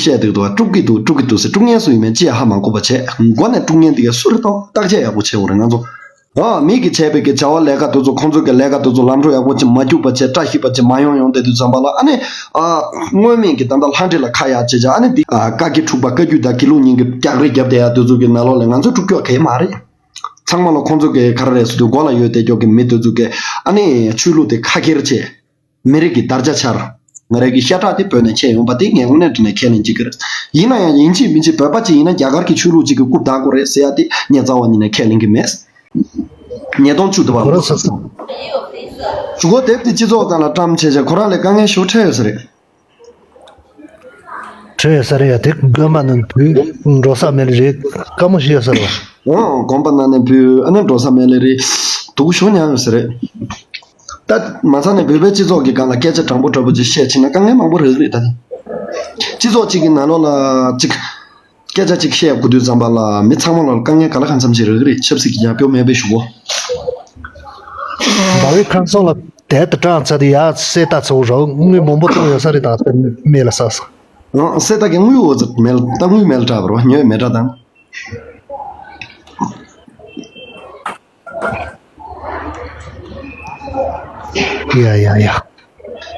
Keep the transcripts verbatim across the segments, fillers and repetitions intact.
བཤད་འདུག་འདུག་དཀྲུག་གི་འདུག་དཀྲུག་གི་འདུག་ཟེར། དཀྲུག་མཁན་སུ་ཡིན་མིན་ཅི་ཡང་ཧ་མ་གོ་བ་བྱས། མགོ་ནས་དཀྲུག་མཁན་དེ་གས་སུ་རེད། ཏོག་བརྟག་དཔྱད་ཡག་པོ་བྱེད་དགོས་རེད་ང་ཚོ། ཨ་མི་གིས་བྱས་པའི་གི་བྱ་བ་ལས་ཀ་དེ་ཚོ། ཁོང་ཚོ་གི་ལས་ཀ་དེ་ཚོ་ལམ་འགྲོ་ཡག་པོ་ཅིག་མ་རྒྱུག་པ་བྱས། བཀྲ་ཤིས་པ་ཅིག་མ་ཡོང་ཡོང་བསྡད་དུས་ཙམ་པ་ལ། ཨ་ནི་ཨ་སྔོན་མའི་གི་ད་ལྟ་ལྷ་འདྲེ་ལ་ཁ་ཡ་བྱེད་བྱ། ཨ་ནི་འདི་ཨ་བཀའ་བརྒྱད་འཁྲུག་པ། བཀའ་བརྒྱུད་དང་དགེ་ལུགས་གཉིས་ཀྱི་རྒྱག་རེས་རྒྱབ་བསྡད་ཡ་དེ་ཚོ་གི་ནང་ལོགས་ལ་ང་ཚོ་དཀྲུག་སྐྱོག་ག་ཡེ་མ་རེད། ཚང་མ་ལ་ཁོང་ཚོ་གི་ག་རེ་རེད་ཟེར་དུས། མགོ་ལ་ཡོད་བསྡད་ཀྱོག་གི་མི་དེ་ཚོ་གི་ཨ་ནི་ཆོས་ལུགས་དེ་ཁ་ཁྱེར་བྱས། མི་རིགས་ཀྱི་དར་ཆ་འཕྱར། ང་རང་གི་ཤ་ཁྲག་དེ་བོད་ནས་ཁྱེར་ཡོང་པ་དེ་ངས་དངོས་གནས་དྲང་གནས་ཁས་ལེན་བྱེད་ཀྱི་རེད། ཡིན་ན་ཡང་ཡིན་གཅིག་མིན་གཅིག་བོད་པ་གཅིག་ཡིན་ན་རྒྱ་གར་གྱི་ཆོས་ལུགས་གཅིག་གི་རྐུབ་བདའ་དགོས་རེད་ཟེར་ཡ་དེ་ངས་རྩ་བ་ཉིད་ནས་ཁས་ལེན་གྱི་མེད། ཉིས་སྟོང་བཅུ་དུ་བ། གོ་ར་ས་ས། ཞུ་གོ། དེབ་དེ་སྤྱི་ཚོགས་སྟེང་ལ་བཀྲམ་བྱས་བྱས་ཁོ་རང་ལ་དཀའ་ངལ་ཞེ་པོ་འཕྲད་ཡོད་ས་རེད། འཕྲད་ཡོད་ས་རེད་ཡ། དེ་དགོན་པ་ནང་དུས་འགྲོ་ས་མེད་རེད། དཀའ་མོ་ཞིག་ཡོད་ས་རེད་བ། འོ་དགོན་པ་ནང་ནས་བུད། ཨ་ནི་འགྲོ་ས་མེད་ལེ་རེད། སྡུག་ཞུ་མྱངས་ཡོད་ས་རེད། ད་མ་ཚང་ནས་བོད་པའི་སྤྱི་ཚོགས་ཀྱི་སྒང་ལ་སྐད་ཆ་དྲང་པོ་དྲང་པོ་ཅིག་བཤད་ཕྱིན་ན་དཀའ་ངལ་མང་པོ་རེད་རེད། ད་ནི་སྤྱི་ཚོགས་གཅིག་གི་ནང་ལོགས་ལ་ཅིག་སྐད་ཆ་ཅིག་བཤད་དགོས་དུས་ཙམ་པ་ལ་མི་ཚང་མ་ལ་དཀའ་ངལ་ག་ལ་གང་འཚམ་ཞིག་རེད་རེད། ཆབ་སྲིད་ཀྱི་རྒྱབ་སྐྱོར་མེད་པའི་ཞུ་གོ། ཟླ་བའི་ཁམས་གསུམ་ལ་དེ་ལྟ་དྲངས་ཚར་དུས་ཡ་གསེར་རྟ་ཚོ་རོགས་དངུལ་མང་པོ་བཏང་ཡོད་ས་རེད། ད་དེ་མེད་ལ་ས་ས། ཨང་། གསེར་རྟ་གི་དངུལ་འོ་ཙི་མེད་ལ། ད་དངུལ་མེད་ལ་དྲག་པ་རོ། ཉོས་མེད་དྲག་དང་། ཡ་ཡ་ཡ།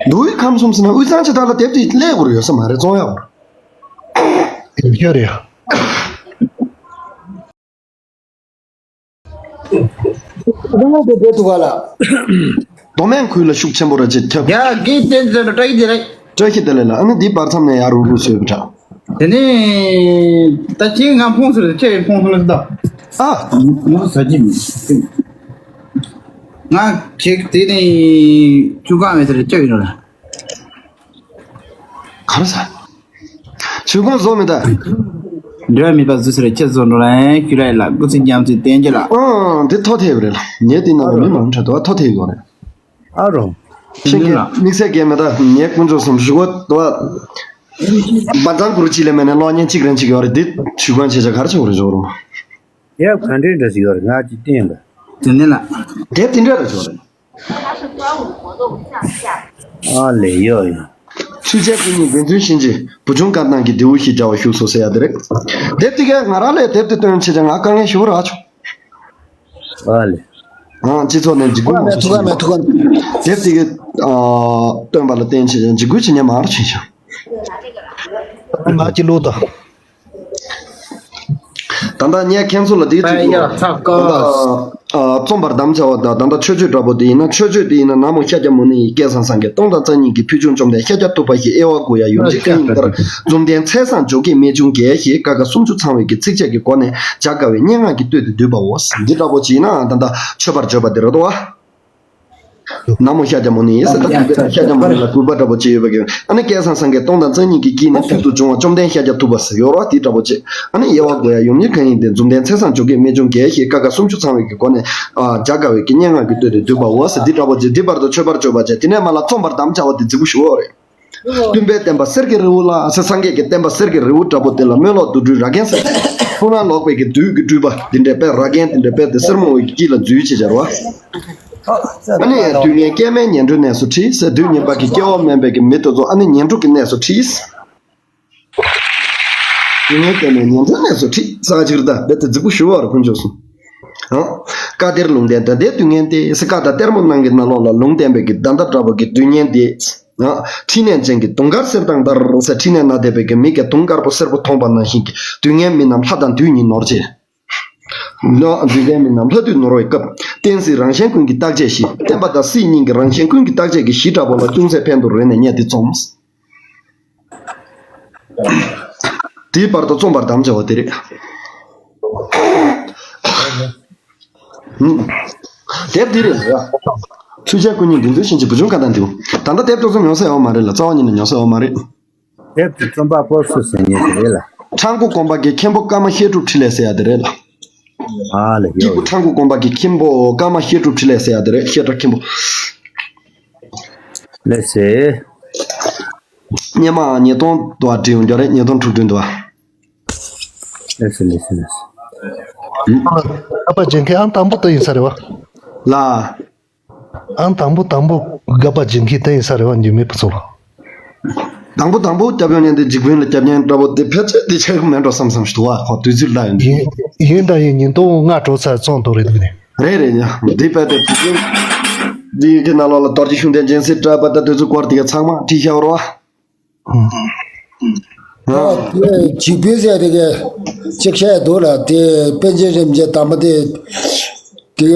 མདོ་དབུས་ཁམས་གསུམ་ཟེར་ན་དབུས་གཙང་ཆེ་ཐག་ལ་དེབ་དེ་སླེབས་དགོས་ཡོད་ས་མ་རེད། བཙོང་ཡག་དེབ་ཤོར་ཡ། རང་ལ་དེ་འབྲེལ་ཐུག་ག་ལ། མདོ་སྨད་ཁུལ་ལ་ཤུགས་ཆེན་པོ་ར་ཅིག་ཁྱབ། ཡ་གི་བསྟན་འཛིན་བཀྲ་ཤིས་བདེ་ལེགས། བཀྲ་ཤིས་བདེ་ལེགས་ལ། ཨ་ནི་འདི་བར་མཚམས་ནས་ཡར་རུབ་རུབ་བཟོས་པ་འདྲ། དེ་ནས་ད་ཁྱེད་ང་ཕོངས་ཟེར། ཁྱེད་ཕོངས་ལ་ད། ཨ། ང་ཟ་གི་མིན། ང་ཁྱེད་དེ་ནས་ཆུ་གང་མེད་ཟེར་ཁྱེད་ཡིན་ལ། ག་རེ་ཟ། ཆུ་གང་བཟོ་མི་ད། འབྲེལ་བ་མེད་པ་བཟོས་ཟེར་ཁྱེད་བཟོ་འགྲོ་ལ། ཁྱེད་ར་ཡིན་ལ་སྐུ་ཚེ་རྒྱ་མཚོའི་བསྟན་རྒྱུ་ལ། ཨང་། དེ་ཐོ་ཐེབས་རེད་ལ། ངས་དེ་ནང་ལ་མི་མང་འཕྲད་དོ། ཐོ་ཐེབས་དགོས་རེད། ཨ་རོ། ཤེས་མཁན་དམིགས་བསལ་གལ་མེད་ད། ངའི་དཀོན་མཆོག་གསུམ་ཞུ་གོ་ཏོ། འབར་ཚང་གུ་རུ་ཅི་ལས་མེད་ནས་གློག་བརྙན་གཅིག་རན་གཅིག་ཡོད་རེད། འདི་ཞུ་གང་བྱེད་ཆ་གར་ཆོག་རེད་ཞོག་རུ། ཡབ་ག་འདྲའི་འདྲ་ཞིག་ཡོད་རེད། ང་ཅིག་བསྟན་པ། དེ་ནི་ལ། དེབ་དེ་འདྲ་རེད་ཞོག་རེད། ཨ་ལས་ཡོད་ཡོད། ཚུལ་འཆལ་ཀུན་ཉིད་བདེན་རྫུན་ཤན་འབྱེད། བུ་ཆུང་བཀའ་གདམས་ཀྱི་རྡེའུ་བཞི་སྦྱར་བ་བཞུགས་སོ་ཟེར་ཡ་དེ་རེད། དེབ་དེ་གས་ང་རང་ལས་དེབ་དེ་བཏོན་བྱེད་ཆ་ང་དཀའ་ངལ་ཞེ་པོ་རག་བྱུང་། ཨ་ལས། ཨང་། སྤྱི་ཚོགས་ནས་འཇིགས་སྐུལ་མང་པོ་ཞིག་བྱུང་། དེབ་དེ་གི་ཨ་བཏོན་པ་ལ་བརྟེན་བྱས་འཇིགས་སྐུལ་བྱེད་མཁན་མང་རུ་ཕྱིན་ཤག་ང་ཅི་ལོ་ད། ད་ལྟ་ངས་ཁྱེད་ཚོ་ལ་འདི་ཨ་བྲིས་འདུག་ཡ་ཚ་ཀ་ད་ལྟ་ཨ་རྩོམ་པར་དམ་བཅའ་བ་དང་། ད་ལྟ་མཆོད་བརྗོད་འདྲ་པོ་དེ་ཡིན་ན། མཆོད་བརྗོད་དེ་ཡིན་ན། ན་མོ་ཤཱཀྱ་མུ་ནེ་ཡིས་སྐལ་བཟང་སངས་རྒྱས། སྟོང་དང་རྩ་གཉིས་ཀྱི་ཕུལ་བྱུང་བཅོམ་ལྡན་ཤཱཀྱ་ཐུབ་པ་ཞེས་དབྱེ་བ་བགོ་ཡ་ཡོངས་འཛིན་མཁན་ཡིན་ལྟར། འཛུམ་ལྡན་ཚེས་བཟང་འཇོ་སྒེག་རྨད་བྱུང་རྒྱལ་ཞེས་ཀ་ཁ་སུམ་ཅུ་ཚང་བའི་གི་ཚིགས་བཅད་ཀྱི་སྒོ་ནས་བྱ་དཀའ་བའི་སྙན་ངག་གི་གཏོས་དེ་བསྡུས་པའོ། འདི་འདྲ་པོ་ཅིག་ཡིན་ན་ད་ལྟ་མཆོད་པར་བརྗོད་པ་འདི་རེད་དོ། ན་མོ་ཤཱཀྱ་མུ་ནེ་ཡིས་ཟེར། ད་གུས་པས་ཤཱཀྱ་མུ་ནེ་ལ་གུས་པ་འདྲ་པོ་ཅིག་ཡོད་པ་གི། ཨ་ནི་སྐལ་བཟང་སངས་རྒྱས། སྟོང་དང་རྩ་གཉིས་ཀྱི་དཀྱིལ་ནས་ཐུག་ཏུ་བྱུང་བ་བཅོམ་ལྡན་ཤཱཀྱ་ཐུབ་པ་ཟེར་ཡོད་རོ། དེ་འདྲ་པོ་ཅིག་ཨ་ནི་དབྱེ་བ་བགོ་ཡ་ཡོངས་འཛིན་མཁན་ཡིན་ཏེ། འཛུམ་ལྡན་ཚེས་བཟང་འཇོ་སྒེག་རྨད་བྱུང་རྒྱལ་ཞེས་ཀ་ཁ་སུམ་ཅུ་ཚང་བའི་གི་སྒོ་ནས་ཨ་བྱ་དཀའ་བའི་གི་སྙན་ངག་གི་གཏོས་དེ་བསྡུས་པའོ་ཟེར། འདི་འདྲ་པོ་ཅིག་འདི་བར་དུ་མཆོད་པར་བརྗོད་པ་བྱས། དེ་ནས་མར་ལ་རྩོམ་པར་དམ་བཅའ་བ་དེ་རྫིག་པོ་ཞུ་བ་རེད། སྟོན་པའི་བསྟན་པ་གསེར་གྱི་རི་བོ་ལ་ཟེར། སངས་རྒྱས་ཀྱི་བསྟན་པ་གསེར་གྱི་རི་བོ་འདྲ་པོ་དེ་ལ་སྨོན་ལོག་རྡོ་སྦྲུལ་ར་གན་ཟེར། ཕུག་ན་ལོག་པའི་གི་བདུད་ཀྱི་སྤྲུལ་པ་འདི་འདྲའི་དཔེ་ར་གན་འདི་འདྲའི་དཔེ་དེ་སེར་མོ་འོད་ཀྱི་དཀྱིལ་ལ་འཛུལ་བྱེད་བྱ་རོ། ཨ་ནི་དུས་ངན་སྐྱེ་དམན་ངན་འགྲོའི་གནས་སུ་ཁྲིད་ཟེར། དུས་ངན་པ་གི་སྐྱེ་བ་དམན་པའི་གི་མི་དེ་ཚོ་ཨ་ནི་ངན་འགྲོ་གི་གནས་སུ་ཁྲིད། དུས་ངན་སྐྱེ་དམན་ངན་འགྲོའི་གནས་སུ་ཁྲིད་ཟེར་ཅིག་རེད། ད་དཔེ་དེ་རྫིག་པོ་ཞུ་བ་རེད། དཀོན་མཆོག་གསུམ། ཨ། བཀའ་གཏེར་ལུང་བསྟན་ད་ལྟའི་དུས་ངན་དེ་ཟེར། བཀའ་དང་གཏེར་མ་ནང་གི་ནང་ལོགས་ལ་ལུང་བསྟན་པའི་གི་ད་ལྟ་འདྲ་པོ་གི་དུས་ངན་དེ། ཨ། འཕྲིན་ལས་ཅན་གྱི་དུང་དཀར་གསེར་དང་འདར་ཟེར། འཕྲིན་ལས་ནང་བསྡད་པའི་གི་མི་གིས་དུང་དཀར་པོ་སེར་པོ་མཐོང་པ་ནང་བཞིན་གྱི། དུས་ངན་མི་རྣམས་ལྷ་དང་བདུད་གཉིས་ནོར་བྱེད། ལོ་འདུལ་མཁན་མི་རྣམས་ལྷ་བདུད་ནོར་བའི་སྐབས། བསྟན་སྲིད་རང་གཞན་ཀུན་གྱི་བརྟག་དཔྱད་བཞི། བསྟན་པ་དང་སྲིད་གཉིས་ཀྱི་རང་གཞན་ཀུན་གྱི་བརྟག་དཔྱད་ཀྱི་གཞི་འདྲ་པོ་ལ་ཅུང་ཟད་ཕན་ཐོགས་རེད་ནས་ངས་འདི་རྩོམ། དེའི་བར་དུ་རྩོམ་པར་དམ་བཅའ་བ་དེ་རེད། ཧུམ། དེབ་འདི་རེད་ལ། ཚུལ་འཆལ་ཀུན་ཉོན་བདུད་འདུལ་ཤན་འབྱེད་བུ་ཆུང་བཀའ་གདམས་འདི། ད་ལྟ་དེབ་ཏོག་ཙམ་ཡོང་ས་ཡོད་མ་རེད་ལ། རྩ་བ་ཉིད་ནས་ཡོང་ས་ཡོད་མ་རེད། དེབ་དེ་རྩོམ་པ་པོ་སུ་ཟེར་མཁན་ཞིག་རེད་ལ། ཁྲ་འགུ་དགོན་པ་གི་མཁན་པོ་ཀརྨ་བཤད་སྒྲུབ་འཕྲིན་ལས་ཟེར་ཡ་དེ་རེད་ལ། ཨ་ལ། སྐྱིད་ཡོད་པོ་ཡོད། ཁྲ་འགུ་དགོན་པ་གི་མཁན་པོ་ཀརྨ་བཤད་སྒྲུབ་འཕྲིན་ལས་ཟེར་ཡ་དེ་རེད། བཤད་སྒྲུབ་མཁན་པོ། ལགས་སེ། སྔོན་མ་ཉིས་སྟོང་དུ་བ་བྲིས་ཡོང་རྒྱུ་རེད། ཉིས་སྟོང་དྲུག་བདུན་དུ་བ། ལགས་སེ་ལགས་སེ་ལགས་སེ། དགག་པ་བྱེད་མཁན་ཨང་དང་པོ་དེ་ཡིན་ས་རེད་བ། ལ། ཨང་དང་པོ་དང་པོ་དགག་པ་བྱེད་མཁན་དེ་ཡིན་ས་རེད་བ། འཇིགས་མེད་ཕུན་ཚོགས་ལགས། དང་པོ་དང་པོ་སྐྱབས་ཡོང་མཁན་དེ་འཇིགས་སྤུན་ལ་སྐྱབས་མཁན་འདྲ་པོ་དེ་ཕལ་ཆེར་དེ་ཆགས་ཀྱི་མེད་འགྲོ་བསམ་བསམ་ཞིག་འདུག་བ། ཁོ་དུས་ཚོད་ལ་ཡིན་དུས། ཡིན་ཡིན་དང་ཡིན། ཉིན་ཐོ་ལྔ་འགྲོ་ཚར་ཙང་འདུག་རེད་འདུག་ནས། རེད་རེད་ཡ། འདི་དཔེ་དེ་དུས་ཚོད་འདི་གི་ནང་ལོགས་ལ་རྡོ་རྗེ་ཤུགས་ལྡན་སྦྱིན་སྲེག་བཀྲ་བ་དང་དུས་ཚོད་སྐོར་དེ་ག་ཚང་མ་བྲིས་བཞག་རོགས། ཨ། འཇིགས་སྤུན་ཟེར་དེ་ག་ཅིག་བཤད་འདུག་ལ། དེ་པཎ་ཆེན་རིན་པོ་ཆེ་དམ་པ་དེ་དེ་ག་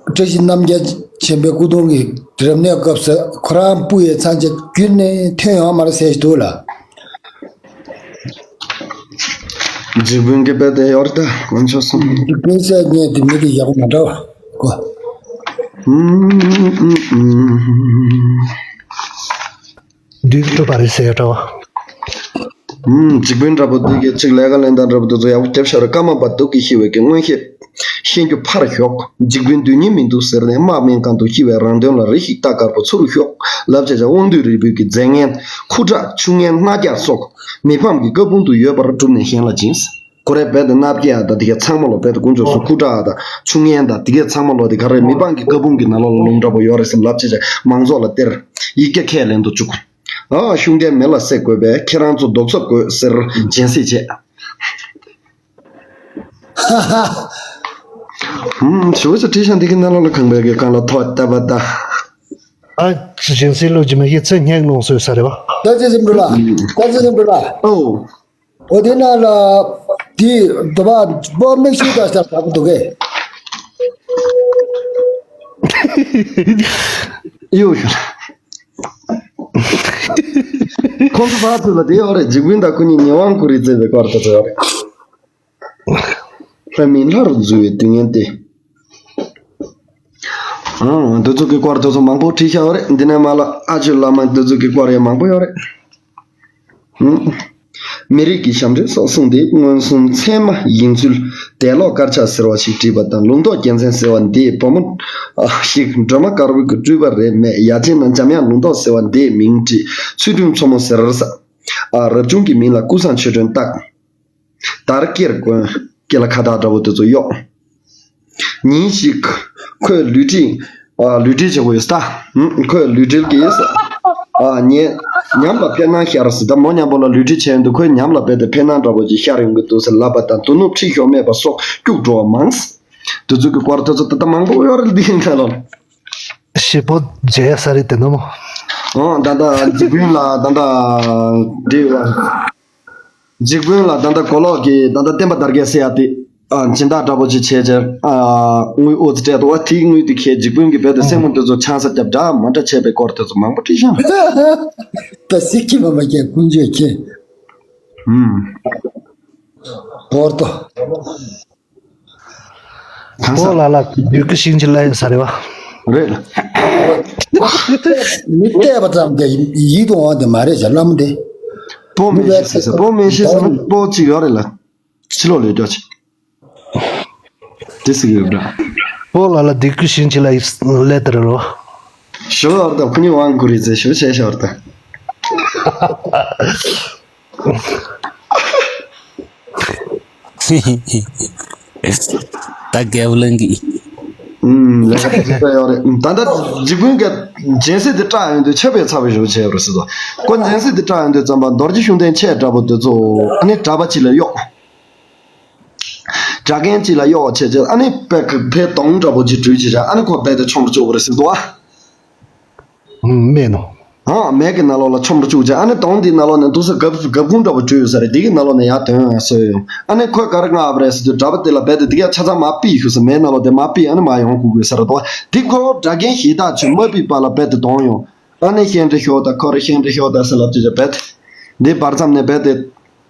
བཀྲ་ཤིས་རྣམ་རྒྱལ་ཆེན་པོའི་སྐུ་གདུང་གི་རབ་གནས་སྐབས་སུ་ཁོ་རང་སྤུ་ཡི་ཚང་ཅིག་བརྒྱུད་ནས་ཐོན་ཡོང་མ་རེད་ཟེར་འདུག་ལ། འཇིགས་སྤུན་གྱི་དཔེ་དེ་ཡོད་རེད་ད། དཀོན་མཆོག་གསུམ། འཇིགས་སྤུན་ཟེར་མཁན་དེ་མི་དེ་ཡག་པོ་མ་འདྲ་བ་གོ། ཨུམ་ཨུམ་ཨུམ། བདུད་ཀྱི་སྤྲུལ་པ་རེད་ཟེར་ཡ་འདྲ་བ། ཨུམ། འཇིགས་སྤུན་འདྲ་པོ་འདི་གའི་ཅིག་ལས་ཀ་ལེན་སྟངས་འདྲ་པོ་འདི་ཚོ་ཡག་པོ་རྒྱབ་ཤར། ཀརྨ་པ་དུག་གིས་ཤི་བའི་གི་མངོན་ཤེས་ཤེས་རྒྱུ་ཕར་ཞོག་འཇིགས་སྤུན་དོན་སྙིང་མི་འདུག་ཟེར་ནས་དམག་མིན་གང་དུ་ཤི་བའི་རང་དོན་ལ་རེ་ཞིག་ལྟ་དཀར་པོ་ཚུར་ཞོག་ལབ་བྱས་བྱས་དབང་འདུས་རིལ་བུའི་གི་མཛད་ངན་ཁུ་ཁྲག་ཆུ་ངན་སྣ་རྒྱག་སོགས་མི་ཕམ་གྱི་བཀའ་དཔུང་དུ་ཡོད་པར་གྲུབ་ནས་གཞན་ལ་སྦྱིན། ཁོ་རའི་རྦད་དེ་སྣ་བརྒྱ་དང་དེ་གའི་ཚང་མ་ལོ་རྦད་དེ་དཀོན་མཆོག་གསུམ་ཁུ་ཁྲག་དང་ཆུ་ངན་དང་དེ་གའི་ཚང་མ་ལོ་དེ་ག་རེ་མི་ཕམ་གྱི་བཀའ་དཔུང་གི་ནང་ལོགས་ལ་ལུང་འདྲ་པོ་ཡོད་རེད་བསམ་ལབ་བྱས་བྱས་མང་ཚོགས་ལ་སྟེར། ཡིག་བརྒྱ་ཁས་ལེན་དུ་བཅུག་ཨ། ཤུགས་ལྡན་མེ་ལ་བསྲེག་དགོས་པས་ཁྱེད་རང་ཚོ་རྡོབ་གསབ་དགོས་ཟེར་སྦྱིན་སྲེག་བྱས། ཧུམ། ཞུ་ཅི་བྲིས་ཤག་འདི་གི་ནང་ལོགས་ལ་ཁང་པའི་གི་སྒང་ལ་ཐོག་བཏབ་པ་ད། ཨ། སྦྱིན་སྲེག་ལོ་རྒྱུས་མ་ཤེས་ཚེ་སྙེག་ལོང་སོས་ས་རེད་བ། ད་ཅི་སེམས་འགྲོ་ལ། ད་ཅི་སེམས་འགྲོ་ལ། ཨོ། འོ་དེ་ན་ལ། དེ་དུ་བ་བོ་མིག་ཤུ་ད་ཤར་ད་གུ་དུ་གེ། ཡོ་ཡོ། ཁོང་ཚོ་བར་དུ་ལ་དེ་ཡོད་རེད། འཇིགས་སྤུན་དང་ཁོ་གཉིས་ཉེ་དབང་ཁུ་རི་བརྩེ་བའི་སྐོར་དུ་ཚོ་ཡོད་རེད། ལྷ་མིན་ལྷ་རུ་འཛུལ་བའི་དུས་ངན་ཏེ། ཨང་། འདི་ཚོ་གི་སྐོར་དེ་ཚོ་མང་པོ་བྲིས་བཞག་ཡོད་རེད། འདི་ནས་མ་ལ་ཨ་ཆོས་བླ་མ་འདི་ཚོ་གི་སྐོར་ཡང་མང་པོ་ཡོད་རེད། ཨང་། མི་རིགས་ཀྱི་ཞབས་འདྲེན་སོགས་གསུངས་ཏེ་མངོན་སུམ་ཚད་མ་ཡིན་ཚུལ་དད་ལོག་དཀར་ཆག་ཟེར་བ་ཞིག་བྲིས་པ་དང་ལུང་རྟོགས་རྒྱལ་མཚན་ཟེར་བ་འདིས་བུ་མོ་ཞིག་སྒྲོལ་མ་དཀར་པོའི་སྤྲུལ་པ་རེད་མེད། ཡ་ཆེན་ན་འཇམ་དབྱངས་ལུང་རྟོགས་ཟེར་བ་འདིས་མིང་བྲིས། ཚུལ་ཁྲིམས་མཚོ་མོ་ཟེར་ས། ཨ། རབ་བྱུང་གི་མིང་ལ་ཀུན་བཟང་ཆོས་སྒྲོན་བཏགས། དར་སྐྱེར་དགོན་སྐེ་ལ་ཁ་བཏགས་འདྲ་བོ་དེ་ཚོ་གཡོགས། ཉིན་ཞིག་ཁོས་ལུས་ཁྲིད། ཨ། ལུས་ཁྲིད་བྱེད་དགོས་ཡོད་ས། ཧུམ། ཁོས་ལུས་ཁྲིད་ཀྱིས། ཨ། ཉེ། ཉམས་ལ་འཕེལ་སྣང་ཤར་ཟེར། ད་མོ་མཉམ་པོ་ལ་ལུས་ཁྲིད་བྱས་ཡོང་དུས་ཁོའི་ཉམས་ལ་རྦད་དེ་འཕེལ་སྣང་འདྲ་བོ་ཅིག་ཤར་ཡོང་གི་འདུག་ཟེར་ལབ་པ་དང་དོ་ནུབ་ཁྲིད་ཞོག་མེད་པ་སོགས་སྐྱུག་བྲོ་བ་མང་། དེ་ཚོ་གི་སྐོར་དེ་ཚོ་ད་ལྟ་མང་པོ་ཡོད་རེད་འདི་ཡིན་ད་ལོ། ཞེ་པོ་མཇལ་ས་རེད་དེ་ནོ་མོ། ཨོ། ད་ལྟ་འཇིགས་སྤུན་ལ་ད་ལྟ་འདི། འཇིགས་སྤུན་ལ་ད་ལྟ་གོ་ལོག་གི་ད་ལྟ་བསྟན་པ་དར་རྒྱས་ཟེར་ཡ་དེ། ཨ། སྦྱིན་བདག་འདྲ་པོ་ཅིག་བྱས་རྗེས། ཨ། དངུལ་ཨོ་ཙི་སྤྲད་འདུག་བ། དེའི་དངུལ་དེ་ཁྱེད་འཇིགས་སྤུན་གྱི་རྦད་དེ་སེན་མོ་དེ་ཚོ་ཆང་ས་རྒྱབ་འདྲ་མ་འདྲ་བྱས་པའི་སྐོར་དེ་ཚོ་མང་པོ་བྲིས་ཤག་ད་སི་ཁྱི་མ་མ་ཁྱེད་ཀུན་སྤྱོད་ཁྱེད། ཧུམ། བོར་ཏོ། གང་ས། ཨོ་ལ་ལ་བདུད་ཀྱི་ཤིང་གཅིག་ལ་ཡོད་ས་རེད་བ། རེད་ལ། མི་བལྟས་པ་ཙམ་གྱིས་ཡིད་དུ་འོང་བ་དེ་མ་རེད་ཟེར་བླ་མ་དེ། པོ་མེ་ཤི་ཟེར་ཟེར། པོ་མེ་ཤི་ཟེར་ན་པོ་གཅིག་ཡོད་རེད་ལ། ཕྱི་ལོགས་ལས་ཀྱོག་ཅིག་དེ་སྲིད་ཡོད་འདྲ། པོ་ལ་ལ་བདུད་ཀྱི་ཤིང་གཅིག་ལ་ཡོད་ལས་དེ་རེད་རོ། ཞོ་ཡོར་དང་ཁུ་ནི་ཝང་ཀུ་རི་ཙེ་ཞོ་ཆེ་ཞོར་དང་། ད་རྒྱལ་བློན་གྱི། ཨུམ། ལས་ཀ་དེ་ཚོ་ཡོད་རེད། ད་ལྟ་འཇིགས་སྤུན་གྱི་སྦྱིན་སྲེག་དེ་བཀྲ་ཡོང་དུས་ཆབ་པའི་ཚ་བའི་ཞོ་ཆེ་ཡོད་རེད་ཟེར་དོ། ཁོ་སྦྱིན་སྲེག་དེ་བཀྲ་ཡོང་དུས་ཙམ་པ་རྡོ་རྗེ་ཤུགས་ལྡན་ཆེ་འདྲ་པོ་དེ་ཚོ་ཨ་ནི་གྲྭ་པ་གཅིག་ལ་གཡོགས། གྲྭ་རྒན་གཅིག་ལ་གཡོག་བྱས་རྗེས་ཨ་ནི་དཔེ་ཁ་ཕའི་དོང་འདྲ་པོ་ཅིག་བྲུས་བྱས་རྗེས་ཨ་ནི་ཁོ་རྦད་དེ་ཆོམ་ར་བཅུག་པ་རེད་ཟེར་འདུག་ཨ། ཨང་། མེད་ནོ། ཨང་། མེད་ཀྱི་ནང་ལོགས་ལ་ཆོམ་ར་བཅུག་བྱས་ཨ་ནི་དོང་འདིའི་ནང་ལོགས་ནས་འདུག་ས་སྒབ་སྒབ་ཁུང་འདྲ་པོ་བྲུས་ཡོད་ས་རེད། འདི་གི་ནང་ལོགས་ནས་ཡར་དོན་ཡང་སོས་ཡོང་ཨ་ནི་ཁོས་ག་རེ་མངགས་པ་རེད་ཟེར་དུས་གྲྭ་པ་དེ་ལ་རྦད་དེ་འདི་ག་ཆ་ཚང་མར་ཕུད་ཞུ་ས་མེད་ནང་ལོགས་དེ་མར་ཕུད་ཨ་ནི་མར་ཡོང་དགོས་དགོས་ས་རེད་དོ། དེ་ཁོ་གྲྭ་རྒན་གཞན་དག་ཚོས་མ་ཕུད་པ་ལ་རྦད་དེ་དོང་ཡོང་ཨ་ནི་ཤན་འདྲེ་ཤོག་དང་ཁོ་རེ་ཤན་འདྲེ་ཤོག་དང་ཟེར་ལབ་བྱས་རྦད་དེ་འདི་བར་མཚམས་ནས་རྦད་དེ།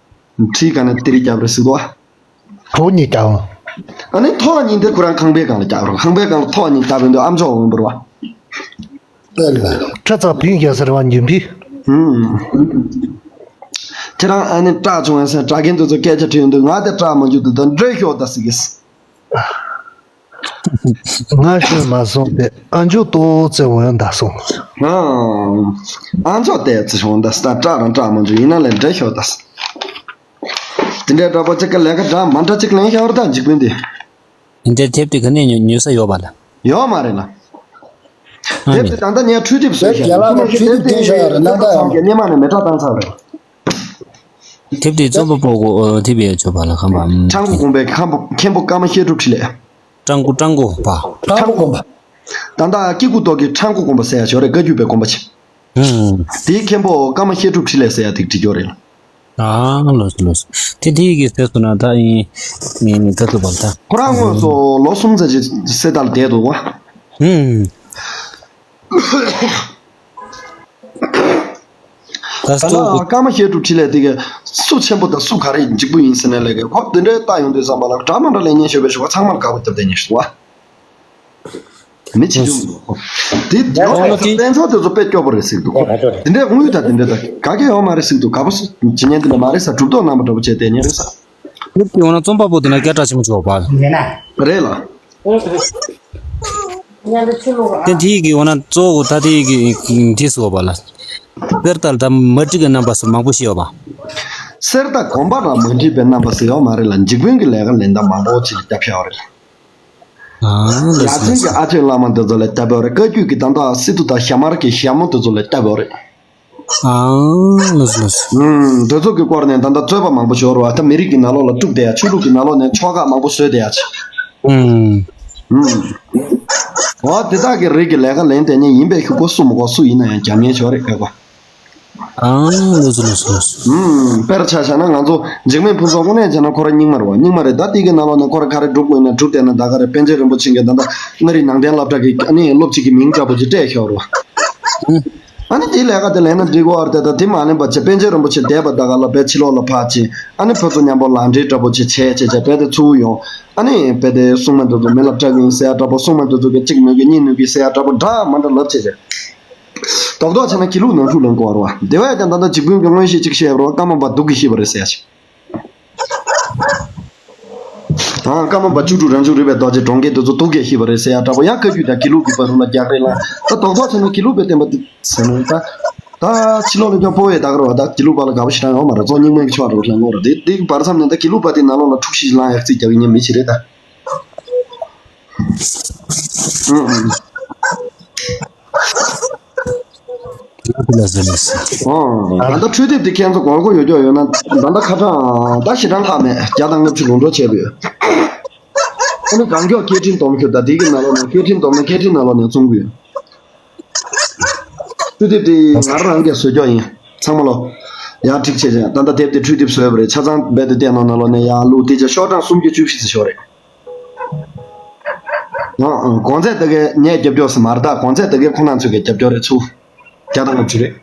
ཁྲིའི་སྒང་ནས་ཏི་རི་རྒྱབ་རེ་ཟིག་དོ། གྲོགས་གཉིས་རྒྱབ། ཨ་ནི་ཐོག་གཉིས་དེ་ཁོ་རང་ཁང་པའི་སྒང་ལ་རྒྱབ་རོགས། ཁང་པའི་སྒང་ལ་ཐོག་གཉིས་རྒྱབ་ཡོང་དུས་ཨ་མཆོག་འོང་བར་བ། ཁྲ་ཚག་བིང་རྒྱག་ཟེར་བ་ཉིན་པི། ཧུམ། ཁྱེད་རང་ཨ་ནི་སྐྲག་བྱུང་ཡང་ཟེར་གྲྭ་རྒན་དེ་ཚོ་སྐད་ཆ་དྲིས་ཡོང་དུས་ང་དེ་སྐྲག་མ་འཇུག་དུས་ད་འདྲེ་ཤོག་ད་ཟིག་གིས། ང་ཤོད་མ་སོང་སྟེ་ཨ་མཆོག་ཏོག་ཙེ་འོང་ཡང་ད་སོང་། ཨ་མཆོག་ཏོག་ཙེ་འོང་ད་ས་སྐྲག་རང་སྐྲག་མ་འཇུག་ཡིན་ན་ལས་འདྲེ་ཤོག་ད་ས། དེ་འདྲའི་འདྲ་པོ་ཅིག་གི་ལས་ཀ་འདྲ་མ་འདྲ་ཅིག་ལེན་ཤོར་ད་འཇིག་རྟེན་འདི། དེ་འདྲའི་དེབ་དེ་ག་ནས་ཉོ་ཉོ་ས་ཡོད་པ་ལ། ཡོད་མ་རེད་ལ། ཨ་དེབ་དེ་ནི། ད་ལྟ་ངས་འཕྲུལ་དེབ་བཟོས་ཤག་རྒན་ལགས་ཀྱིས་འཕྲུལ་དེབ་བསྟན་བཞག་ཡོད་རེད། གནང་སྟངས་ཡང་སྐྱེས་སྔོན་མ་ནས་མེ་སྲེག་བཏང་ཚར་རེད། དེབ་དེ་རྩོམ་པ་པོ་གོ་དེབ་ཡོད་ཆོག་པ་ལ་ཁམས་པ། ཁྲང་ཀོ་དགོན་པའི་ཁམས་པ་མཁན་པོ་ཀརྨ་བཤད་སྒྲུབ་འཕྲིན་ལས། ཀྲང་ཀོ་ཀྲང་ཀོ་པ། ཁྲང་ཀོ་དགོན་པ། ད་ལྟ་ཀི་ཀུ་ཏོ་གི་ཁྲང་ཀོ་དགོན་པ་ཟེར་ཡ་ཞོ་རེད། བཀའ་བརྒྱུད་པའི་དགོན་པ་ཆེ། ཧུམ། དེའི་མཁན་པོ་ཀརྨ་བཤད་སྒྲུབ་འཕྲིན་ལས་ཟེར་ཡ་དེ་བྲིས་ཡོད་རེད། ཨ་ལོས་ལོས། དེ་དེའི་གི་ཟེར་སོང་ན་ད་ཡིན་ཡིན་ད་ཐུབ་པ་ད། ཁོ་རང་དངོས་སུ་ལོ་གསུམ་ཙམ་ཅིག་གསེར་རྟ་ལ་བསྡད་འདུག་བ། ཧུམ། ད་ད་གཙོ་ལ་བོ། ཀརྨ་བཤད་སྒྲུབ་འཕྲིན་ལས་དེ་ག་སུ་ཆེན་པོ་དང་སུ་ག་རེ་འཇིགས་པོ་ཡིན་ཟེར་ནས་ལས་ཀ་ཁོ་དེ་འདྲའི་ལྟ་ཡོང་དུས་ཙམ་པ་ལ་འདྲ་མ་འདྲ་ལས་ཉན་ཤོད་པའི་ཞོགས་པ་ཚང་མར་དགའ་པོ་བརྒྱབ་བསྡད་ཉན་ཤོག་བ། མི་ཆེ་ཆུང་མི་འདུག་དེ་དེ་ཡང་ཁོ་ན་དེ་དཔེ་ཚོགས་དེ་ཚོ་དཔེ་སྐྱོ་པོ་རེད་ཟེར་གི་འདུག་དེ་འདྲའི་དངུལ་དང་དེ་འདྲ་དང་ག་གེ་ཡོད་མ་རེད་ཟེར་གི་འདུག་ག་པོ་ཟེར་བྱེད་ཉན་དེ་འདྲ་མ་རེད་ས་གྲུབ་ཐོབ་རྣམ་པ་འདྲ་པོ་བྱས་བསྡད་ཉན་རེད་ས། དེབ་ཀྱི་འོ་ན་རྩོམ་པ་པོ་དེ་ན་སྐད་གྲགས་ཆེན་པོ་བྱུང་བ་རེད་ལ། དེ་དེའི་གི་འོ་ན་གཙོ་བོ་ད་དེའི་གི་དེ་སུ་བ་ལ། གསེར་རྟ་ལ་ད་མ་འགྲིག་གི་རྣམ་པ་སུ་མང་པོ་ཤེས་བ། གསེར་རྟ་དགོན་པ་ལ་མ་འགྲིག་པའི་རྣམ་པ་སུ་ཡོད་མ་རེད་ལ། འཇིགས་དཔོན་གྱི་ལས་ཀ་ལེན་སྟངས་མང་པོ་ཅིག་ལ་སྐྱབས་ཤ་བ་རེད། ཨ་ཡ་ལགས་སོ་མཚན་གྱི་ལགས་ཨ་ཆོས་བླ་མ་འདི་ཚོ་ལ་སྐྱབས་པ་རེད། བཀའ་བརྒྱུད་ཀྱི་ད་ལྟ་སི་ཏུ་དང་ཞྭ་དམར་གྱི་ཞྭ་མོ་འདི་ཚོ་ལ་སྐྱབས་པ་རེད། ཨ་ལགས་སོ་ལགས་སོ། ཨུམ། འདི་ཚོ་གི་སྐོར་ནས་ད་ལྟ་རྩོད་པ་མང་པོ་ཤོར་བ་ད་མི་རིགས་ཀྱི་ནང་ལོགས་ལ་དཀྲུགས་བསྡད་ཡ། ཆོས་ལུགས་ཀྱི་ནང་ལོགས་ནས་ཆོལ་ཁ་མང་པོ་བཟོས་བསྡད་ཡ་ཆེ། ཨུམ། ཨུམ། འོ་དེ་དག་གི་རིགས་ཀྱི་ལས་ཀ་ལེན་བསྡད་མཁན་ཡིན་པའི་ཤུགས་པོ་སུ་མ་གོ་སུ་ཡིན་ན་ཡང་རྒྱབ་མཁན་ཤོར་རེད་ཨེ་གོ། ཨང་། ལགས་སོ་ལགས་སོ་ལགས་སོ། ཨུམ། དཔེར་ཆ་བཞག་ན་ང་ཚོ་འཇིགས་མེད་ཕུན་ཚོགས་དངོས་གནས་བྱས་ན་ཁོ་རང་རྙིང་མ་རེད་བ། རྙིང་མ་རེད། ད་དེ་གི་ནང་ལོགས་ནས་ཁོ་རང་ག་རེ་སྒྲུབ་དགོས་ན་སྒྲུབ་བསྡད་ན་ད་ག་རེ་པཎ་ཆེན་རིན་པོ་ཆེ་གི་ད་ལྟ་མངའ་རིས་ནང་བསྟན་སློབ་གྲྭ་གི་ཨ་ནི་སློབ་སྤྱི་གི་མིང་འདྲ་པོ་ཅིག་སྤྲད་ཤོར་བ། ཨུམ། ཨ་ནི་དེའི་ལས་ཀ་དེ་ལས་ན་འགྲིག་གོ་ཨར་དེ་ད་དེ་མ་ལེན་པ་བྱས་པཎ་ཆེན་རིན་པོ་ཆེ་འདས་པ་ད་ག་ལ་བས་ཕྱི་ལོགས་ལ་ཕར་ཕྱིན། ཨ་ནི་ཕར་ཚུར་མཉམ་པོ་ལག་འབྲེལ་འདྲ་པོ་ཅིག་བྱས་བྱས་བྱས་བས་དེ་ཚུར་ཡོང་། ཨ་ནི་བས་དེ་སྲུང་མ་འདི་ཚོ་མི་ལ་སྐྲག་གིན་ཟེར་ཡ་འདྲ་པོ། སྲུང་མ་འདི་ཚོ་གི་གཅིག་ནུས་གི་གཉིས་ནུས་གི་ཟེར་ཡ་འདྲ་པོ་འདྲ་མ་འདྲ་ལབ་བྱས་བྱས། རྡོག་རྡོག་བྱས་ན་དགེ་ལུགས་ནང་འཁྲུག་ལངས་དགོས་རེད་བ། དེ་བས་ཀྱང་ད་ལྟ་འཇིགས་དཔོན་གྱི་མངོན་ཤེས་གཅིག་བཤད་པ་རེད་བ། ཀརྨ་པ་སྡུག་གིས་ཤེས་པ་རེད་ཟེར་ཡ་ཞིག་དང་། ཀརྨ་པ་བཅུ་དྲུག་རང་བྱུང་རིག་པའི་རྡོ་རྗེ་གྲོང་ཁྱེར་དེ་ཚོ་སྡུག་གིས་ཤེས་པ་རེད་ཟེར་ཡ་འདྲ་པོ། ཡང་བཀའ་བརྒྱུད་དང་དགེ་ལུགས་ཀྱི་བར་དུ་ལ་རྒྱག་རེས་ལ། ད་རྡོག་རྡོག་བྱས་ན་དགེ་ལུགས་པའི་བསྟན་པ་དེ་ཟེར་ནས་ད། ད་ཕྱི་ལོགས་ལ་ཀྱང་སྤོ་བའི་ད་ག་རེད་བ། ད་དགེ་ལུགས་པ་ལ་དགའ་པོ་ཞེ་དྲག་ཡོད་མ་རེད། ཚོ་རྙིང་མའི་ཆོས་རེད་བ་ལ་ངོ་རེད། དེ་དེ་གི་བར་མཚམས་ནས་ད་དགེ་ལུགས་པ་དེ་ནང་ལོགས་ལ་འཁྲུག་གཞི་ལངས་ཡག་རྩིས་རྒྱག་གི་ཉན་མི་ཞིག་རེད་ད། ཨུ་ཨུ། ཨོ། ད་ལྟ་འཕྲུལ་དེབ་དེ་ཁྱེད་ཚོ་དགོས་མཁོ་ཡོད་ཀྱོག་ཡོད་ན་ད་ལྟ་ཁ་གྲངས་ད་ཞེ་དྲག་ལྷག་མེད། བརྒྱ་དང་ལྔ་བཅུ་ལོངས་འགྲོ་བྱས་པ་ཡོད། ཨ་ནི་གང་མགྱོགས་སྐད་འཕྲིན་སྡོམ་ཤོག་ད་དེ་གི་ནང་ལོགས་ནས་སྐད་འཕྲིན་སྡོམ་ན་སྐད་འཕྲིན་ནང་ལོགས་ནས་བཙོང་གི་ཡོད། འཕྲུལ་དེབ་དེ་ང་རང་གིས་བཟོས་ཀྱོག་ཡིན། ཚང་མ་ལོ། ཡ་འགྲིག་བྱས་བྱས་ད་ལྟ་དེབ་དེ་འཕྲུལ་དེབ་བཟོས་པ་རེད། ཆ་ཚང་རྦད་དེ་བལྟས་ནོ་ནང་ལོགས་ནས་ཡར་བླུགས་དེ་ཅག་ཤོག་གྲངས་སུམ་བརྒྱ་བཅུ་བཞི་ཙམ་ཤོག་རེད། ཨང་ཨང་། གོང་ཚད་ད་གའི་ངས་རྒྱབ་སྐྱོར་ཟེར་མ་རེད་ད། གོང་ཚད་ད་གའི་ཁོང་རྣམ་ཚོས་ཀྱི་རྒྱབ་སྐྱོར་རེད་ཚུར། བརྒྱ་དང་ལྔ་བཅུ་རེད།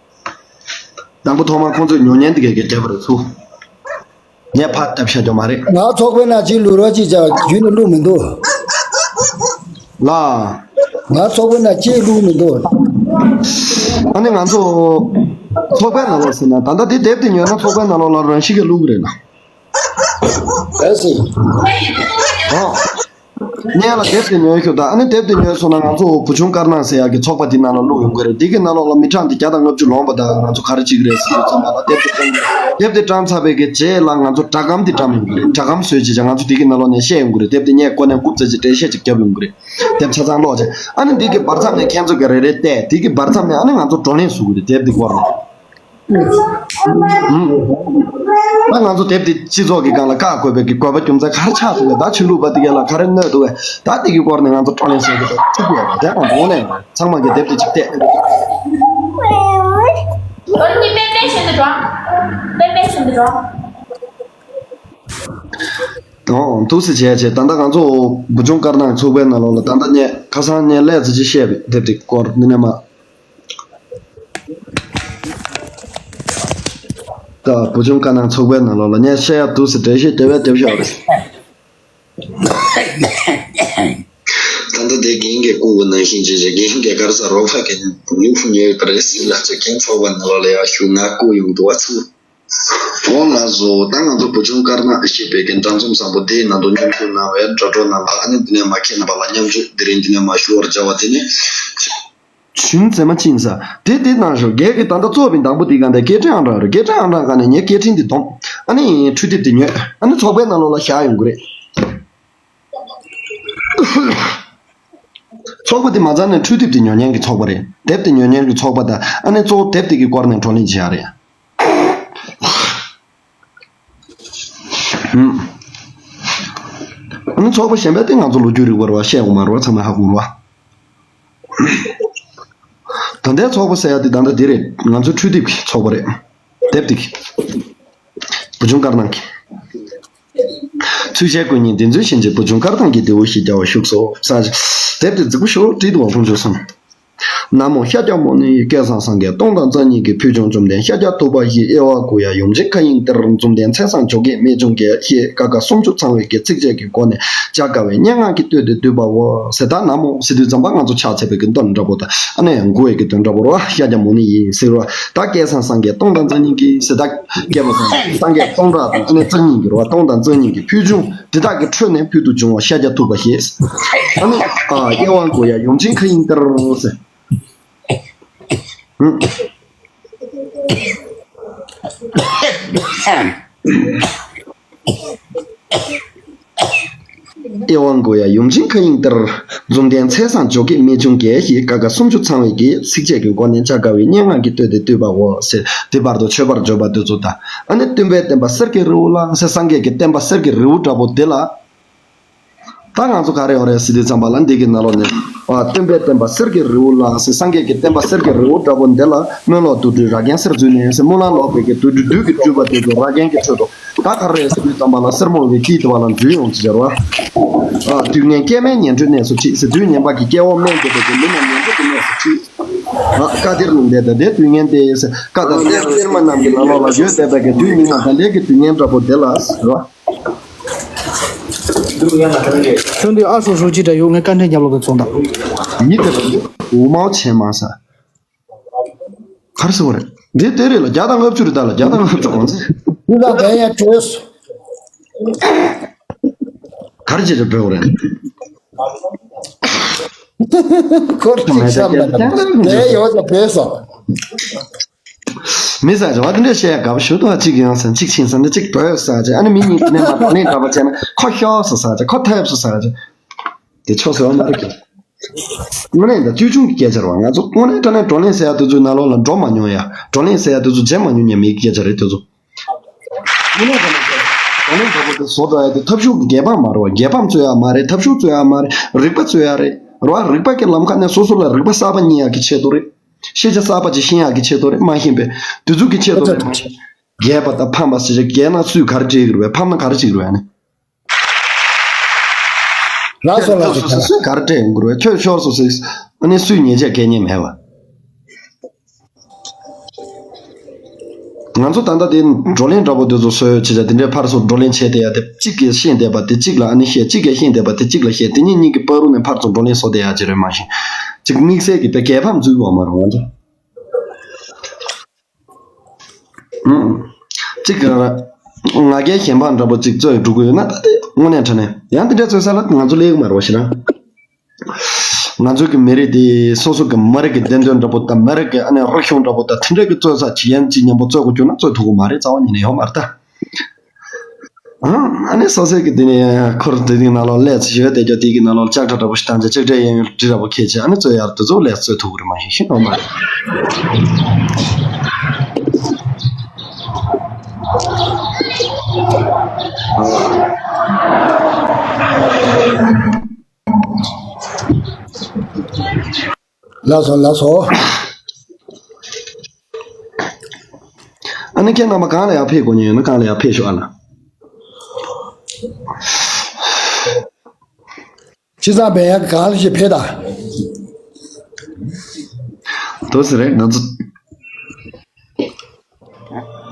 དང་པོ་ཐོག་མར་ཁོང་ཚོས་ཉོ་ཉན་ད་གའི་གི་རྒྱབ་རེད་ཚུར། ངས་ཕར་རྒྱབ་བཞག་རྒྱུ་མ་རེད། ང་ཚོགས་པའི་ནང་ཅིག་བླུག་རོགས་ཅིག་བྱ་རྒྱུན་ནས་བླུག་མི་འདུག་ལ། ང་ཚོགས་པའི་ནང་ཅིག་བླུག་མི་འདུག་ཨ་ནི་ང་ཚོ་ཚོགས་པའི་ནང་ལོགས་ཟེར་ན་ད་ལྟ་དེ་དེབ་དེ་ཉོས་ན་ཚོགས་པའི་ནང་ལོགས་ལ་རང་ཤི་གི་བླུག་གི་རེད་ན། གལ་སྲིད། ཨོ། ངས་ལ་དེབ་དེ་ཉོས་ཤོག་ད། ཨ་ནི་དེབ་དེ་ཉོས་སོང་ན་ང་ཚོ་བུ་ཆུང་དཀར་ནག་ཟེར་ཡག་གི་ཚོགས་པ་དེ་ནང་ལ་བླུག་ཡོང་གི་རེད། དེ་གི་ནང་ལོགས་ལ་མི་གྲངས་དེ་བརྒྱ་དང་ལྔ་བཅུ་ལོངས་པ་དང་ང་ཚོ་ག་རེ་བྱེད་ཀྱི་རེད་ཟེར་དུས་ཙམ་པ་ལ་དེབ་དེ་བཀྲམ། དེབ་དེ་བཀྲམ་ཚར་བའི་གི་རྗེས་ལ་ང་ཚོ་སྒྲ་སྒམ་དེ་བཀྲམ་ཡོང་གི་རེད། སྒྲ་སྒམ་བཟོས་བྱས་བྱས་ང་ཚོ་དེ་གི་ནང་ལོགས་ནས་བཤད་ཡོང་གི་རེད། དེབ་དེ་ངས་ཁོ་ནས་རྐུབ་རྩེ་གཅིག་འགྲེལ་བཤད་ཅིག་བརྒྱབ་ཡོང་གི་རེད། དེབ་ཆ་ཚང་ཀློག་བྱས། ཨ་ནི་དེ་གི་བར་མཚམས་ནས་ཁྱེད་ཚོ་གི་རེ་རེ་བལྟས། དེ་གི་བར་མཚམས་ནས་ཨ་ནི་ང་ཚོ་བགྲོ་གླེང་བཟོ་གི་རེད་དེབ་དེ་སྐོར་ལ། ད་ང་ཚོ་དེབ་དེ་སྤྱི་ཚོགས་ཀྱི་སྒང་ལ་བཀག་དགོས་པའི་གི་དགོས་པ་རྒྱུ་མཚན་ག་རེ་ཆགས་འདུག་གས། ད་ཆོས་ལུགས་པ་དེ་གས་ལ་ག་རེ་གནོད་འདུག་གས། ད་དེ་གི་སྐོར་ནས་ང་ཚོ་བགྲོ་གླེང་བྱེད་དགོས་པ་ཐུག་ཡོད་པ་དེ་ང་ཚོ་ནས་ཚང་མ་གི་དེབ་དེ་གཅིག་བལྟས། ཨོ་ཐུགས་སུ་བྱས་བྱས་ད་ལྟ་ང་ཚོ་བུ་ཆུང་དཀར་ནག་ཚོགས་པའི་ནང་ལོགས་ལ་ད་ལྟ་ངས་ཁ་སང་ངས་ཀླད་ཙམ་ཅིག་བཤད་པའི་དེབ་དེ་སྐོར་འདི་ནས་མ། ད་བུ་ཆུང་དཀར་ནག་ཚོགས་པའི་ནང་ལོགས་ལ་ངས་བཤད་ཡ་འདུག་ཟེར་འགྲེལ་བཤད་རྒྱབ་ཡ་རྒྱབ་ཤོག་རེད། ད་ལྟ་དེ་རྒན་གྱིས་བསྐུར་བ་ནང་བཞིན་བྱས་བྱས་རྒན་གྱིས་ག་རེ་ཟེར་རོགས་ཁ་གི་ཉུག་ཉུག་ཉོས་ཡོད་པ་རེད་ཟེར་ལབ་ཚེ་རྒན་ཚོགས་པ་ནང་ལོགས་ལ་ཡར་ཞུ་ང་བསྐུར་ཡོང་འདུག་བ་ཚུར། འོ་ལགས་སོ། ད་ང་ཚོ་བུ་ཆུང་དཀར་ནག་ཞེས་པའི་གི་འདྲ་འཛོམས་བཟང་པོ་དེའི་ནང་དུ་མཉམ་ཞུགས་གནང་བའི་དྲ་གྲོགས་རྣམ་པ་ཨ་ནི་འདི་ནས་མ་མཁྱེན་རྣམ་པ་ལ་མཉམ་ཞུགས་འདི་རིང་འདི་ནས་མ་ཞུ་བར་བྱ་བ་དེ་ནི། ཞུན་ཙེ་མ་ཅིན་ས། དེ་དེ་ནང་བཞིན་རྒན་གྱིས་ད་ལྟ་གཙོ་བའི་དང་པོ་དེ་ག་འདི་སྐད་འཕྲིན་ཨང་གྲངས་རེད། སྐད་འཕྲིན་ཨང་གྲངས་ག་ནས་ངས་སྐད་འཕྲིན་དེ་བསྡོམས། ཨ་ནི་འཕྲུལ་དེབ་དེ་ཉོས། ཨ་ནི་ཚོགས་པའི་ནང་ལོགས་ལ་བཞག་ཡོང་གི་རེད། ཚོགས་པ་དེ་མ་རྩ་ནས་འཕྲུལ་དེབ་དེ་ཉོ་མཁན་གྱི་ཚོགས་པ་རེད། དེབ་དེ་ཉོ་མཁན་གྱི་ཚོགས་པ་དང་། ཨ་ནི་གཙོ་བོ་དེབ་དེ་གི་སྐོར་ནས་བགྲོ་གླེང་བྱེད་ཡ་རེད། ཨ་ནི་ཚོགས་པ་གཞན་པ་དེ་ང་ཚོ་ལོ་རྒྱུས་རིག་པ་རེད་བ། བཤད་དགོས་མ་རེད་བ། ཚང་མས་ཧ་གོ་རེད་བ། ད་ལྟའི་ཚོགས་པ་ཟེར་ཡ་དེ་ད་ལྟ་འདི་རེད། ང་ཚོ་འཕྲུལ་དེབ་ཀྱི་ཚོགས་པ་རེད། དེབ་དེ་གི་བུ་ཆུང་དཀར་ནག་གི། ཚུལ་བཞིན་སྐུ་ཉིད་འདི་ཚོའི་ཞིང་ཆེན་བུ་ཆུང་དཀར་ཐང་གི་རྡེའུ་ཞིག་རྒྱལ་བ་བཞུགས་སོ། ས་དེབ་དེ་རྫིག་པོ་ཞིག་བྲིས་འདུག་བ། ཁོང་ཚོས་སོང་། ན་མོ་ཤཱཀྱ་མུ་ནི་ཡི། སྐལ་བཟང་སངས་རྒྱས་སྟོང་དང་རྩ་གཉིས་ཀྱི། ཕུལ་བྱུང་བཅོམ་ལྡན་ཤཱཀྱ་ཐུབ་པ་ཡི། དབྱེ་བ་དགུ་ཡ་ཡུམ་ཆེན་མཁའ་དབྱིངས་གཏེར། འཛུམ་ལྡན་ཚེས་བཟང་ཇོ་བོ་རྗེ་རྨད་བྱུང་རྒྱལ། ཞེས་ཀ་ཁ་སུམ་ཅུ་ཚང་བའི་གི་ཚིགས་བཅད་ཀྱི་སྒོ་ནས་བྱ་དཀའ་བའི་སྙན་ངག་གི་སྟོད་དུ་བསྡུས་པའོ་ཟེར། ད་ན་མོ་ཟེར་དུས་ཙམ་པ་ང་ཚོ་ཕྱག་འཚལ་བའི་གི་འདོན་འདྲ་པོ་དང་། ཨ་ནི་མགུ་བའི་གི་འདོན་འདྲ་པོ་རེད་བ། ཤཱཀྱ་མུ་ནི་ཡི་ཟེར་བ། ད་སྐལ་བཟང་སངས་རྒྱས་སྟོང་དང་རྩ་གཉིས་ཀྱི་ཟེར། ད་སྐལ་བ་སངས་རྒྱས་སངས་རྒྱས་སྟོང་ཕྲག་དང་ཨ་ནི་རྩ་གཉིས་ཀྱི་རེད་བ། སྟོང་དང་རྩ་གཉིས་ཀྱི་ཕུལ་བྱུང་དེ་དག་གི་ཁྲོད་ནས་ཕུལ་དུ་བྱུང་བ་ཤཱཀྱ་ཐུབ་པ་ཞེས། ཨ་ནི་ཨ་དབྱེ་བ་དགུ་ཡ་ཡུམ་ཆེན་མཁའ་དབྱིངས་གཏེར་ཟེར། དབྱེ་བ་དགུ་ཡ་ཡུམ་ཆེན་མཁའ་དབྱིངས་གཏེར། འཛུམ་ལྡན་ཚེས་བཟང་ཇོ་བོ་རྗེ་རྨད་བྱུང་རྒྱལ། ཞེས་ཀ་ཁ་སུམ་ཅུ་ཚང་བའི་གི་ཚིགས་བཅད་ཀྱི་སྒོ་ནས་བྱ་དཀའ་བའི་སྙན་ངག་གི་སྟོད་དུ་བསྡུས་པའོ་ཟེར། དེ་བར་དུ་མཆོད་པར་བརྗོད་པ་འདི་ཚོ་དང་། ཨ་ནི་སྟོན་པའི་བསྟན་པ་གསེར་གྱི་རི་བོ་ལ་ཟེར། སངས་རྒྱས་ཀྱི་བསྟན་པ་གསེར་གྱི་རི་བོ་འདྲ་པོ་དེ་ལ། ད་ང་ཚོ་ག་རེ་ཡོད་རེད་ཟེར་དུས་ཙམ་པ་ལ་འདི་གི་ནང་ལོགས་ནས། ཨ། སྟོན་པའི་བསྟན་པ་གསེར་གྱི་རི་བོ་ལ་ཟེར། སངས་རྒྱས་ཀྱི་བསྟན་པ་གསེར་གྱི་རི་བོ་འདྲ་པོ་འདི་ལ། སྨོན་ལོག་དུག་སྦྲུལ་རྭ་རྒྱན་གསེར་བརྫུས་ནས་ཟེར། སྨོན་ལམ་ལོག་པའི་གི་དུག་སྦྲུལ་བདུད་ཀྱི་སྤྲུལ་པ་དེ་ཚོ་རྭ་རྒྱན་གྱི་ཁྲོད་དུ། ད་ག་རེ་ཟེར་དུས་ཙམ་པ་ལ་སེར་མོ་བའི་དཀྱིལ་དུ་བ་ལ་འཛུལ་ཡོང་ཅི་བྱ་བ། ཨ། དུས་ངན་སྐྱེ་དམན་ངན་འགྲོའི་གནས་སུ་ཁྲིད་ཟེར། དུས་ངན་པ་གི་སྐྱེ་བོ་དམན་དགོས་པའི་གི་མི་རྣམས་ངན་འགྲོ་གི་གནས་སུ་ཁྲིད། ཨ། བཀའ་གཏེར་ལུང་བསྟན་དང་དེ་དུས་ངན་ཏེ་ཟེར། བཀའ་དང་གཏེར་གཏེར་མ་རྣམས་ཀྱི་ནང་ལོགས་ལ་ཡོད་བསྡད་པའི་གི་དུས་ངན་དང་ད་ལྟའི་གི་དུས་ངན་འདྲ་པོ་དེ་ལ་ཟེར་བ། ཁྱོད་འདི་ཨ་ཧྲོ་ཧྲོ་ཅི་འདྲ་ཡོད། ངས་བཀའ་འདྲི་རྒྱབ་ལོག་ཏུ་ཚོང་དང་། མི་དེ་ལ་འུ་མའོ་ཆེན་མ་ས། གར་སོང་རེད། འདི་དེ་རེད་ལ། བརྒྱ་དང་ལྔ་བཅུ་རེད། ད་ལ་བརྒྱ་དང་ལྔ་བཅུ་གོང་ཚེ། འདི་ལ་བས་ཡ་བྲོས། གར་ཅི་རེད་བྲོས་རེད། ཁོར་ཅིག་བསམ་ན་བས་ཡོད་ལ་བས་སོང་། མི་ཟ་བ་དེ་འདྲ་བཤད་དགའ་པོ་ཞུ་དོ། གཅིག་ཡོང་ཟེར་གཅིག་ཕྱིན་ཟེར་ན་གཅིག་བོད་ཟ་བྱས། ཨ་ནི་མི་གཉིས་དེ་ནས་མ་བགྲོ་གླེང་འདྲ་པོ་བྱས་ན་ཁོ་ཤོག་ཟེར་ཟ་བྱས། ཁོ་ཐེབས་ཟེར་ཟ་བྱས། དེ་ཆོག་ཟེར་བ་མ་རེད་ཀྱི། དངོས་གནས་ད་ཅོལ་ཆུང་གི་སྐད་ཆ་རེད་བ། ང་ཚོ་དངོས་གནས་དྲང་གནས་བགྲོ་གླེང་ཟེར་ཡ་དེ་ཚོའི་ནང་ལོགས་ལ་འགྲོ་མ་མྱོང་ཡ། བགྲོ་གླེང་ཟེར་ཡ་དེ་ཚོ་བྱེད་མ་མྱོང་མཁན་མིའི་སྐད་ཆ་རེད་དེ་ཚོ། དངོས་གནས་དྲང་གནས་བགྲོ་གླེང་འདྲ་པོ་དེ་བཟོ་འདྲ་ཡ་དེ་འཐབ་ཕྱོགས་ཀྱི་རྒྱལ་ཕམ་མ་རེད་བ། རྒྱལ་ཕམ་རྩོད་ཡ་མ་རེད། འཐབ་ཕྱོགས་རྩོད་ཡ་མ་རེད། རིག་པ་རྩོད་ཡ་རེད་རེད་བ། རིག་པ་གི་ལམ་ཁ་ནས་སོ་སོ་ལ་རིག་པ་གསར་པ་རྙེད་ཡ་གི་ཆེད་དུ་རེད། ཤེས་བྱ་གསར་པ་ཅིག་ཤེས་ཡག་གི་ཆེད་དུ་རེད། མ་ཤེས་པའི་དུས་ཚོད་ཀྱི་ཆེད་དུ་རེད། རྒྱས་པ་དང་ཕམ་པ་ཟེར་བྱས། རྒྱས་ན་སུས་ག་རེ་སྤྲད་ཀྱི་རེད་པས། ཕམ་ན་ག་རེ་བྱེད་ཀྱི་རེད་པས། ཨ་ནི། ལགས་སོ་ལགས་སོ། ཐོས་སོང་ཟེར་སུས་ག་རེ་སྤྲད་ཡོང་གི་རེད་པས། ཐོས་ཤོར་སོང་ཟེར། ཨ་ནི་སུས་ཉེས་ཆད་འགེལ་མཁན་མེད་པ། ང་ཚོ་ད་ལྟ་དེ་བགྲོ་གླེང་འདྲ་པོ་དེ་ཚོ་བཟོས་ཡོད་བྱས་བྱས། དེ་འདྲའི་ཕར་ཚུར་བགྲོ་གླེང་བྱས་བསྡད་ཡ་དེ། གཅིག་གིས་ཤེས་བསྡད་པ་དེ་གཅིག་ལ་ཨ་ནི་བཤད། གཅིག་གིས་ཤེས་བསྡད་པ་དེ་གཅིག་ལ་བཤད། དེ་གཉིས་གཉིས་ཀྱི་བར་དུ་ནས་ཕར་ཚུར་བགྲོ་གླེང་བཟོ་བསྡད་ཡ་ཅིག་རེད་མ་གཞི། གཅིག་དམིགས་བསལ་གྱི་དེ་རྒྱལ་ཕམ་བཟོས་པ་མ་རེད་ང་ཚོ། ཨང་། གཅིག་གི་ང་རྒྱལ་གཞན་ཕམ་འདྲ་པོ་གཅིག་རྩོད་འགྲོ་གི་ཡོད་ན། ད་དེ་དངོས་གནས་དྲང་གནས་ཡང་དེ་འདྲ་རྩོད་ས་ལ་ང་ཚོ་སླེབས་ཀྱི་མ་རེད་པ། ཞེ་ན། ང་ཚོ་གི་མི་རིགས་དེ་སོ་སོ་གི་མི་རིགས་ཀྱི་བདེན་དོན་འདྲ་པོ་དང་། མི་རིགས་ཀྱི་ཨ་ནི་རིག་གཞུང་འདྲ་པོ་དང་། དེ་འདྲ་གི་རྩོད་ས་ཅིག་ཡན་ཅིག་མཉམ་པོ་རྩོད་དགོས་བྱུང་ན་རྩོད་ཐུབ་ཀྱི་མ་རེད། རྩ་བ་ཉིད་ནས་ཡོད་མ་རེད་ད། ཨང་། ཨ་ནི་སོ་སོའི་གི་དེ་ནས་ཁོར་དེ་དེའི་ནང་ལོགས་ལས་ཚེ་ཞོལ་དེ་རྒྱ་དེ་གི་ནང་ལོགས་ལྕགས་ཁྲ་འདྲ་པོ་ཞིག་བཏང་བྱས། ལྕགས་ཁྲའི་གཡས་གཡོན་གྲི་འདྲ་པོ་འཁྱེར་བྱས། ཨ་ནི་རྩོད་ཡར་དེ་ཚོ་ལས་རྩོད་ཐུབ་ཀྱི་རེད་མ་གཞི། ཤེས་ནོར་མ་རེད། ལགས་སོ་ལགས་སོ། ཨ་ནི་ཁྱེད་རྣམ་པ་གང་ལ་ཡར་ཕེབས་དགོས་མཁན་ཡོད་ན་གང་ལ་ཡར་ཕེབས་ཤོག་ཨ་ལ། ཁྱེད་ཚང་བས་ཡར་གང་ལ་ཞིག་ཕེབས་དང་། དོ་ཟེར་རེད་ང་ཚོ།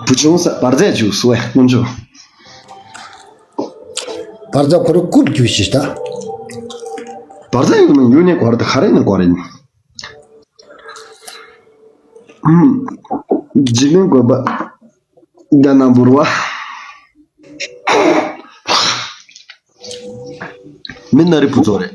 བུ་ཆུང་ས་བར་ཆད་བྱུག་སོ་ཡ་སྔོན་ཆུ། བར་ཆད་ཁོ་རང་རྐུབ་རྒྱུ་ཞིག་ད། བར་ཆད་ཡོད་ན་ཡོད་ནས་གོ་ར་ད་ག་རེ་ནས་གོ་ར་ཡིན། ཨུམ། འཇིགས་མེད་དགོན་པ། རྒྱ་ནག་འབུར་བ། མི་སྣ་རི་བུ་ཚོ་རེད།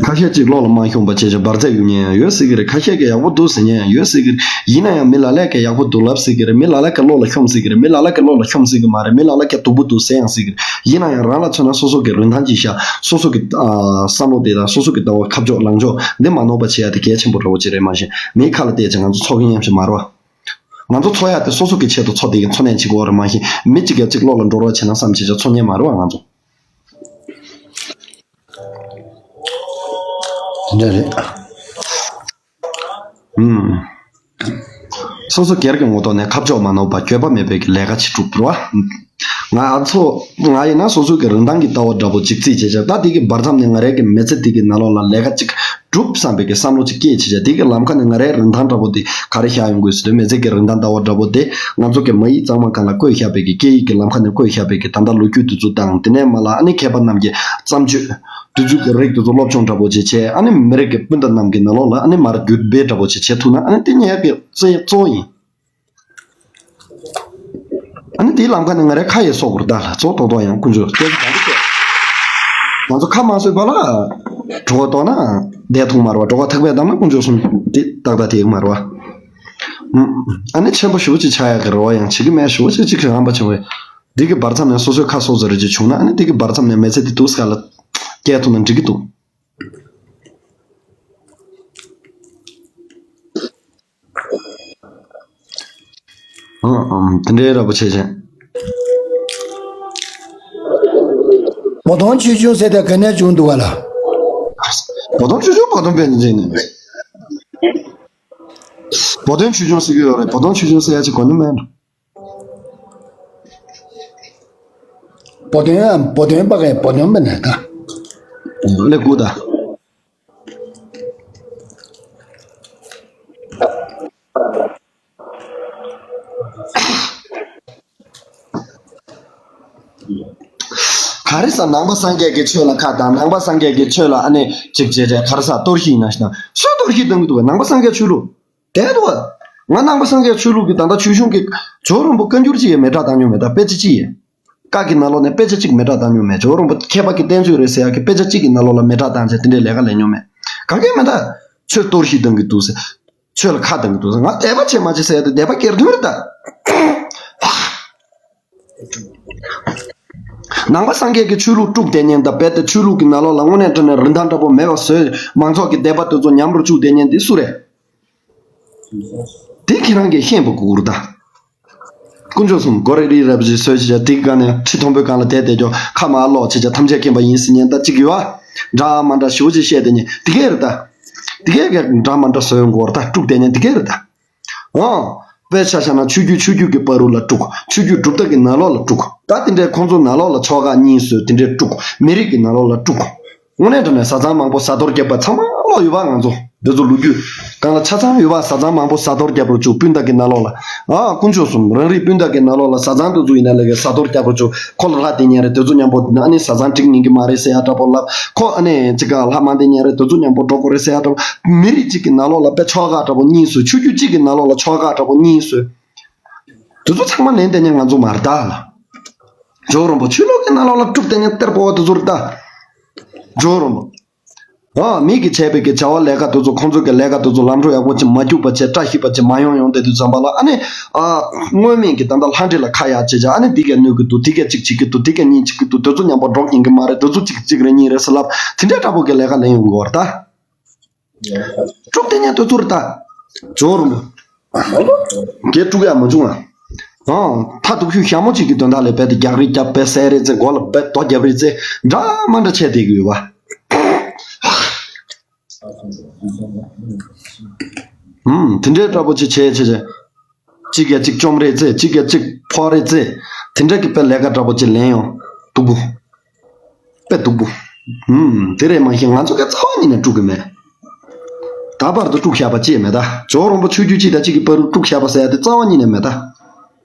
ཁ་ཤས་ཅིག་བློ་ལ་མ་ཤོང་པ་བྱས་བྱས་འབར་རྫས་གཡུག་མཁན་ཡང་ཡོད་སྲིད་ཀྱི་རེད། ཁ་ཤས་ཀྱིས་ཡག་པོ་འདུག་ཟེར་མཁན་ཡང་ཡོད་སྲིད་ཀྱི་རེད། ཡིན་ན་ཡང་མི་ལ་ལས་ཀྱིས་ཡག་པོ་འདུག་ལབ་སྲིད་ཀྱི་རེད། མི་ལ་ལས་ཀྱིས་བློ་ལ་ཤོམ་སྲིད་ཀྱི་རེད། མི་ལ་ལས་ཀྱིས་བློ་ལ་ཤོམ་སྲིད་ཀྱི་མ་རེད། མི་ལ་ལས་ཀྱིས་སྡུག་པོ་འདུག་ཟེར་ཡང་སྲིད་ཀྱི་རེད། ཡིན་ན་ཡང་རང་ལ་མཚོན་ན་སོ་སོ་གི་རིན་ཐང་ཅིག་བཞག་སོ་སོ་གི་ཨ་བསམ་བློ་དེ་དང་སོ་སོ་གི་ལྟ་བ་ཁ་ཕྱོགས་ལངས་ཕྱོགས་འདི་མ་ནོར་བ་བྱེད་ཡ་དེ་གལ་ཆེན་པོ་འདྲ་བོ་ཅིག་རེད། མ་གཞི་མིའི་ཁ་ལ་བལྟས་ཅིག་ང་ཚོ་ཚོགས་མཁན་ཡང་ཞིག་མ་རེད་བ། ང་ཚོ་འཚོ་ཡ་དེ་སོ་སོ་གི་ཆེད་དུ་འཚོ་བསྡད་མཁན་འཚོ་གནས་བྱེད་དགོས་རེད། མ་གཞི་མི་གཅིག་གིས་གཅིག་བློ་ལ་འགྲོ་རོགས་བྱེད་ན་བསམ་བྱེད་ཅིག་འཚོ་མཁན་མ་རེད་བ་ང་ཚོ། དེ་འདྲ་རེད། ཨུམ། སོ་སོ་སྒེར་གྱི་ངོ་ཐོག་ནས་ཁ་ཕྱོགས་མ་ནོར་བ་འགྱོད་པ་མེད་པའི་གི་ལས་ཀ་བྱེད་ཐུབ་འགྲོ་བ། ང་ཚོ་ང་ཡིན་ན་སོ་སོ་གི་རིན་ཐང་གི་ལྟ་བ་འདྲ་པོ་ཅིག་རྩིས་བྱས་བྱས་ད་དེ་གི་བར་མཚམས་ནས་ང་རའི་གི་མི་ཚེ་དེ་གི་ནང་ལོགས་ལ་ལས་ཀ་ཅིག་སྒྲུབ་བསམ་པའི་གི་བསམ་བློ་ཅིག་སྐྱེས་བྱས་བྱས་དེ་གི་ལམ་ཁ་ནས་ང་རའི་རིན་ཐང་འདྲ་པོ་དེ་ག་རེ་བཞག་ཡོང་དགོས་ཟེར་དུས་མི་ཚེ་གི་རིན་ཐང་ལྟ་བ་འདྲ་པོ་དེ་ང་ཚོ་གི་མ་ཡིག་གཙང་མ་སྒང་ལ་བཀོད་བཞག་པའི་གི་སྐད་ཡིག་གི་ལམ་ཁ་ནས་བཀོད་བཞག་པའི་གི་ད་ལྟ་ལོ་རྒྱུས་དེ་ཚོ་དང་དེ་ནས་མ་ལ་ཨ་ནི་མཁས་པ་རྣམས་ཀྱི་བརྩམས་ཆོས། དུས་ཚོད་ཀྱི་རིགས་དེ་ཚོ་སློབ་སྦྱོང་འདྲ་པོ་ཅིག་བྱས་ཨ་ནི་མི་རིགས་ཀྱི་སྤུན་ཟླ་རྣམས་ཀྱི་ནང་ལོགས་ལ་ཨ་ནི་མར་བརྒྱུད་སྤེལ་འདྲ་པོ་ཅིག་བྱེད་ཐུབ་ན་ཨ་ནི་དེ་ངའི་གི་རྩ་གཙོ་བོ་ཡིན། ཨ་ནི་དེའི་ལམ་ཁ་ནས་ང་རའི་ཁ་ཡི་སོ་བུར་ད་ལ་གཙོ་ཏོག་ཏོག་ཡང་ཀུན་སྤྱོད་སྐད་ཆ་གང་དུ་བཤད། ང་ཚོ་ཁ་མ་སོས་པ་ལ་གྲོད་ཁོག་ལྟོགས་ན་བསྡད་ཐུབ་མ་རེད་བ། གྲོད་ཁོག་ཐག་པས་བསྡམས་ན་ཀུན་སྤྱོད་གསུམ་དེ་ཏག་ཏག་དེ་ཡོད་མ་རེད་བ། ཨ་ནི་ཆེན་པོ་ཞེ་པོ་ཅིག་ཆགས་ཡག་གི་རེ་བ་ཡང་བྱེད་ཀྱི་མེད། ཞེ་པོ་ཅིག་ཅིག་གི་རང་པ་བྱུང་བས། འདི་གི་བར་མཚམས་ནས་སོ་སོའི་ཁ་སོ་ཟེར་རེ་ཅིག་བྱུང་ན་ཨ་ནི་འདི་གི་བར་མཚམས་ནས་མི་ཚེ་འདི་འདུག་སེ་ག་ལ་སྐྱེལ་ཐུབ་ན་འགྲིག་གི་འདུག་ཨང་ཨང་། དེ་འདྲའི་ར་པོ་ཆེ་ཆེ། བོ་དོང་ཆོས་ཆུང་ཟེར་ཏེ་ག་ནས་བྱུང་འདུག་ག་ལ། བོ་དོང་ཆོས་ཆུང་བོ་དོང་པན་ཅིག་ནས། བོ་དོང་ཆོས་ཆུང་ཟེར་གྱི་ཡོད་རེད། བོ་དོང་ཆོས་ཆུང་ཟེར་ཡ་ཅིག་གོ་ནི་མེད། བོ་དོན་བོ་དོན་པ་གའི་བོ་དོན་པ་ནས་ད། ལེ་གུ་ད། ག་རེ་ཟ། ནང་པ་སངས་རྒྱས་ཀྱི་ཆོས་ལ་ཁ་དང་ནང་པ་སངས་རྒྱས་ཀྱི་ཆོས་ལ་ཨ་ནི་ཅིག་བྱས་རེད། ག་རེ་ཟ། གཏོར་བཤིག་ཡིན་ན་ཞིག་དང་སུས་གཏོར་བཤིག་གཏོང་གི་འདུག་ག་ནང་པ་སངས་རྒྱས་ཆོས་ལུགས། དེ་འདུག་ག་ང་ནང་པ་སངས་རྒྱས་ཆོས་ལུགས་ཀྱི་ད་ལྟ་ཆོས་གཞུང་གི་ཇོ་རོང་པོ་བཀའ་འགྱུར་གཅིག་ཡང་མེ་སྲེག་བཏང་མྱོང་མེད། ད་དཔེ་ཆ་གཅིག་ཡང་། བཀའ་གི་ནང་ལོགས་ནས་དཔེ་ཆ་གཅིག་མེ་སྲེག་བཏང་མྱོང་མེད། ཇོ་རོང་པོ་མཁས་པ་གི་བསྟན་བཅོས་རེད་ཟེར་ཡག་གི་དཔེ་ཆ་གཅིག་གི་ནང་ལོགས་ལ་མེ་སྲེག་བཏང་བྱས་དེ་འདྲའི་ལས་ཀ་ལས་མྱོང་མེད། ག་གེ་མེད་ད། ཆོས་གཏོར་བཤིག་གཏང་གི་འདུག་ཟེར། ཆོས་ལ་ཁ་གཏང་གི་འདུག་ཟེར། ང་དད་པ་བྱེད་མ་བྱེད་ཟེར་ཡ་དེ་དད་པ་སྒེར་དོན་རེད་ད། ནང་པ་སངས་རྒྱས་ཀྱི་ཆོས་ལུགས་དཀྲུགས་བསྡད་མཁན་དང་རྦད་དེ་ཆོས་ལུགས་ཀྱི་ནང་ལོགས་ལ་དངོས་གནས་དྲང་གནས་རིན་ཐང་འདྲ་པོ་མེད་པ་བཟོས་མང་ཚོགས་ཀྱི་དད་པ་དེ་ཚོ་ཉམས་རུ་བཅུག་བསྡད་མཁན་འདི་སུ་རེད། དེ་ཁྱེད་རང་གིས་ཤེས་པ་དགོས་ཀྱི་རེད་ད། དཀོན་མཆོག་གསུམ་སྒོ་རེ་རི་རབ་ཅིག་བཟོས་བྱས་དེའི་སྒང་ནས་ཁྲི་མཐོན་པོའི་སྒང་ལ་བསྡད་བསྡད་ཀྱོག་ཁ་མར་སློག་བྱས་བྱས་ཐམས་ཅད་མཁྱེན་པ་ཡིན་ཟེར་མཁན་ད་གཅིག་ཡོད་ཨ། འདྲ་མ་འདྲ་ཞེ་པོ་ཅིག་བཤད་བསྡད་མཁན་དེ་གས་རེད་ད། དེ་གས་ཀྱི་འདྲ་མ་འདྲ་བཟོས་ཡོང་གི་ཡོད་རེད་ད། དཀྲུགས་བསྡད་མཁན་དེ་གས་རེད་ད། ཨང་། དཔེ་ཆ་བཞག་ན་ཆོས་བརྒྱུད་ཆོས་བརྒྱུད་ཀྱི་བར་རུ་ལ་དཀྲུགས། ཆོས་བརྒྱུད་གྲུབ་མཐའ་གི་ནང་ལོགས་ལ་དཀྲུགས། ད་དེ་འདྲའི་ཁོང་ཚོ་ནང་ལོགས་ལ་ཆོལ་ཁ་གཉིས་བཟོས་དེ་འདྲའི་དཀྲུགས། མི་རིགས་ཀྱི་ནང་ལོགས་ལ་དཀྲུགས། དངོས་གནས་དྲང་གནས་བཟའ་ཚང་མང་པོ་བཟའ་གཏོར་བརྒྱབ་པ་ཚང་མ་ལོག་ཡོད་པ། ང་ཚོ་འདི་ཚོ་ལོ་རྒྱུས་སྒང་ལ་ཆ་ཚང་ཡོད་པ། བཟའ་ཚང་མང་པོ་བཟའ་གཏོར་བརྒྱབ་རུ་བཅུག་སྤུན་ཟླ་གི་ནང་ལོགས་ལ། ཨ་དཀོན་མཆོག་གསུམ། རང་རིགས་སྤུན་ཟླ་གི་ནང་ལོགས་ལ་བཟའ་ཚང་དེ་ཚོ་ཡིན་ན་ལས་ཀའི་བཟའ་གཏོར་བརྒྱབ་རུ་བཅུག་ཁོ་ལ་ལྷ་དེ་ཉན་རེད། དེ་ཚོ་མཉམ་པོ་ཨ་ནི་བཟའ་ཚང་འགྲིག་ཉན་གི་མ་རེད་ཟེར་ཡ་འདྲ་པོ་ལབ། ཁོ་ཨ་ནི་ཅི་ག་ལྷ་མ་དེ་ཉན་རེད། དེ་ཚོ་མཉམ་པོ་འགྲོ་དགོས་རེད་ཟེར་ཡ་འདྲ་པོ། མི་རིགས་གཅིག་གི་ནང་ལོགས་ལ་དཔེ་ཆོལ་ཁ་འདྲ་པོ་གཉིས་བཟོས། ཆོས་བརྒྱུད་གཅིག་གི་ནང་ལོགས་ལ་ཆོལ་ཁ་འདྲ་པོ་གཉིས་བཟོས། དེ་ཚོ་ཚང་མ་ལན་བསྟན་མཁན་ང་ཚོ་མ་རེད་ད་ལ། ཇོ་རོང་པོ་ཆོས་ལུགས་ཀྱི་ནང་ལོགས་ལ་དཀྲུགས་བསྡད་མཁན་གཏེར་པོ་བ་དེ་ཚོ་རེད་ད། ཇོ་རོང་པོ། ཨ་མི་གིས་བྱས་པའི་གི་བྱ་བ་ལས་ཀ་དེ་ཚོ་ཁོང་ཚོ་གི་ལས་ཀ་དེ་ཚོ་ལམ་འགྲོ་ཡག་པོ་ཅིག་མ་རྒྱུག་པ་བྱས། བཀྲ་ཤིས་པ་ཅིག་མ་ཡོང་ཡོང་བསྡད་དུས་ཙམ་པ་ལ་ཨ་ནི། ཨ་སྔོན་མེད་ཀྱི་ད་ལྟ་ལྷ་འདྲེ་ལ་ཁ་ཡག་བྱེད་བྱས། ཨ་ནི་འདི་གས་གནོད་ཀྱི་འདུག་འདི་གས་གཅིག་བྱེད་ཀྱི་འདུག་འདི་གས་གཉིས་བྱེད་ཀྱི་འདུག་དེ་ཚོ་མཉམ་པོ་འགྲོགས་ཉན་གི་མ་རེད། དེ་ཚོ་གཅིག་གཅིག་རེད་གཉིས་རེད་ཟེར་ལབ། དེ་འདྲའི་འདྲ་པོ་གི་ལས་ཀ་ལེན་ཡོང་གི་ཡོད་རེད་ད། དཀྲུགས་བསྡད་མཁན་དེ་ཚོ་རེད་ད། ཇོ་རོང་པོ། གས་དཀྲུགས་ཡག་མ་བྱུང་ང་། ཨང་། ཐ་དུག་ཤུ་ཞྭ་མོ་གཅིག་གི་དོན་དག་ལས་རྦད་དེ་རྒྱག་རེས་རྒྱབ་པས་ཟེར་རེས་ཚེ་མགོ་ལ་རྦད་རྡོ་རྒྱབ་རེས་ཚེ་འདྲ་མ་འདྲ་བྱས་བསྡད་ཀྱི་ཡོད་པ། ཨུམ། དེ་འདྲའི་འདྲ་པོ་ཅིག་བྱས་བྱས་བྱས། གཅིག་གིས་གཅིག་བཅོམ་རེས་ཚེ་གཅིག་གིས་གཅིག་ཕོག་རེས་ཚེ། དེ་འདྲ་གི་དཔེ་ལས་ཀ་འདྲ་པོ་ཅིག་ལེན་ཡོང་། སྡུག་པོ། དཔེ་སྡུག་པོ། ཨུམ། དེ་རེད། མ་གཞི་ང་ཚོ་ག་རྩ་བ་ཉིད་ནས་དཀྲུག་གི་མེད། ད་བར་དུ་དཀྲུག་བཞག་པ་ཅིག་མེད་ད། ཇོ་རོང་པོ་ཆོས་བརྒྱུད་གཅིག་དང་གཅིག་གི་བར་དུ་དཀྲུག་བཞག་པ་ཟེར་ཡ་དེ་རྩ་བ་ཉིད་ནས་མེད་ད།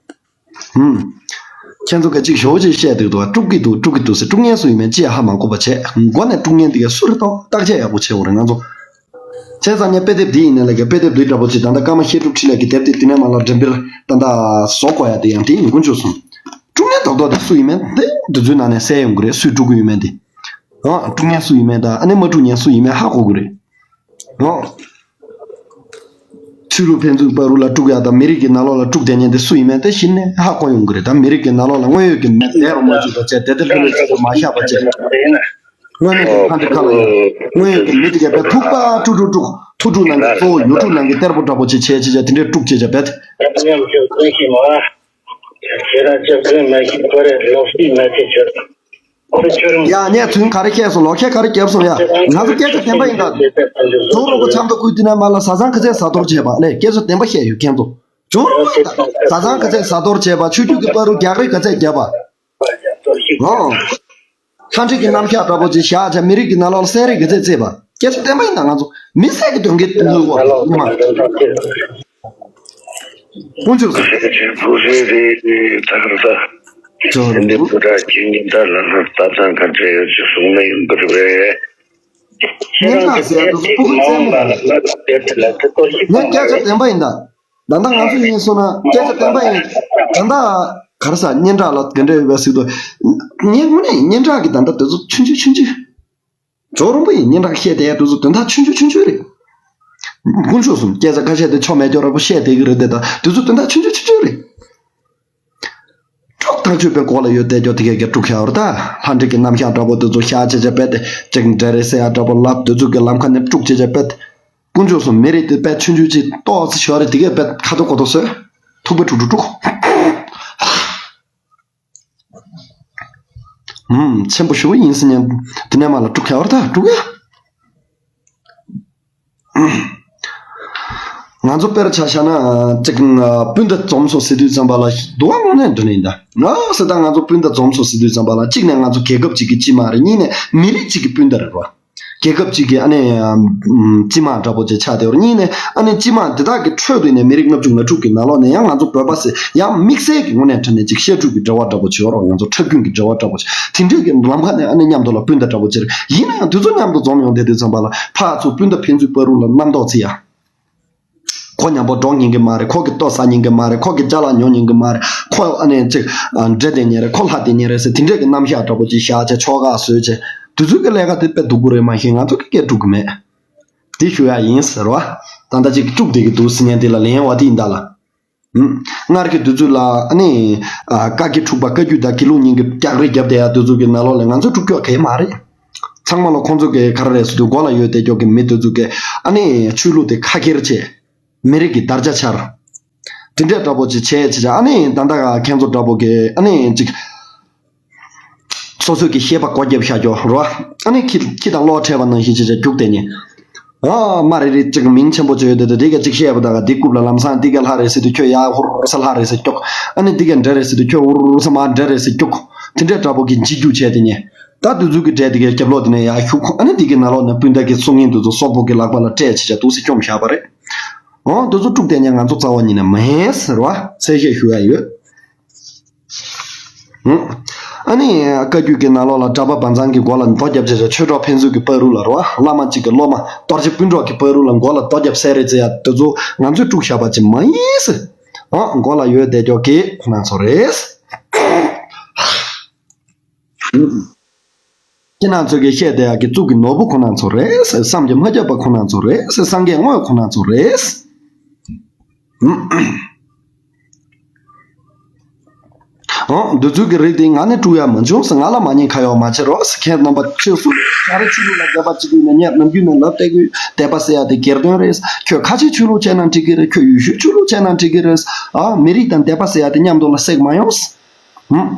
ཨུམ། ཁྱེད་ཚོ་ག་གཅིག་ཞོ་ཅིག་བཤད་འདུག་འདུག་དཀྲུག་གི་འདུག་དཀྲུག་གི་འདུག་ཟེར། དཀྲུག་མཁན་སུ་ཡིན་མིན་ཅི་ཡང་ཧ་མ་གོ་བ་བྱས། མགོ་ནས་དཀྲུག་མཁན་དེ་ག་སུ་རེད་དོ་བརྟག་དཔྱད་ཡག་པོ་བྱེད་དགོས་རེད་ང་ཚོ། བྱས་ཙང་ངས་དཔེ་དེབ་འདི་ཡིན་ནའི་ལས་ཀ་དཔེ་དེབ་འདི་འདྲ་པོ་ཅིག་ད་ལྟ་ཀརྨ་བཤད་སྒྲུབ་འཕྲིན་ལས་ཀྱི་དེབ་དེ་དེ་ནས་མ་ལ་འགྲེམས་སྤེལ་ད་ལྟ་བཟོ་དགོས་ཡ་དེ་ཡང་དེ་ཡིན། དཀོན་མཆོག་གསུམ། དཀྲུག་མཁན་རྡོག་རྡོག་དེ་སུ་ཡིན་མིན་དེ་འདི་ཚོའི་ནང་ནས་གསལ་ཡོང་གི་རེད། སུས་དཀྲུག་གི་ཡོད་མེད་དེ། ཨང་དཀྲུག་མཁན་སུ་ཡིན་མིན་དང་ཨ་ནི་མ་དཀྲུག་མཁན་སུ་ཡིན་མིན་ཧ་གོ་གི་རེད། ཨང་། ཆོས་ལུགས་ཕན་ཚུན་བར་ལ་དཀྲུག་ཡ་དང་མི་རིགས་ཀྱི་ནང་ལོགས་ལ་དཀྲུག་བསྡད་མཁན་དེ་སུ་ཡིན་མིན་དེ་གཞི་ནས་ཧ་གོ་ཡོང་གི་རེད། ད་མི་རིགས་ཀྱི་ནང་ལོགས་ལ་དངོས་ཡོད་ཀྱི་མི་དེ་རུ་མ་བཅུག་པ་བྱས་དེ་དེ་ལྷོད་ལྷོད་ཅིག་ཏུ་མ་བཞག་པ་བྱས། དངོས་གནས་ཀྱི་ལྷ་འདྲེ་ཁ་ལ་ཡོད། དངོས་ཡོད་ཀྱི་མི་དེ་གས་པའི་ཐུག་པ་དཀྲུག་དཀྲུག་དཀྲུག་ཐུག་དཀྲུག་ནང་གི་གཙོ་བོ་ཡུལ་དཀྲུག་ནང་གི་གཏེར་པོ་འདྲ་པོ་ཅིག་བྱས་བྱས་བྱས་དེ་འདྲས་དཀྲུག་བྱས་བྱས་བས། ཁྱེད་རང་སྐྱབས་མགོན་མ་ཤེས་པ་རེད། ལོག་སྲིད་མ་ཤེས་བྱོས། ཁོ་ཁྱོད་རང་ཡ་ངས་ཚུན་ག་རེ་བཤད་སོང་། ལོག་ཁྱེད་ག་རེ་བརྒྱབ་སོང་། ཡ་ང་ཚོ་སྐད་ཆ་བདེན་པ་ཡིན་ད། ཇོ་རོ་པོ་ཆབ་མདོ་ཁུལ་དེ་ན་མ་ལ་བཟའ་ཚང་ག་ཚད་བཟའ་གཏོར་བྱས་པ་ལས་སྐད་ཆ་བདེན་པ་བཤད་ཡོད་མཁན་ཚོ། ཇོ་རོ་པོ་ཡིན་ད། བཟའ་ཚང་ག་ཚད་བཟའ་གཏོར་བྱས་པ། ཆོས་བརྒྱུད་ཀྱི་བར་རུ་རྒྱག་རེས་ག་ཚད་བརྒྱབ་པ། ཨོ། ལྷ་འདྲེ་གི་རྣམ་གཞག་འདྲ་པོ་ཅིག་བཞག་བྱས་མི་རིགས་ཀྱི་ནང་ལོགས་ལ་བསད་རེས་ག་ཚད་བྱས་པ། སྐད་ཆ་བདེན་པ་ཡིན་ད། ང་ཚོ་མི་བསད་ཀྱི་དོན་གྱི་དོན་གོ་ཉི་མ། དཀོན་མཆོག་གསུམ། ཆོས་ཕུག་རེ་རེ་ད་གར་ད། ཇོ་རོ་འདི་པོ། བུ་ཕྲུག་ཁྱེད་ཉིན་ལྟར་ལ་ལྷག་ལྟ་ཚང་ག་འདྲ་ཡོད་ཅེས་གསུངས་ན་ཡིན་པར་བས། སྙན་གྲགས་ཟེར་ཡ་དེ་ཚོ་ཕྲུ་གུ་རྩེད་མོ་རེད། ངས་སྐད་ཆ་བདེན་པ་ཡིན་ད། ད་ལྟ་ང་ཚོ་ཡིན་སོང་ན་སྐད་ཆ་བདེན་པ་ཡིན། ད་ལྟ་ག་རེ་ཟ། སྙན་གྲགས་ལ་ག་འདྲ་ཡོད་པ་ཟེར་དུས། ངས་དངོས་གནས་སྙན་གྲགས་ཀྱི་ད་ལྟ་དེ་ཚོ་ཆུང་ཆུང་ཆུང་ཆུང་། ཇོ་རོང་པོ་ཡིན། སྙན་གྲགས་བཤད་བསྡད་ཡ་དེ་ཚོ་དོན་དག་ཆུང་ཆུང་ཆུང་ཆུང་རེད། དཀོན་མཆོག་གསུམ། སྐད་ཆ་ཁ་ཤས་དེ་ཆོ་མེད་སྐྱོ་ར་པོ་བཤད་བསྡད་ཀྱི་རེད་དེ། ད་དེ་ཚོ་དོན་དག་ཆུང་ཆུང་ཆུང་ཆུང་རེད། དཀྲུག་ཐག་ཆོད་པའི་སྐོར་ལ་ཡོད་བསྡད་སྐྱོ་དེ་གས་ཀྱི་དཀྲུག་ཤ་བར་ད། ལྷ་འདྲེ་གི་རྣམ་གཞག་འདྲ་པོ་དེ་ཚོ་ཤ་ཆེ་ཆེ་བེད་དེ་ཅིག་འདྲ་རེད་ཟེར་ཡ་འདྲ་པོ་ལབ། དེ་ཚོ་གི་ལམ་ཁ་ནས་དཀྲུག་ཆེ་ཆེ་བེད། དཀོན་མཆོག་གསུམ། མི་རིགས་དེ་དཔེ་ཆུང་ཆུང་ཅིག་ཏོག་ཙི་ཤོར་རེ་དེ་གས་དཔེ་ཁ་དོག་གོ་དོག་བཟོས། ཐུག་པའི་དཀྲུག་དཀྲུག་དཀྲུག་ཧུམ། ཆེན་པོ་ཞེ་པོ་ཡིན་ཟེར་ཉན། དེ་ནས་མ་ལ་དཀྲུག་ཁྱ་བར་ད་དཀྲུག་ཡ། ང་ཚོ་དཔེར་ཆ་བཞག་ན་ཅིག་སྤུན་ཟླ་འཛོམས་སོང་ཟེར་དུས་ཙམ་པ་ལ་འདུག་ཨ། དངོས་གནས་འདྲ་ནི་ཡིན་ད། ང་ཟེར་ད་ང་ཚོ་སྤུན་ཟླ་འཛོམས་སོང་ཟེར་དུས་ཙམ་པ་ལ་གཅིག་ནས་ང་ཚོ་རྒྱལ་ཁབ་ཅིག་གི་སྤྱི་དམངས་རེད། གཉིས་ནས་མི་རིགས་གཅིག་གི་སྤུན་ཟླ་རེད་བ། རྒྱལ་ཁབ་ཅིག་གི་ཨ་ནི་སྤྱི་དམངས་འདྲ་པོ་ཅིག་ཆགས་བསྡད་ཡོད་རེད། གཉིས་ནས་ཨ་ནི་སྤྱི་དམངས་དེ་དག་གི་ཁྲོད་དུ་ནས་མི་རིགས་ལྔ་བཅུ་ང་དྲུག་གི་ནང་ལོགས་ནས་ཡང་ང་ཚོ་བོད་པ་ཟེར་ཡང་དམིགས་བསལ་གྱི་ངོས་ནས་དྲན་ནས་ཅིག་བཤད་སྒྲུབ་ཀྱི་འབྲེལ་བ་འདྲ་པོ་ཅིག་ཡོད་རེད། ང་ཚོ་ཁྲག་རྒྱུན་གྱི་འབྲེལ་བ་འདྲ་པོ་ཅིག་དེ་འདྲས་ཀྱི་ལམ་ཁ་ནས་ཨ་ནི་མཉམ་དུ་ལ་སྤུན་ཟླ་འདྲ་པོ་ཅིག་རེད། ཡིན་ན་ཡང་དེ་ཚོ་མཉམ་དུ་འཛོམས་ཡོང་བསྡད་དུས་ཙམ་པ་ལ་ཕར་ཚུར་སྤུན་ཟླ་ཕན་ཚུན་བར་དུ་ལ་རྣམ་རྟོག་ཅིག་ཡ། ཁོ་མཉམ་པོ་འགྲོགས་ཉན་གི་མ་རེད། ཁོ་གི་ལྟོ་ཟ་ཉན་གི་མ་རེད། ཁོ་གི་ཅ་ལག་ཉོ་ཉན་གི་མ་རེད། ཁོ་ཨ་ནི་ཅིག་འདྲེ་དེ་ཉན་རེད། ཁོ་ལྷ་དེ་ཉན་རེད་ཟེར་དེ་འདྲས་ཀྱི་རྣམ་གཞག་འདྲ་པོ་ཅིག་བཞག་བྱས་ཆོལ་ཁ་བཟོས་བྱས་དེ་ཚོ་གི་ལས་ཀ་དེ་དཔེ་སྡུག་པོ་རེད། མ་གཞི་ང་ཚོ་གི་སྐད་དཀྲུག་གི་མེད། དེ་ཞུ་ཡ་ཡིན་ཟེར་བ། ད་ལྟ་ཅིག་དཀྲུག་བསྡད་ཀྱི་འདུག་ཟེར་ཉན་དེ་ལ་ལན་བ་དེ་ཡིན་ད་ལ། ཧུམ། སྔར་གྱི་དུས་ཚོད་ལ་ཨ་ནི་ཨ་བཀའ་བརྒྱུད་འཁྲུག་པ། བཀའ་བརྒྱུད་དང་དགེ་ལུགས་གཉིས་ཀྱི་རྒྱག་རེས་བརྒྱབ་བསྡད་ཡ་དེ་ཚོ་གི་ནང་ལོགས་ལ་ང་ཚོ་དཀྲུག་སྐྱོག་ག་ཡེ་མ་རེད། ཚང་མ་ལ་ཁོང་ཚོ་གི་ག་རེ་རེད་ཟེར་དུས་མགོ་ལ་ཡོད་བསྡད་སྐྱོག་གི་མི་དེ་ཚོ་གི་ཨ་ནི་ཆོས་ལུགས་དེ་ཁ་ཁྱེར་བྱས། མི་རིགས་ཀྱི་དར་ཆ་འཕྱར། དེ་འདྲས་འདྲ་པོ་ཅིག་བྱས་བྱས་བྱས་ཨ་ནི་ད་ལྟ་ཁྱེད་ཚོ་འདྲ་པོ་གི་ཨ་ནི་ཅིག་སོ་སོའི་གི་ཤེས་པ་སྒོ་བརྒྱབ་བཞག་རྒྱུ་རོ། ཨ་ནི་ཁྱི་ཁྱི་དང་གློག་འཕྲད་པ་ནང་བཞིན་བྱས་བྱས་རྒྱུག་བསྡད་ཉེ། ཨ་མ་རེ་རེ་ཅིག་མིང་ཆེན་པོ་བྱས་ཡོད་དེ་དེ་ག་ཅིག་བཤད་པ་ད་ག་འདི་རྐུབ་ལ་ལམ་སང་འདི་ག་ལྷ་རེད་ཟེར་དུས་ཁྱོད་ཡ་ཧུར་ས་ལྷ་རེད་ཟེར་སྐྱོག་ཨ་ནི་འདི་ག་འདྲ་རེད་ཟེར་དུས་ཁྱོད་ཧུར་ས་མ་འདྲ་རེད་ཟེར་སྐྱོག་དེ་འདྲས་འདྲ་པོ་གི་འཇིགས་རྒྱུག་བྱས་དེ་ཉེ། ད་དུས་ཚོད་ཀྱི་འདྲས་དེ་གའི་རྒྱབ་ལོག་དེ་ནས་ཡར་ཤུགས་ཨ་ནི་འདི་གའི་ནང་ལོགས་ནས་སྤུན་ཟླ་གི་སྲོག་ཉེན་དེ་ཚོ་སོག་པོ་གི་ལག་པ་ལ་སྤྲད་བྱས་བྱས་འདུག་སེ་བཅོམ་བཞག་པ་རེད། འོ་དེ་ཚོ་དཀྲུག་བསྡད་ཉེ་ང་ཚོ་རྩ་བ་ཉིད་ནས་མ་ཡིན་ཟེར་བ་གསལ་བཤད་ཞུ་ཡ་ཡོད། ཨ་ནི་བཀའ་བརྒྱུད་ཀྱི་ནང་ལོགས་ལ་གྲྭ་པ་བ་ཚང་གི་མགོ་ལ་རྡོ་བརྒྱབ་བྱས་ཆོས་གྲོགས་ཕན་ཚུན་གྱི་བར་དུ་ལ་རོ། བླ་མ་གཅིག་གི་སློབ་མ་གཏོར་བྱེད་སྤུན་གྲོགས་ཀྱི་བར་དུ་ལ་མགོ་ལ་རྡོ་བརྒྱབ་བསད་རེས་བྱེད་ཡ་དེ་ཚོ་ང་ཚོས་དཀྲུགས་བཞག་པ་ཅིག་མ་ཡིན་ཟེར། ཨ་མགོ་ལ་ཡོད་བསྡད་སྐྱོག་གི་ཁོ་རང་ཚོ་རེད། ཁྱེད་རང་ཚོ་གིས་བཤད་བསྡད་ཡ་གི་གཙུག་གི་ནོར་བུ་ཁོ་རང་ཚོ་རེད་ཟེར། བསམ་གྱིས་མ་ཁྱབ་པ་ཁོ་རང་ཚོ་རེད་ཟེར། སངས་རྒྱས་དངོས་ཁོ་རང་ཚོ་རེད། ཨོ། འདི་ཚོ་གི་རིགས་དེ་ང་ནི་དཀྲུག་ཡ་མ་བྱུང་ཟེར། ང་ལ་མ་ཉེས་ཁ་གཡོག་མ་བྱེད་རོགས་ཟེར། ཁྱེད་རྣམ་པ་ཁྱེད་སུ་ག་རེ་ཆོས་ལུགས་ལ་དད་པ་བྱེད་ཀྱི་ཡོད་ན། ངས་ནམ་རྒྱུན་ནས་ལབ་བསྡད་ཀྱི་ཡོད། དད་པ་ཟེར་ཡ་དེ་སྒེར་དོན་རེད། ཁྱོད་ཁ་ཆེ་ཆོས་ལུགས་བྱས་ན་འགྲིག་གི་རེད། ཁྱོད་ཡུལ་ཤུལ་ཆོས་ལུགས་བྱས་ན་འགྲིག་གི་རེད། ཨ་མི་རིགས་དང་དད་པ་ཟེར་ཡ་དེ་མཉམ་དུ་ལ་བསྲེག་མ་ཡོང་ཟེར། ཧུམ།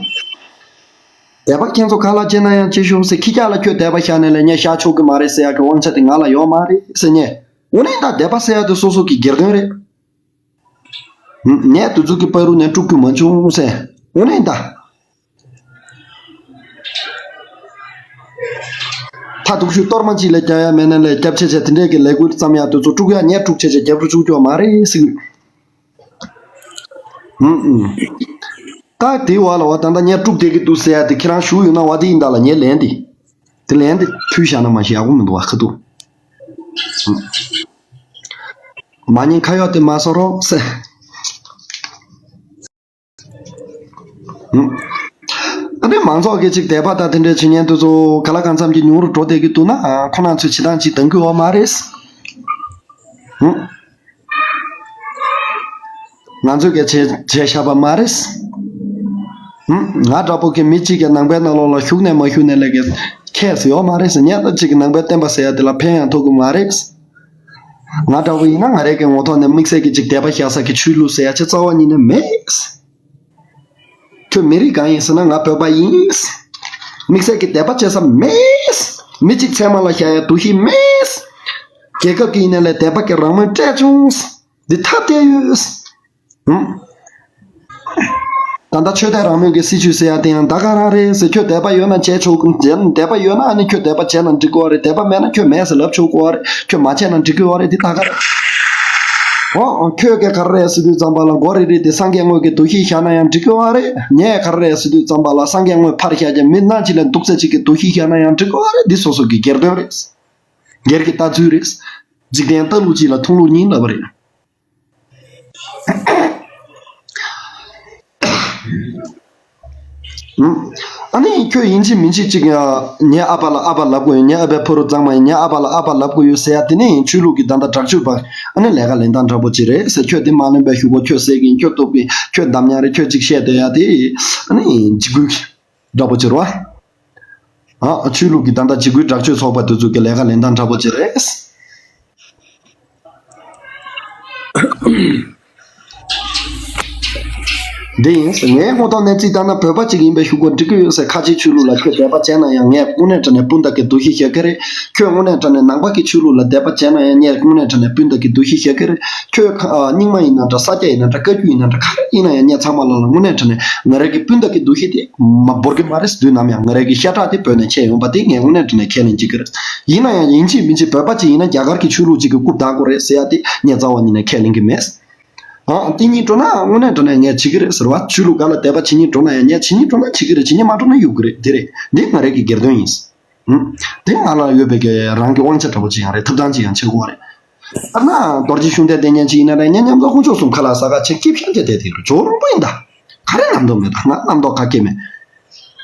དད་པ་ཁྱེད་ཚོ་ག་ལ་བྱེད་ན་ཡང་བྱེད་ཤོག་ཟེར། ཁྱི་སྐྱག་ལ་ཁྱོད་དད་པ་བཞག་ནས་ལས་ངས་བཞག་ཆོག་གི་མ་རེད་ཟེར་ཡ་གི་དབང་ཆ་དེ་ང་ལ་ཡོད་མ་རེད་ཟེར་ཉེ། དངོས་གནས་ད་དད་པ་ཟེར་ཡ་དེ་སོ་སོ་གི་སྒེར་དོན་རེད། ངས་དེ་ཚོ་གི་བར་དུ་ནས་དཀྲུག་རྒྱུ་མ་བྱུང་ཟེར། དངོས་གནས་ད། ད་དུག་ཤུ་གཏོར་མ་གཅིག་ལས་རྒྱག་ཡ་མེད་ན་ལས་རྒྱབ་ཆེ་ཆེ་དེ་འདྲས་ཀྱི་ལས་འགུལ་བརྩམས་ཡ་དེ་ཚོ་དཀྲུག་ཡ་ངས་དཀྲུག་ཆེ་ཆེ་རྒྱབ་རུ་བཅུག་རྒྱུ་མ་རེད་ཟེར། ཨུམ་ཨུམ། ད་དེའི་བར་ལ་བ་ད་ལྟ་ངས་དཀྲུག་བསྡད་ཀྱི་འདུག་ཟེར་ཡ་དེ་ཁྱེད་རང་ཞུ་ཡོད་ན་བ་དེ་ཡིན་ད་ལ་ངས་ལན་དེ། དེ་ལན་དེ་ཕུལ་བཞག་ན་མ་ཤེས་ཡག་པོ་མི་འདུག་བ་ཁ་ཐུག་མ་ཉེས་ཁ་གཡོག་དེ་མ་བཟོ་རོགས་ཟེར། ཨུམ། ཨ་ནི་མང་ཚོགས་ཀྱིས་ཅིག་དད་པ་དང་དེ་འདྲའི་བྱེད་མཁན་དེ་ཚོ་ག་ལ་གང་འཚམ་གྱིས་ཉུང་རུ་འགྲོ་བསྡད་ཀྱི་འདུག་ན། ཁོ་རང་ཚོས་བྱེད་སྟངས་ཅིག་འདང་གི་ཡོད་མ་རེད། ཧུམ། ང་ཚོས་ཀྱང་བྱས་བྱས་བཞག་པ་མ་རེད། ཧུམ། ང་འདྲ་པོ་གི་མི་གཅིག་གི་ནང་པའི་ནང་ལོགས་ལ་ཞུགས་ནས་མ་ཞུགས་ནས་ལས་ཀྱི་ཁྱད་ཡོད་མ་རེད། ངས་ད་ཅིག་གི་ནང་པའི་བསྟན་པ་ཟེར་ཡ་དེ་ལ་ཕན་ཡང་ཐོགས་ཀྱི་མ་རེད། ང་འདྲ་པོ་ཡིན་ན་ང་རང་གི་ངོ་ཐོག་ནས་དམིགས་བསལ་གྱི་ཅིག་དད་པ་བཞག་ས་གི་ཆོས་ལུགས་ཟེར་ཡ་ཅིག་རྩ་བ་ཉིད་ནས་མེད། ཁྱོད་མི་རིགས་གང་ཡིན་ཟེར་ན་ང་བོད་པ་ཡིན། དམིགས་བསལ་གྱི་དད་པ་བྱེད་ས་མེད། མི་གཅིག་མཚན་མ་ལ་བཞག་ཡ་འདུ་ཤེས་མེད། རྒྱལ་ཁབ་ཀྱི་ཡིན་ནའི་ལས་དད་པ་གི་རང་མོས་སྤྲད་བྱུང་། འདི་ཐབས་བསྟན་ཡོད། ཧུམ། ད་ལྟ་ཆོས་དད་རང་མོས་ཀྱི་སྲིད་བྱུས་ཟེར་ཡ་དེ་ཡང་ད་ག་རང་རེད་ཟེར། ཁྱོད་དད་པ་ཡོད་ན་བྱས་ཆོག་གི། དད་པ་ཡོད་ན་ཨ་ནི་ཁྱོད་དད་པ་བྱས་ན་འགྲིག་གི་རེད། དད་པ་མེད་ན་ཁྱོད་མེད་ཟེར་ལབ་ཆོག་གི་རེད། ཁྱོད་མ་བྱས་ན་འགྲིག་གི་རེད། འདི་ད་ག་རེད། འོ་ཁྱོད་ཀྱིས་ག་རེ་རེད་ཟེར་དུས་ཙམ་པ་ལ་མགོ་རིལ་རིལ་དེ་སངས་རྒྱས་དངོས་ཀྱི་འདུ་ཤེས་བཞག་ན་ཡང་འགྲིག་གི་རེད། ངས་ག་རེ་རེད་ཟེར་དུས་ཙམ་པ་ལ་སངས་རྒྱས་དངོས་ཕར་བཞག་ཀྱང་མི་སྣ་གཅིག་ལ་འདུག་ཚད་གཅིག་གི་འདུ་ཤེས་བཞག་ན་ཡང་འགྲིག་གི་རེད། འདི་སོ་སོ་གི་སྒེར་དོན་རེད། སྒེར་གྱི་ལྟ་ཚུལ་རེད། འཇིག་རྟེན་ལྟ་ལུགས་གཅིག་ལ་མཐོང་ལུགས་གཉིས་ལབ་པ་རེད། ཨ་ནི་ཁྱོད་ཡིན་གཅིག་མིན་གཅིག་ཅིག་ངའི་ཨ་ཕ་ལ་ཨ་ཕ་ལབ་དགོས་ཡོད། ངའི་ཨ་ཕའི་ཕ་རུ་གཙང་མ་ཡིན། ངའི་ཨ་ཕ་ལ་ཨ་ཕ་ལབ་དགོས་ཡོད་ཟེར་ཡ་དེ་ནི་ཆོས་ལུགས་ཀྱི་ད་ལྟ་དྲག་སྤྱོད་པ་ཨ་ནི་ལས་ཀ་ལེན་སྟངས་འདྲ་པོ་ཅིག་རེད་ཟེར། ཁྱོད་དེ་མ་ལེན་པའི་གཞུག་གུ་ཁྱོད་བསད་ཀྱིན་ཁྱོད་གཏུབ་ཀྱིན་ཁྱོད་འདམ་ཉག་རེད། ཁྱོད་ཅིག་བཤད་བསྡད་ཡ་དེ་ཨ་ནི་འཇིགས་སྐུལ་འདྲ་པོ་ཅིག་རེད་བ། ཨ། ཆོས་ལུགས་ཀྱི་ད་ལྟ་འཇིགས་སྐུལ་དྲག་སྤྱོད་ཚོགས་པ་དེ་ཚོ་གི་ལས་ཀ་ལེན་སྟངས་འདྲ་པོ་ཅིག་རེད། འདི་ཡིན་ཟེར། ངའི་ངོ་ཐོག་ནས་རྩིས་བཏང་ན་བོད་པ་ཅིག་ཡིན་པའི་ཤུགས་ཀྱིས་འགྲིག་གི་ཡོད་ཟེར། ཁ་ཆེའི་ཆོས་ལུགས་ལ་ཁྱོད་དད་པ་བྱས་ན་ཡང་ངས་དངོས་གནས་དྲང་གནས་སྤུན་ཟླ་གི་འདུ་ཤེས་བཞག་གི་རེད། ཁྱོད་དངོས་གནས་དྲང་གནས་ནང་པ་གི་ཆོས་ལུགས་ལ་དད་པ་བྱས་ན་ཡང་ངས་དངོས་གནས་དྲང་གནས་སྤུན་ཟླ་གི་འདུ་ཤེས་བཞག་གི་རེད། ཁྱོད་ཁ་ཨ། རྙིང་མ་ཡིན་ན་འདྲ། ས་སྐྱ་ཡིན་ན་འདྲ། བཀའ་བརྒྱུད་ཡིན་ན་འདྲ། ག་རེ་ཡིན་ན་ཡང་ངས་ཚང་མ་ལ་ལ་དངོས་གནས་དྲང་གནས་ང་རང་གི་སྤུན་ཟླ་གི་འདུ་ཤེས་དེ་མ་བོར་གི་མ་རེད། དུས་ནམ་ཡང་ང་རང་གི་ཤ་ཁྲག་དེ་བོད་ནས་ཆད་ཡོང་པ་དེ་ངས་དངོས་གནས་དྲང་གནས་ཁས་ལེན་བྱེད་ཀྱི་རེད། ཡིན་ན་ཡང་ཡིན་གཅིག་མིན་གཅིག་བོད་པ་ཅིག་ཡིན་ན་རྒྱ་གར་གྱི་ཆོས་ལུགས་ཅིག་གི་རྐུབ་བདའ་དགོས་རེད་ཟེར་ཡ་དེ་ངས་རྩ་བ་ཉིད་ནས་ཁས་ལེན་གྱི་མེད། ཨང་། དེ་གཉིས་འགྲོ་ན་དངོས་གནས་དྲང་གནས་ངས་བྱེད་ཀྱི་རེད་ཟེར་བ། ཆོས་ལུགས་ག་ལ་དད་པ་བྱེད་སྙིང་འདོད་ན་ཡང་ངས་བྱེད་སྙིང་འདོད་ན་བྱེད་ཀྱི་རེད། བྱེད་སྙིང་མ་འདོད་ན་གཡུག་གི་རེད། དེ་རེད། འདི་ང་རང་གི་སྒེར་དོན་ཡིན། ཨང་། དེ་ང་ལ་ཡོད་པའི་གི་རང་གི་དབང་ཆ་འདྲ་པོ་ཅིག་ཡང་རེད། ཐོབ་ཐང་ཅིག་ཡང་བྱེད་དགོས་པ་རེད། ཨ་ན་རྡོ་རྗེ་ཤུགས་ལྡན་བསྟེན་མཁན་ཅིག་ཡིན་ན་རེད། ངས་མཉམ་དུ་དཀོན་མཆོག་གསུམ་ཁ་ལག་ཟ་ག་ཆེ་སྐྱིད་ཤང་ཅེ་བསྡད་དེ་རུ་ཇོ་རོང་པོ་ཡིན་ད། ག་རེ་རྣམ་རྟོག་མེད་ད། ང་རྣམ་རྟོག་ག་སྐྱེ་མེད།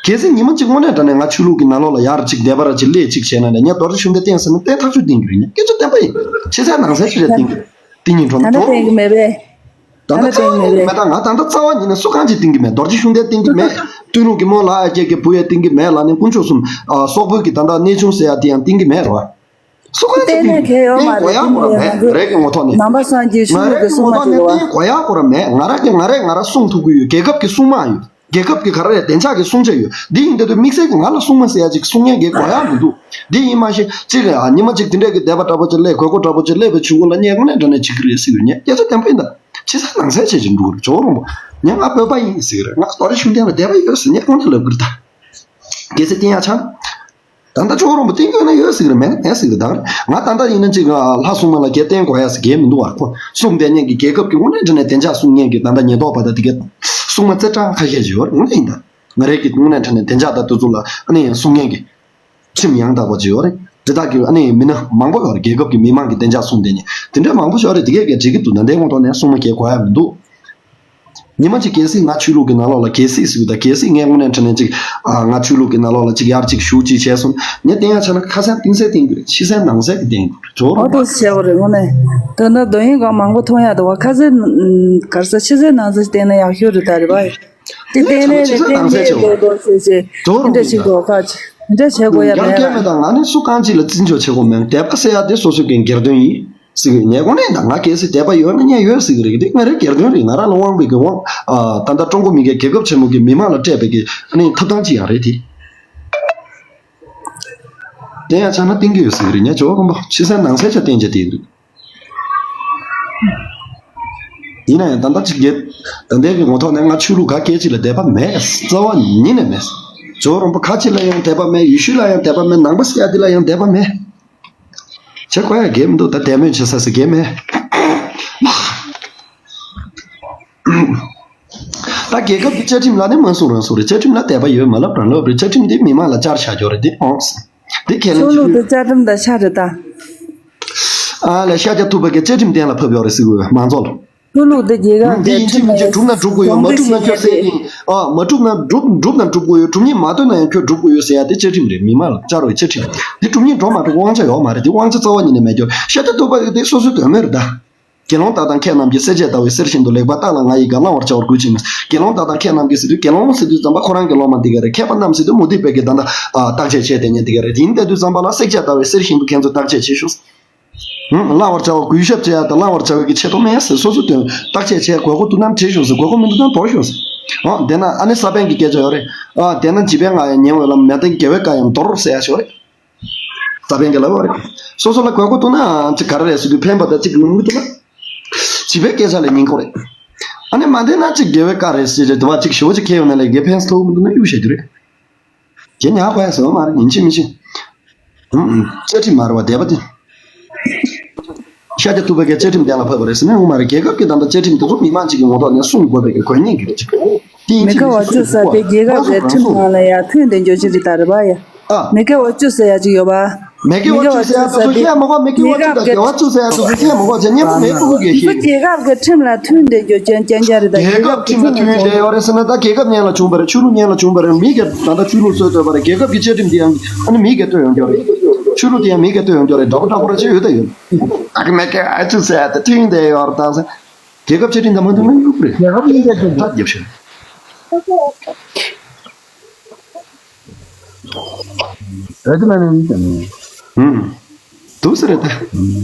གལ་སྲིད་ཉི་མ་གཅིག་དངོས་གནས་དྲང་གནས་ང་ཆོས་ལུགས་ཀྱི་ནང་ལོགས་ལ་ཡར་གཅིག་བསྡད་པ་ར་གཅིག་སླེབས་གཅིག་བྱས་ན་ནས་ངས་རྡོ་རྗེ་ཤུགས་ལྡན་བསྟེན་ཟེར་ན་བསྟེན་ཐག་ཆོད་བསྟེན་གྱི་རེད། ངས་སྐད་ཆ་བདེན་པ་ཡིན། ཕྱི་གསལ་ནང་གསལ་ཞིག་རེད། བསྟེན་གྱི་རེད། དེ་ཉིན་གྲོང་ད་ལྟ་ཚོ་བསྟེན་གྱི་མེད་པས། ད་ལྟ་རྩ་བ་ཉིད་ནས་མེད། ད་ང་ད་ལྟ་རྩ་བ་ཉིད་ནས་སུ་གང་ཅིག་བསྟེན་གྱི་མེད། རྡོ་རྗེ་ཤུགས་ལྡན་བསྟེན་གྱི་མེད། སྟོད་ལུང་གི་མོ་ལ་ཨ་ཅེ་གི་བུ་ཡ་བསྟེན་གྱི་མེད་ལ་ནི་དཀོན་མཆོག་གསུམ་ཨ་སོག་པོའི་གི་ད་ལྟ་གནས་ཆུང་ཟེར་ཡ་དེ་ཡང་བསྟེན་གྱི་མེད་རོ། སུ་གང་ཅིག་བསྟེན་གྱི་མེད། བསྟེན་དགོས་ཡ་ཁོ་ར་མེད། ང་རེ་གི་ངོ་ཐོག་ནས། ནང་པ་སངས་རྒྱས་ཆོས་ལུགས་ཀྱི་སྲུང་མ་ཞིག་རེད་བ། བསྟེན་དགོས་ཡ་ཁོ་ར་མེད། ང་ར་གི་ང་རེ་ང་ར་སྲུང་ཐུབ་ཀྱི་ཡོད། རྒྱལ་ཁབ་ཀྱི་སྲུང་མ་ཡོད། རྒྱལ་ཁབ་ཀྱི་ག་རེ་རེད། བདེ་འཇགས་ཀྱི་སྲུང་བྱ་ཡོད། འདི་ཡིན་དུས་དམིགས་བསལ་གྱི་ང་ལ་སྲུང་མ་ཟེར་ཡ་ཅིག་སྲུང་མཁན་གྱི་དགོས་ཡ་མི་འདུག་འདི་ཡིན་མ་ཤེས་ཅིག་ཉི་མ་ཅིག་དེ་འདྲས་ཀྱི་དད་པ་འདྲ་པོ་ཅིག་སླེབས། དགོས་མཁོ་འདྲ་པོ་ཅིག་སླེབས་པའི་ཆུ་བོ་ལ་ངས་དངོས་གནས་དྲང་གནས་བྱེད་ཀྱི་རེད་ཟེར་གྱི་ཡོད། ངས་སྐད་ཆ་བདེན་པ་ཡིན་ད། ཕྱི་གསལ་ནང་གསལ་བྱེད་ཀྱི་འདུག་རེད། ཇོ་རོང་པོ། ངས་ང་བོད་པ་ཡིན་ཟེར་གྱི་རེད། ང་རྡོ་རྗེ་ཤུགས་ལྡན་ལ་དད་པ་ཡོད་ཟེར་ངས་དངོས་གནས་ལབ་གི་རེད་ད། གལ་སྲིད་བསྟེན་ཡ་ཆགས་ན། ད་ལྟ་ཇོ་རོང་པོ་བསྟེན་དགོས་ན་ཡོད་ཟེར་གྱི་རེད། མེད་ན་མེད་ཟེར་གྱི་རེད། ད་ང་ད་ལྟ་ཡིན་ན་ཅིག་ལྷ་སྲུང་མ་ལ་གས་བསྟེན་དགོས་ཡ་ཟེར་གྱི་མི་འདུག་བ། ཁོ་སྲུང་བསྡད་མཁན་གྱི་རྒྱལ་ཁབ་ཀྱི་དངོས་གནས་དྲང་གནས་བདེ་འཇགས་སྲུང་མཁན་གྱི་ད་ལྟ་ཉེན་རྟོག་པ་དང་དེ་གའི་སྲུང་མ་རྩེ་གྲས་ཁ་ཤས་ཅིག་ཡོད་རེད། དངོས་གནས་ཡིན་ད། ང་རང་གི་དངོས་གནས་དྲང་གནས་བདེ་འཇགས་དང་དེ་ཚོ་ལ་ཨ་ནི་སྲུང་མཁན་གྱི་ཁྲིམས་ཡང་དག་པ་ཅིག་ཡོད་རེད། དེ་དག་གི་ཨ་ནི་མི་སྣ་མང་པོ་ཡོད་རེད། རྒྱལ་ཁབ་ཀྱི་མི་མང་གི་བདེ་འཇགས་སྲུང་བསྡད་མཁན་དེ་འདྲ་མང་པོ་ཞིག་ཡོད་རེད། དེ་གས་གས་འགྲིག་གི་འདུག་ད་ལྟའི་ངོ་ཐོག་ནས་སྲུང་མ་གས་དགོས་ཡ་མི་འདུག་ཉི་མ་གཅིག་གལ་སྲིད་ང་ཆོས་ལུགས་ཀྱི་ནང་ལོགས་ལ་གལ་སྲིད་ཟེར་གྱི་ད། གལ་སྲིད་ངས་དངོས་གནས་དྲང་གནས་ཅིག་ཨ་ང་ཆོས་ལུགས་ཀྱི་ནང་ལོགས་ལ་ཅིག་ཡར་ཅིག་ཞུགས་ཅིག་བྱས་སོང་། ངས་བསྟེན་ཡ་ཆགས་ན་ཁ་སང་གཏིང་གསལ་བསྟེན་གྱི་རེད། ཕྱི་གསལ་ནང་གསལ་གྱི་བསྟེན་གྱི་རེད། ཇོ་རོང་པོ། ཨོ་ཏོ་བྱས་པ་རེད། དངོས་གནས་དོན་དག་དོན་ཡིན་གང་མང་པོ་མཐོང་ཡ་འདུག་བ། ཁ་སང་ག་རེ་ཟེར། ཕྱི་གསལ་ནང་གསལ་བསྟེན་ན་ཡག་ཤོས་རེད་ད། རེད་བ། དེ་བསྟེན་ནས་ཕྱི་གསལ་ནང་གསལ་བྱས་ཆོག་ཇོ་རོང་པོ་ཟེར་ཅིག་དེ་འདྲ་ཞིག་འགྲོ་ཁ་ཅིག་དེ་འདྲ་བྱེད་དགོས་ཡ་མེད་ལ། ཡང་སྐྱེ་མེད་ད། ང་ནི་སུ་གང་ཅིག་ལ་བརྩི་འཇོག་བྱེད་དགོས་མེད། དད་པ་ཟེར་ཡ་དེ་སོ་སོ་གི་སྒེར་དོན་ཡིན། ཟེར་གི་ངས་དངོས་གནས་ད་ང་གལ་སྲིད་དད་པ་ཡོད་ན་ངས་ཡོད་ཟེར་གི་རེད། དེ་ང་རའི་སྒེར་དོན་རེད། ང་རང་ལ་དབང་བའི་གི་དབང་ཨ་ད་ལྟ་ཀྲུང་གོ་མི་སྒེར་རྒྱལ་ཁབ་ཆེན་མོ་གི་མི་མང་ལ་སྤྲད་པའི་གི་ཨ་ནི་ཐོབ་ཐང་ཅིག་ཡང་རེད་དེ། དེ་ཡང་ཆགས་ན་བསྟེན་གི་ཡོད་ཟེར་གི་རེད། ངས་ཇོ་བོ་དཀོན་པོ་ཕྱི་གསལ་ནང་གསལ་ཆ་བསྟན་བྱས་དེ་རེད། ཡིན་ན་ཡང་ད་ལྟ་ཅིག་གི་ད་ལྟའི་གི་ངོ་ཐོག་ནས་ང་ཆོས་ལུགས་ག་གལ་ཅིག་ལ་དད་པ་མེད། རྩ་བ་ཉིད་ནས་མེད། ཇོ་བོ་དཀོན་པོ་ཁ་ཅིག་ལ་ཡང་དད་པ་མེད། ཡེ་ཤུ་ལ་ཡང་དད་པ་མེད། ནང་པ་ཟེར་ཡ་དེ་ལ་ཡང་དད་པ་མེད། བྱེད་དགོས་ཡ་གལ་མི་འདུག་ད་དད་མོས་བྱེད་ས་ཟེར་གལ་མེད། ད་རྒྱལ་ཁབ་ཀྱི་བཅའ་ཁྲིམས་ལ་ནི་མ་གསུང་རང་གསུང་རེད། བཅའ་ཁྲིམས་ལ་དད་པ་ཡོད་མ་ལབ་རང་ལབ་རེད། བཅའ་ཁྲིམས་འདི་མི་མང་ལ་བཅར་བཞག་རྒྱུ་རེད་འདི་ཨོང་། འདི་ཁས་ལེན་ཆོས་ལུགས་དེ་བཅའ་ཁྲིམས་དང་ཆ་རེད་ད། ཨ་ལས་ཤཱཀྱ་ཐུབ་པ་གི་བཅའ་ཁྲིམས་གཏན་ལ་ཕབ་ཡོད་རེད་ཟེར་གི་མང་ཚོགས་ལ། ཆོས་ལུགས་དེ་རྒྱལ་ཁབ་འདི་ཀྱི་ཡིན་གཅིག་མིན་གཅིག་གྲུབ་ན་གྲུབ་དགོས་ཡོད། མ་གྲུབ་ན་ཁྱོད་ཟེར་ཡིན། ཨ་མ་གྲུབ་ན་གྲུབ་གྲུབ་ན་གྲུབ་དགོས་ཡོད། གྲུབ་ཉིད་མ་ཐོན་ན་ཡང་ཁྱོད་གྲུབ་དགོས་ཡོད་ཟེར་ཡ་དེ་བཅའ་ཁྲིམས་རེད། མི་མང་ལ་བཅའ་རོགས་བཅའ་ཁྲིམས་འདི་གྲུབ་ཉིད་འགྲོ་མ་འགྲོ་དབང་ཆ་ཡོད་མ་རེད། དེ་དབང་ཆ་རྩ་བ་ཉིད་ནས་མེད་རྒྱུ། ཤཱཀྱ་ཐུབ་པ་དེ་སོ་སོའི་དོན་མེད་རེད་ད། དགེ་སློང་དག་དང་ཁྱེད་རྣམས་ཀྱིས་སྲས་བཅས་ལྟ་བུའི་གསེར་བཞིན་དུ་ལེགས་པར་བརྟགས་ལ་ང་ཡི་བཀའ་བླང་བར་བྱའོ་དགོས་ཅི་མིན། དགེ་སློང་དག་དང་ཁྱེད་རྣམས་ཀྱིས་ཟེར་དུས་དགེ་སློང་ཟེར་དུས་ཙམ་པ་ཁོ་རང་གི་སློབ་མ་འདི་ག་རེད། མཁས་པ་རྣམས་ཟེར་དུས་མུ་སྟེགས་པའི་གི་ད་ལྟ་ཨ་བརྟག་དཔྱད་བྱས་དེ་ཉིད་འདི་ག་རེད། ཡིན་དེ་དུས་ཙམ་པ་ལ་སྲས་བཅས་ལྟ་བུའི་གསེར་བཞིན་དུ་ཁྱེད་ཚོས་བརྟག་དཔྱད་བྱེད་ཤོག་ཧུམ། བླང་བར་བྱའོ། གུས་ཞབས་བྱེད་ཡ་དང་བླང་བར་བྱ་བའི་གི་ཆེད་དུ་མེད་ཟེར། སོ་སོ་དོན་བརྟག་དཔྱད་བྱས་དགོས་མཁོ་འདུག་ན་བྱེད་ཤོག་ཟེར། དགོས་མཁོ་མི་འདུག་ན་དོར་ཤོག་ཟེར། ཨོ་དེ་ན་ཨ་ནི་ས་པཎ་གྱི་སྐད་ཆ་ཡོད་རེད། ཨ་དེ་ན་བྱིས་པའི་ང་ཡང་ཉན་འོས་ལ་མེད་དེ་དགེ་བའི་བཀའ་ཡང་དོར་ཟེར་ཡ་ཞིག་ཡོད་རེད། ས་པཎ་གྱི་ལབ་ཡོད་རེད། སོ་སོ་ལ་དགོས་མཁོ་འདུག་ན་ཅིག་ག་རེ་རེད་ཟེར་དུས་ཕན་པ་དང་གཅིག་ལུང་གི་འདུག་ན། བྱིས་པའི་སྐད་ཆ་ལ་ཉན་དགོས་རེད། ཨ་ནི་མ་བདེན་ན་ཅིག་དགེ་བའི་བཀའ་རེད་ཟེར་རེད་དུ་བ་ཅིག་ཞི་བ་ཅིག་ཁྱེར་ཡོང་ན་ལས་དགེ་ཕན་ཐོགས་མི་འདུག་ན་གཡུག་བཤད་རྒྱུ་རེད། དེ་ཉག་པ་ཡ་ཟེར་བ་མ་རེད། ཡིན་གཅིག་མིན་གཅིག་ཧུམ་ཧུམ། བཅའ་ཁྲིམས་མ་རེད་བ་དད་པ་དེ། ཤཱཀྱ་ཐུབ་པ་གིས་བཅའ་ཁྲིམས་གཏན་ལ་ཕབ་པ་རེད་ཟེར་ན་ངོ་མ་རེད། རྒྱལ་ཁབ་ཀྱི་ད་ལྟ་བཅའ་ཁྲིམས་དེ་ཚོ་མི་མང་གཅིག་གི་ངོ་ཐོག་ནས་སྲུང་དགོས་པའི་གི་དགོས་ངེས་ཀྱི་རེད་ཅིག་དེ་ཡིན་མི་དགེ་བ་བཅུ་ཟེར་དེ་རྒྱལ་ཁབ་ཀྱི་ཁྲིམས་ནང་ལ་ཡ་ཐོན་བསྡད་རྒྱུ་ཅིག་རེད་ད་རེད་བ་ཡ། ཨ། མི་དགེ་བ་བཅུ་ཟེར་ཡ་ཅིག་ཡོད་པ། མི་དགེ་བ་བཅུ་ཟེར་ཡ་དེ་ཚོ་ཤེས་མ་གོ་མི་དགེ་བ་བཅུ་དང་དགེ་བ་བཅུ་ཟེར་ཡ་དེ་ཚོ་ཤེས་མ་གོ་ཅེས་སྙན་པོ་མེད་ཁུ་ཁུ་གིས་ཤེས། རྒྱལ་ཁབ་ཀྱི་ཁྲིམས་ལ་མཐུན་བསྡད་རྒྱུ་ཅན་ཅན་ཅན་རེད་ད། རྒྱལ་ཁབ་ཁྲིམས་ལ་མཐུན་བསྡད་ཡོད་རེད་ཟེར་ན་ད་རྒྱལ་ཁབ་སྔོན་ལ་བྱུང་བ་རེད། ཆོས་ལུགས་སྔོན་ལ་བྱུང་བ་རེད། མི་གིས་ད་ལྟ་ཆོས་ལུགས་སྲོལ་བཏོད་པ་རེད། རྒྱལ་ཁབ་ཀྱི་བཅའ་ཁྲིམས་དེ་ཡང་ཨ་ནི་མི་གིས་བཏོད་ཡོང་རྒྱུ་རེད། ཆོས་ལུགས་དེ་ཡང་མི་གིས་བཏོད་ཡོང་རྒྱུ་རེད། འདྲ་པོ་འདྲ་པོ་ར་ཅིག་ཡོད་ད་ཡོད། ད་གི་མི་དགེ་བ་བཅུ་ཟེར་ཡ་དེ་མཐུན་བསྡད་ཡོད་རེད་ད་ཟེར། རྒྱལ་ཁབ་བཅའ་ཁྲིམས་དང་མ་མཐུན་ན་གཡུག་རེད། རྒྱལ་ཁབ་གཉིས་ཀ་བཅའ་ཁྲིམས་ད་རྒྱབ་ཤོག་ཨ་ཙི་མ་ནི་ནི་ཙམ་ནི། ཧུམ། འདུག་ཟེར་རེད་ད།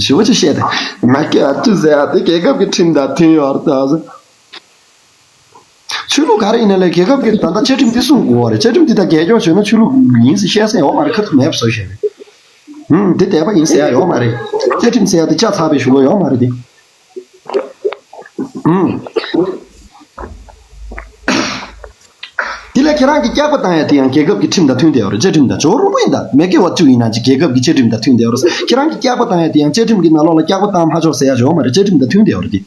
ཞི་བ་ཅིག་བཤད་དེ། མ་སྐྱེ་བ་བཅུ་ཟེར་ཡ་དེ་རྒྱལ་ཁབ་ཀྱི་ཁྲིམས་དང་མཐུན་ཡོད་རེད་ད་ཟེར། ཆོས་ལུགས་ག་རེ་ཡིན་ན་ལས་རྒྱལ་ཁབ་ཀྱི་ད་ལྟ་བཅའ་ཁྲིམས་དེ་སྲུང་དགོས་པ་རེད། བཅའ་ཁྲིམས་དེ་དང་རྒྱལ་སྐྱོང་བྱས་ན་ཆོས་ལུགས་ཡིན་ཟེར་བཤད་ས་ཡོད་མ་རེད། ཁ་ཐུག་མེད་པ་བཟོ་བཞག་རེད། ཧུམ། དེ་དད་པ་ཡིན་ཟེར་ཡ་ཡོད་མ་རེད། བཅའ་ཁྲིམས་ཟེར་ཡ་དེ་ལྕགས་ཚ་བའི་གཞུང་ལུགས་ཡོད་མ་རེད་དེ། ཨུམ། དེ་ལས་ཁྱེད་རང་གིས་སྐྱག་པ་བཏང་ཡ་དེ་ཡང་རྒྱལ་ཁབ་ཀྱི་ཁྲིམས་དང་མཐུན་བསྡད་ཡོད་རེད། བཅའ་ཁྲིམས་དང་ཇོ་རོང་པོ་ཡིན་ད། མི་སྐྱེ་བ་བཅུ་ཡིན་ན་ཅིག་རྒྱལ་ཁབ་ཀྱི་བཅའ་ཁྲིམས་དང་མཐུན་བསྡད་ཡོད་རེད། ཁྱེད་རང་གིས་སྐྱག་པ་བཏང་ཡ་དེ་ཡང་བཅའ་ཁྲིམས་ཀྱི་ནང་ལོགས་ལ་སྐྱག་པ་བཏང་མ་ཆོག་ཟེར་ཡ་ཡོད་མ་རེད། བཅའ་ཁྲིམས་དང་མཐུན་བསྡད་ཡོད་རེད་དེ།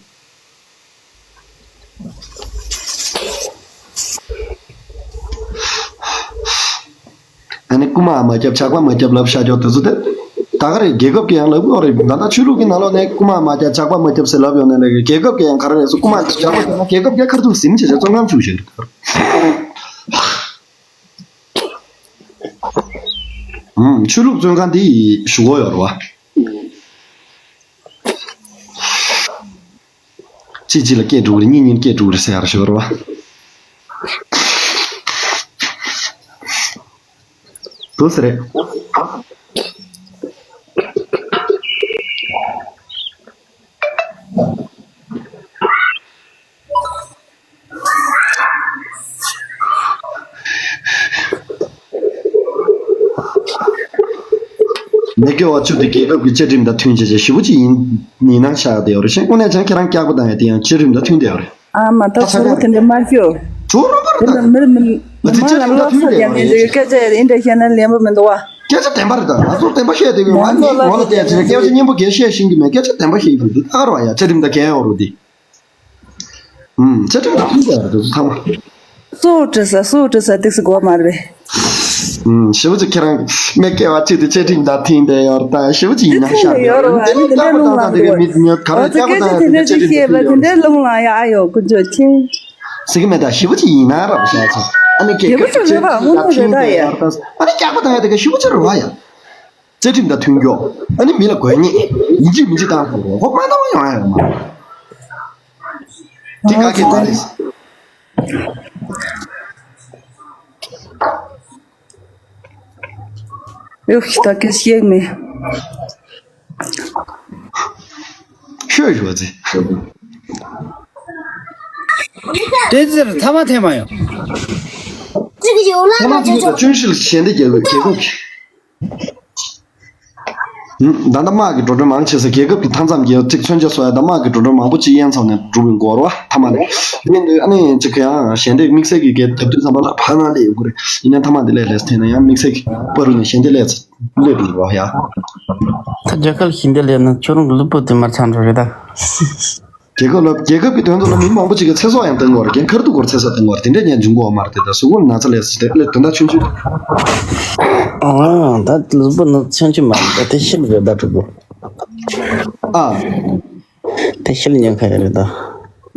ཨ་ནི་རྐུ་མ་མ་རྒྱབ་ཇག་པ་མ་རྒྱབ་ལབ་བཞག་ཀྱོག་དེ་ཚོ་དེ། ད་ག་རེ་རྒྱལ་ཁབ་ཀྱི་ཡང་ལབ་ཡོད་རེད། ད་ལྟ་ཆོས་ལུགས་ཀྱི་ནང་ལོགས་ནས་རྐུ་མ་མ་རྒྱབ་ཇག་པ་མ་རྒྱབ་ཟེར་ལབ་ཡོད་ནའི་ལས་རྒྱལ་ཁབ་ཀྱི་ཡང་ག་རེ་རེད་ཟེར། རྐུ་མ་ཇག་པ་རྒྱབ་ན་རྒྱལ་ཁབ་ཀྱི་ཁ་ཐུག་ཟིན་བྱས་བྱས་བཙོན་ཁང་བཅུག་བཞག་རེད། ཧུམ། ཆོས་ལུགས་བཙོན་ཁང་འདི་ཞུ་གོ་ཡོད་རེད་བ། གཅིག་གཅིག་ལ་སྐད་འགྲོ་གི་རེད། གཉིས་གཉིས་ལ་སྐད་འགྲོ་གི་རེད་ཟེར་ཡ་རེད་ཤོད་རེད་བ། འདུག་ཟེར་རེད། མི་དགེ་བ་བཅུ་དེ་རྒྱལ་ཁབ་ཀྱི་བཅའ་ཁྲིམས་དང་མཐུན་བྱས་བྱས་ཞེ་པོ་ཅིག་ཡིན་ཡིན་ན་ཆགས་བསྡད་ཡོད་རེད། ཤེས་དངོས་གནས་ཀྱང་ཁྱེད་རང་སྐྱག་པ་བཏང་ཡ་དེ་ཡང་བཅའ་ཁྲིམས་དང་མཐུན་བསྡད་ཡོད་རེད། ཨ་མ་ད་ཚོ་བོ་དེ་འདྲ་མ་ཤོད། ཇོ་རོང་པོ་རེད་ད། མི་མི་མི་མ་ལ་བཅའ་ཁྲིམས་དང་མཐུན་བསྡད་ཡོད་རེད། སྐད་ཆ་ཡ་རེད་འདྲ་བཤད་ན་ལན་པོ་མི་འདུག་བ། སྐད་ཆ་བདེན་པ་རེད་ད། ང་ཚོ་བདེན་པ་བཤད་བསྡད་ཡོད། ང་ནི་ངོ་ལ་བལྟས་ཚེ་སྐད་ཆ་སྙན་པོ་གས་བཤད་ཤེས་ཀྱི་མེད། སྐད་ཆ་བདེན་པ་བཤད་ཀྱི་འདུག་ད་ག་རེད་བ་ཡ། བཅའ་ཁྲིམས་དང་འགལ་ཡོད་རེད་དེ། ཨུམ། བཅའ་ཁྲིམས་དང་མཐུན་པ་རེད་དེ་ཚོ་ཚང་མ། སུ་དྲི་ས་སུ་དྲི་ས་ཏིག་སི་གོ་མ་རེད། ཨུམ། ཞེ་པོ་ཅིག་ཁྱེད་རང་མི་སྐྱེ་བ་གཅིག་དེ་བཅའ་ཁྲིམས་དང་མཐུན་བསྡད་ཡོད་རེད་ད། ཞེ་པོ་ཅིག་ཡིན་ན་ཤག་ཡོད་རེད་བ། ཨ་ནི་དེ་འདྲའི་སྐྱག་པ་བཏང་སྟངས་དེ་གའི་མི་ཉོ་ག་རེ་སྐྱག་པ་བཏང་ཡ་དེ་གའི་བཅའ་ཁྲིམས་དང་མཐུན་བསྡད་ཡོད་རེད། ཟེར་གི་མེད་ད། ཞེ་པོ་ཅིག་ཡིན་ན་རབ་བྱས་ཚེ། ཨ་ནི་རྒྱལ་ཁབ་ཀྱི་བཅའ་ཁྲིམས་དང་མཐུན་བསྡད་ཡོད་རེད་ད། ཨ་ནི་སྐྱག་པ་བཏང་ཡ་དེ་གའི་ཞེ་པོ་ཅིག་རེད་བ་ཡ། བཅའ་ཁྲིམས་དང་མཐུན་སྐྱོ། ཨ་ནི་མི་ལ་དགོས་ཉེས། ཡིན་གཅིག་མིན་གཅིག་བཏང་དགོས་རེད། ཁོ་མ་བཏང་བ་ཡོང་ཡ་ཡོད་མ་རེད། དེ་ག་གེ་མ་རེད། ཡོ་ཤི་ད་གེ་ཤེག་མེ། ཤོད་ཤོད་ཚེ། དེ་ཚེ་ཐ་མ་ཐེ་མ་ཡོང་། ཐ་མ་ཚིག་ཡོད་ལ་ཅུན་ཤི་ལ་ཞལ་འདེབས་རྒྱལ་པོས་རྒྱལ་ཁབ་ཀྱི། ད་ལྟ་དམག་གི་འགྲོ་གྲོན་མང་ཆེ་ས་རྒྱལ་ཁབ་ཀྱི་མཐའ་མཚམས་རྒྱལ་ཁབ་ཅིག་མཚོན་ཆ་བཟོ་ཡ་དང་དམག་གི་འགྲོ་གྲོན་མང་པོ་ཅིག་དབྱེ་མཚམས་ནས་སྒྲུབ་ཡོང་གི་ཡོད་རེད་བ། ཐ་མ་ནས་ཡིན་དུས་ཨ་ནི་ཅིག་གི་ཡང་ཞལ་འདེབས་དམིགས་བསལ་གྱི་རྒྱལ་རྒྱབ་དུས་ཙམ་པ་ལ་ཕ་ན་སླེབས་ཡོང་གི་རེད། ཡིན་ནའི་ཐ་མ་འདི་སླེབས་སླེབས་ཐེངས་ན་ཡང་དམིགས་བསལ་གྱི་པ་རུ་ནས་ཞལ་འདེབས་སླེབས་སླེབས་ཡོང་གི་རེད་བ་ཡ། ད་རྒྱ་གར་ཞལ་འདེབས་སླེབས་ན་ཁྱོད་རང་གི་ལུས་པོ་དེ་མར་ཚང་འགྲོ་རེད་ད། རྒྱལ་ཁབ་ལ་རྒྱལ་ཁབ་ཀྱི་དོན་དུ་ལ་མི་མང་པོ་ཅིག་གིས་ཚེ་སྲོག་ཡང་གཏོང་གི་ཡོད་རེད། རྒྱལ་ཁབ་ཁར་ཐུག་གོ་ཚེ་སྲོག་གཏོང་གི་ཡོད་རེད། དེ་འདྲ་ཉན་འབྱུང་གི་ཡོད་མ་རེད་དེ། ད་གཟུགས་པོ་ན་ཚ་ལས་སུ་དེ་ལས་དོན་དག་ཆུང་ཆུང་། ཨ་ད་གཟུགས་པོ་ན་ཆུང་ཆུང་མ་རེད་ད། དེ་ཤི་ལ་རེད་ད་ཕྲུ་གུ། ཨ། དེ་ཤི་ལ་ཉན་ཁ་ཡོད་རེད་ད།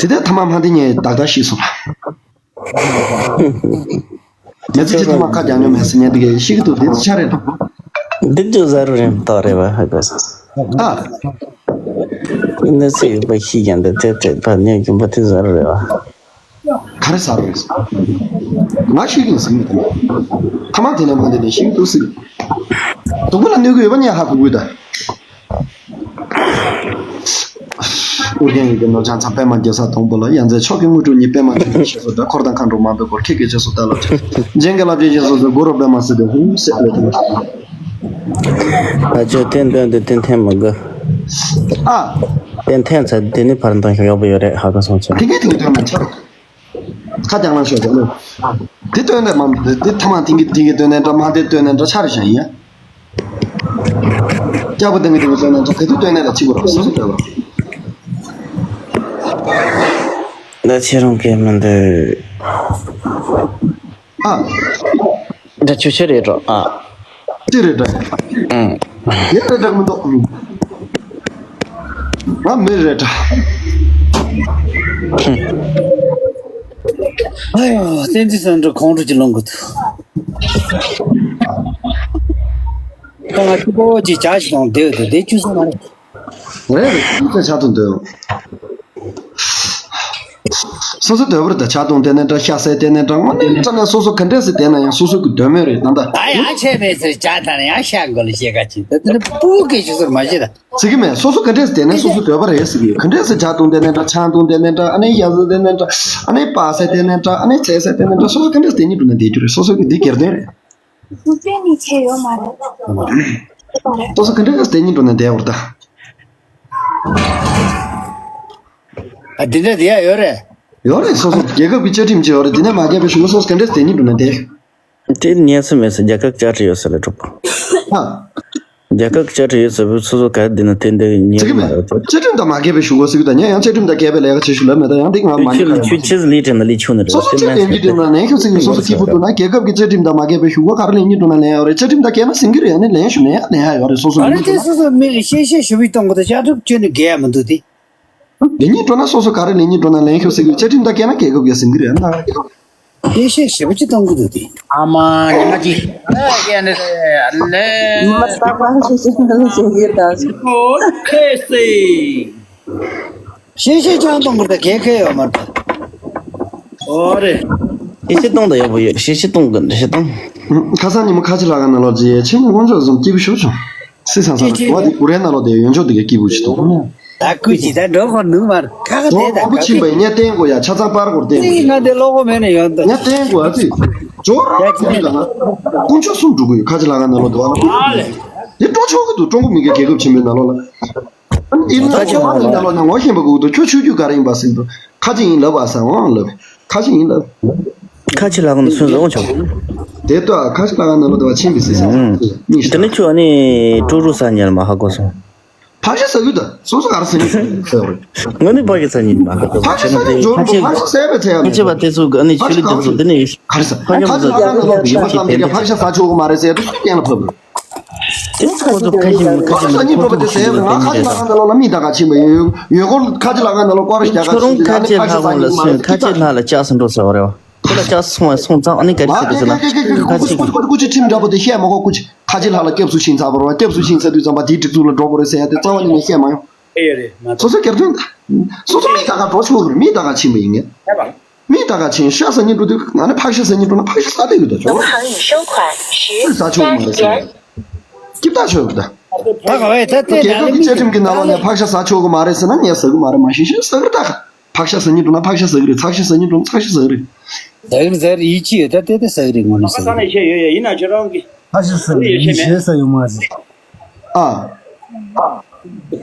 དེ་ལྟར་ཐ་མག་མ་འཐེན་ཉན་བདག་ལྟ་ཤེས་སོང་། མི་ཚེ་གཅིག་ཐ་མག་ཁ་རྒྱག་མྱོང་མེད་ཟེར་ཉན་དེ་གས་ཤི་གི་འདུག་དེ་ཚོ་ཆ་རེད་དོ། འདི་ཚོ་ཟ་རུ་རིང་ཏོག་རེད་བ་ཧ་གོ་སོང་། ཨ། ནི་ཚེ་ཡོད་པ་ཤི་ཀྱང་འདི་དེ་དེ་ཕ་ནས་རྒྱུན་པ་དེ་ཟ་རུ་རེད་བ། ག་རེ་ཟ་རུ་རེད། ང་ཤི་གི་ཡིན་ཟེར་གི་མེད་དམ། ཐ་མག་དེ་ནས་མ་དེ་ནས་ཤི་གི་འདུག་ཟེར། སྡུག་པོ་ལ་གནོད་གི་ཡོད་པ་ཉན་ཧ་གོ་གི་ད། ཨུ་རྒྱན་ཡུལ་གྱི་ནོར་བྱང་ཚང་པདྨ་རྒྱལ་ས་དང་པོ་ལ། ཡ་མཚན་མཆོག་གི་དངོས་གྲུབ་བརྙེས། པདྨ་འབྱུང་གནས་ཞེས་སུ་གྲགས། འཁོར་དང་མཁའ་འགྲོ་མང་པོས་བསྐོར། ཁྱེད་ཀྱི་རྗེས་སུ་བདག་སློབ་ཅིང་། རྗེ་དགེ་ལེགས་ཅན་ཞེས་སུ་གསོལ། མགོ་རུ་པདྨ་སིལ་ཏེ་ཧཱུྃ་ཟེར་ལས་དེ་མ་ཐག་ད་ཆོས་ཐེངས་བཏོན་ཏེ་ཏན་ཏན་མ་དགོས། ཨ། ཏན་ཏན་ཚ་དེ་ནི་བར་འདང་ཡག་པོ་ཡོད་རེད་ཧ་གོ་སོང་ཆེ། དེ་གས་དེ་གས་དོན་ན་ཆགས། ཁ་རྒྱག་ན་ཤོག་ཅག་ལོ། དེ་སྟོན་ནས་མ་དེ་ཐ་མག་དེང་གི་དེང་གི་སྟོན་ནས་འདྲ་མ་དེ་སྟོན་ནས་འདྲ་ཆ་རེ་བཞག་ཡིན་ཡ། སྐྱག་པ་དེང་གི་དེང་གི་སྟོན་ནས་འདྲ་དེ་དུས་སྟོན་ནས་ལ་ཅི་གོ་ར་སོ་སོ་སྟོན་ལ། ད་ཁྱེད་རང་གིས་མི་འདུག་ཨ། འདྲ་ཆུ་ཆུ་རེད་འགྲོ་ཨ། ཅི་རེད་འདྲ། ཨང་། ཡ་རེད་འདྲ་མི་འདུག་ང་མི་རེད་འདྲ། ཨ་ཡོ་བསྟན་འཛིན་བསམ་གྲུབ་ཁོང་ཁྲོ་ཅིག་ལངས་གི་འདུག་ཁོང་ང་ཅི་པོ་ཅིག་ཇ་ཞིག་དང་བསྡད་འདུག་དེ་ཆུ་སོང་མ་རེད། རེད་རེད་ཡིག་ཆ་ཆ་དང་འདོད། སོ་སོ་འདོད་པར་ད་ཆ་དང་དེ་ནས་འདྲ་ཤ་ཟས་དེ་ནས་འདྲ་དངོས་གནས་དྲང་གནས་སོ་སོ་ག་འདྲས་སེ་བསྡད་ན་ཡང་སོ་སོ་གི་འདོད་མོས་རེད་ད་ལྟ། ད་ཡང་ཆད་མེད་ཟེར་ཇ་དང་ཡང་ཤ་དགོས་ལ་ཤེས་ཀ་ཅིག་ད་དེ་ནི་སྤུ་གུ་གི་ཞུ་ཟེར་མ་ཤེས་ད། ཟེར་གི་མེད། སོ་སོ་ག་འདྲས་སེ་བསྡད་ན་སོ་སོ་འདོད་པ་རེད་ཟེར་གི་ཡོད། ག་འདྲས་སེ་ཇ་དང་དེ་ནས་འདྲ་ཆང་དང་དེ་ནས་འདྲ་ཨ་ནི་ཤ་ཟས་དེ་ནས་འདྲ་ཨ་ནི་སྤགས་ཟས་དེ་ནས་འདྲ་ཨ་ནི་ཚལ་ཟས་དེ་ནས་འདྲ་སོ་སོ་ག་འདྲས་སེ་བསྡད་སྙིང་འདོད་ན་བསྡད་རྒྱུ་རེད། སོ་སོ་གི་འདི་སྒེར་དོན་རེད། སུ་བཙན་ནས་ཆེ་ཡོད་མ་རེད། ཏོག་ཙམ་ག་འདྲ་ག་བསྟན་སྙིང་འགྲོ་ནས་བསྡད་བར་ད། ཨ་འདི་འདྲ་དེ་ཡ་ཡོད་རེད། ཡོད་རེད། སོ་སོ་རྒྱལ་ཁབ་ཀྱི་བཅའ་ཁྲིམས་ཅིག་ཡོད་རེད། དེ་ནས་མ་འགལ་བའི་གཞུག་གུ་སོ་སོ་ག་འདྲ་བསྟན་སྙིང་འགྲོ་ནས་བསྡད། དེ་ཉན་སྲིད་མེད་ཟེར། རྒྱལ་ཁབ་བཅའ་ཁྲིམས་ཡོད་ས་ལ་གྲུབ་པ། ཨ། རྒྱལ་ཁབ་བཅའ་ཁྲིམས་ཡོད་ཟེར་བའི་སོ་སོ་ག་འདི་ན་དེ་འདྲ་ཉན་ཟེར་གི་མ་མེད་རེད། བཅའ་ཁྲིམས་དང་མ་འགལ་བའི་གཞུག་གུ་ཟེར་གི་ད་ཉན་ཡང་བཅའ་ཁྲིམས་དང་འགལ་བའི་ལས་ཀ་བྱེད་ཤུགས་ལབ་མེད་ད་ཡང་འདི་ང་མ་ཉན་ཁ་ཡོད། ཁྱོད་ལས་དྲན་ན་ལས་ཆུང་ནི་རེད། སོ་སོ་བཅའ་ཁྲིམས་ཀྱི་ཁྲིམས་ལ་ལན་ཤོག་ཟེར་གི་སོ་སོ་སྐྱིད་པོ་འདུག་ན་རྒྱལ་ཁབ་ཀྱི་བཅའ་ཁྲིམས་དང་མ་འགལ་བའི་གཞུག་གུ་ག་རེ་ལེན་སྙིང་འདོད་ན་ལེན་ཡོད་རེད། བཅའ་ཁྲིམས་དང་འགལ་ན་ཟིན་གི་རེད། ཡང་ནི་ལེན་ཞུ་ནས་ཡང་ལེན་ཡ་ཡོད་རེད། སོ་སོ་ཨ་རེ་དེ་སོ་སོ་མི་ཤེས་ཤེས་ཞུ་བའི་གཏོང་གི་ད་བཅའ་ཁྲིམས་བཅོས་ནས་འགལ་ཡ་མི་འདུག་དེ། ལེན་སྙིང་འདོད་ན་སོ་སོ་ག་རེ་ལེན་སྙིང་འདོད་ན་ལེན་ཤོག་ཟེར་གི་བཅའ་ཁྲིམས་དང་འགལ་ན་རྒྱལ་ཁབ་ཀྱི་ཟིན་གི་རེད། ཡང་ན། ཤེས་ཤེས་ཞེ་པོ་ཅིག་གཏོང་གི་འདུག་དེ། ཨ་མ་ཉི་མ་ཅིག་ཨ་ཡ་ནི་ལེ། ཉི་མ་རྟག་པར་ཤེས་ཤེས་ནི་ལེ་ཞེས་ཡིན་ད། ཨོ་ཁེ་སི། ཤེས་ཤེས་ཅང་གཏོང་གི་ད་གལ་ཁེ་ཡོད་མ་རེད། ཨོ་རེད། ཤེས་ཤེས་གཏོང་ད་ཡག་པོ་ཡོད། ཤེས་ཤེས་གཏོང་གི་ཤེས་གཏོང་། ཁ་སང་ཉི་མ་ཁ་ཆེ་ལྷ་ཁང་ནང་ལོགས་ཀྱི་ཆེན་མོ་དཀོན་མཆོག་གསུམ་སྐྱིད་པོ་ཞུ་བྱུང་། སི་སང་སང་ལ་གོ་བ་དེ་གུ་རེ་ནང་ལོགས་དེ་ཡོན་ཆོག་དེ་ག་སྐྱིད་པོ་ཞིག་འདུག་ད་ཀུ་ཅི་ད་འགྲོ་ཁོ་ནུ་མར་ཁ་ཁ་དེ་ད་མང་པོ་ཀ་ཕྱིན་པ་ཡིན། ངས་བསྟན་དགོས་ཡ་ཆ་ཚང་པར་སྐོར་བསྟན་དགོས་ཡ། ང་དེ་ཀློག་གོ་མེད་ནས་ཡོད་འདུག་ངས་བསྟན་དགོས་ཨ་ཙི། ཇོ་ར་ཀུ་ཅི་ལ་ན་དཀོན་མཆོག་གསུམ་འགྲོ་གི་ཡོད། ཁ་ཆེ་ལ་ང་ན་ལོ་དེ་བ་ལ་ཀུ་ཅི་དེ་སྤྲོ་ཆོག་གི་འདུག་ཀྲུང་གོ་མི་གི་རྒྱལ་ཁབ་ཆེན་པོའི་ནང་ལོགས་ལ། ཨིན་ན་ཁ་ཆེ་ལ་ང་ན་ལོ་ན་ངོ་ཤེས་པ་གུ་འདུག་ཁྱོད་ཆོས་བརྒྱུད་ག་རེ་ཡིན་པ་ཟེར་འདུག་ཁ་ཆེ་ཡིན་ལབ་པ་ས་འོང་ལབ། ཁ་ཆེ་ཡིན་ལབ། ཁ་ཆེ་ལ་ང་ན་སུན་བཟོ་འོང་ཆོག་དེ་ལྟ་ཁ་ཆེ་ལ་ང་ན་ལོ་དེ་བ་ཆེན་པོའི་སི་སང་ས་ནི་དེ་ནི་ཁྱོད་ཨ་ནི་ཀྲུ་རུ་ས་ཉལ་མ་ཧ་གོ་སོང་། ཕག་ཤ་ཟ་རྒྱུ་དང་སོ་སོ་ག་རེ་ཟ་རྒྱུ་ཟེར་བ་རེད། ང་ནི་ཕག་ཤ་ཟ་ཉིན་མ་ཕག་ཤ་ཟ་རྒྱུ་ཇོ་རུ་ཕག་ཤ་ཟས་པའི་ཚེ་ཡ་ཕག་ཤ་བ་དེ་ཚོ་ཨ་ནི་ཆུ་ལི་དེ་ཚོ་འདི་ནི་ག་རེ་ཟ་ཕག་ཤ་ཟ་ཚོ་ཕག་ཤ་ཟ་ཚོ་ཡིན་པ་ཙམ་གྱིས་ཕག་ཤ་ཟ་ཆོག་གི་མ་རེད་ཟེར་དུས་སུ་གཏན་ལ་ཕབ་རེད། དེ་ཚོ་ཚོ་ཕག་ཤ་ཉིན་ཕག་ཤ་ཉིན་འགྲོ་བ་དེ་ཟས་ཡོད་ང་ཁ་ཅིག་ལ་ང་ན་ལོ་ལ་མི་ད་ག་ཕྱིན་པ་ཡོད་ཡོད་སྐོར་ཁ་ཅིག་ལ་ང་ན་ལོ་སྐོར་ར་ཞག་ག་ཕྱི་རོང་ཁ་ཅིག་ལྷ་ཁོང་ལ་སོན་ཁ་ཅིག་ལྷ་ལ་ལྕགས་སུ་འགྲོ་ཟེར་བ་རེད་བ། ཁོ་ལ་ལྕགས་སོང་བ་སོང་ཙང་ཨ་ནི་ག་རེ་ཟེར་དགོས་ཟེར་ན་ཁ་ཅིག་ཀུ་ཅི་ཁྲིམས་འདྲ་པོ་དེ་བཤད་མ་གོ་ཀུ་ཅི་ཁ་ཅིག་ལྷ་ལ་སྐྱབས་སུ་ཕྱིན་ཚར་བ་རེད་བ། སྐྱབས་སུ་ཕྱིན་ཚར་དུས་ཙམ་པ་དེའི་སྒྲིག་འཛུགས་ལ་འགྲོ་དགོས་རེད་ཟེར་ཡ་དེ་རྩ་བ་ཉིད་ནས་བཤད་མ་ཡོང་། ཨེ་ཡོད་རེད་མ་སོ་སོ་སྒེར་དོན་དང་། སོ་སོ་མི་ད་ག་འགྲོ་ཆོག་གི་རེད། མི་ད་ག་ཕྱིན་པ་ཡིན་ངེས། མི་ད་ག་ཕྱིན་ཤ་ཟ་སྙིང་འདོད་དུས་ང་ནི་ཕག་ཤ་ཟ་སྙིང་འདོད་ན་ཕག་ཤ་ཟ་བསྡད་ཡོད་ད་ཆོག་གི་རེད། ཟ་ཆོག་གི་མ་རེད་ཟེར་ཡ། སྐྱིད་ཐག་ཆོད་ཡོད་ད། ད་ག་བས་ད་ལྟའི་རྒྱལ་ནང་ཁབ་ལ་ཀྱི་མི་བཅའ་ཁྲིམས་ཀྱི་ནང་ལོགས་ནས་ཕག་ཤ་ཟ་ཆོག་གི་མ་རེད་ཟེར་ན་ངས་ཟ་གི་མ་རེད། མ་གཞི་ཤ་ཟ་གི་རེད་ད་ག་ཕག་ཤ་ཟ་སྙིང་འདོད་ན་ཕག་ཤ་ཟ་གི་རེད། ཚག་ཤ་ཟ་སྙིང་འདོད་ན་ཚག་ཤ་ཟ་གི་རེད། ཟ་གི་རེད་ཟ་གི་རེད་ཡིད་ཆེས་ཡོད་ད་ལྟའི་ད་ཟ་གི་རེད་ངོ་ནས་ཟ་གི་རེད། ཁ་ཤས་ཡོད་ཡ་ཡིན་ན་ཁྱོད་རང་གི་ཕ་ཤི་སི་ཡི་ཤེས་ས་ཡོང་མ་ཟིན། ཨ།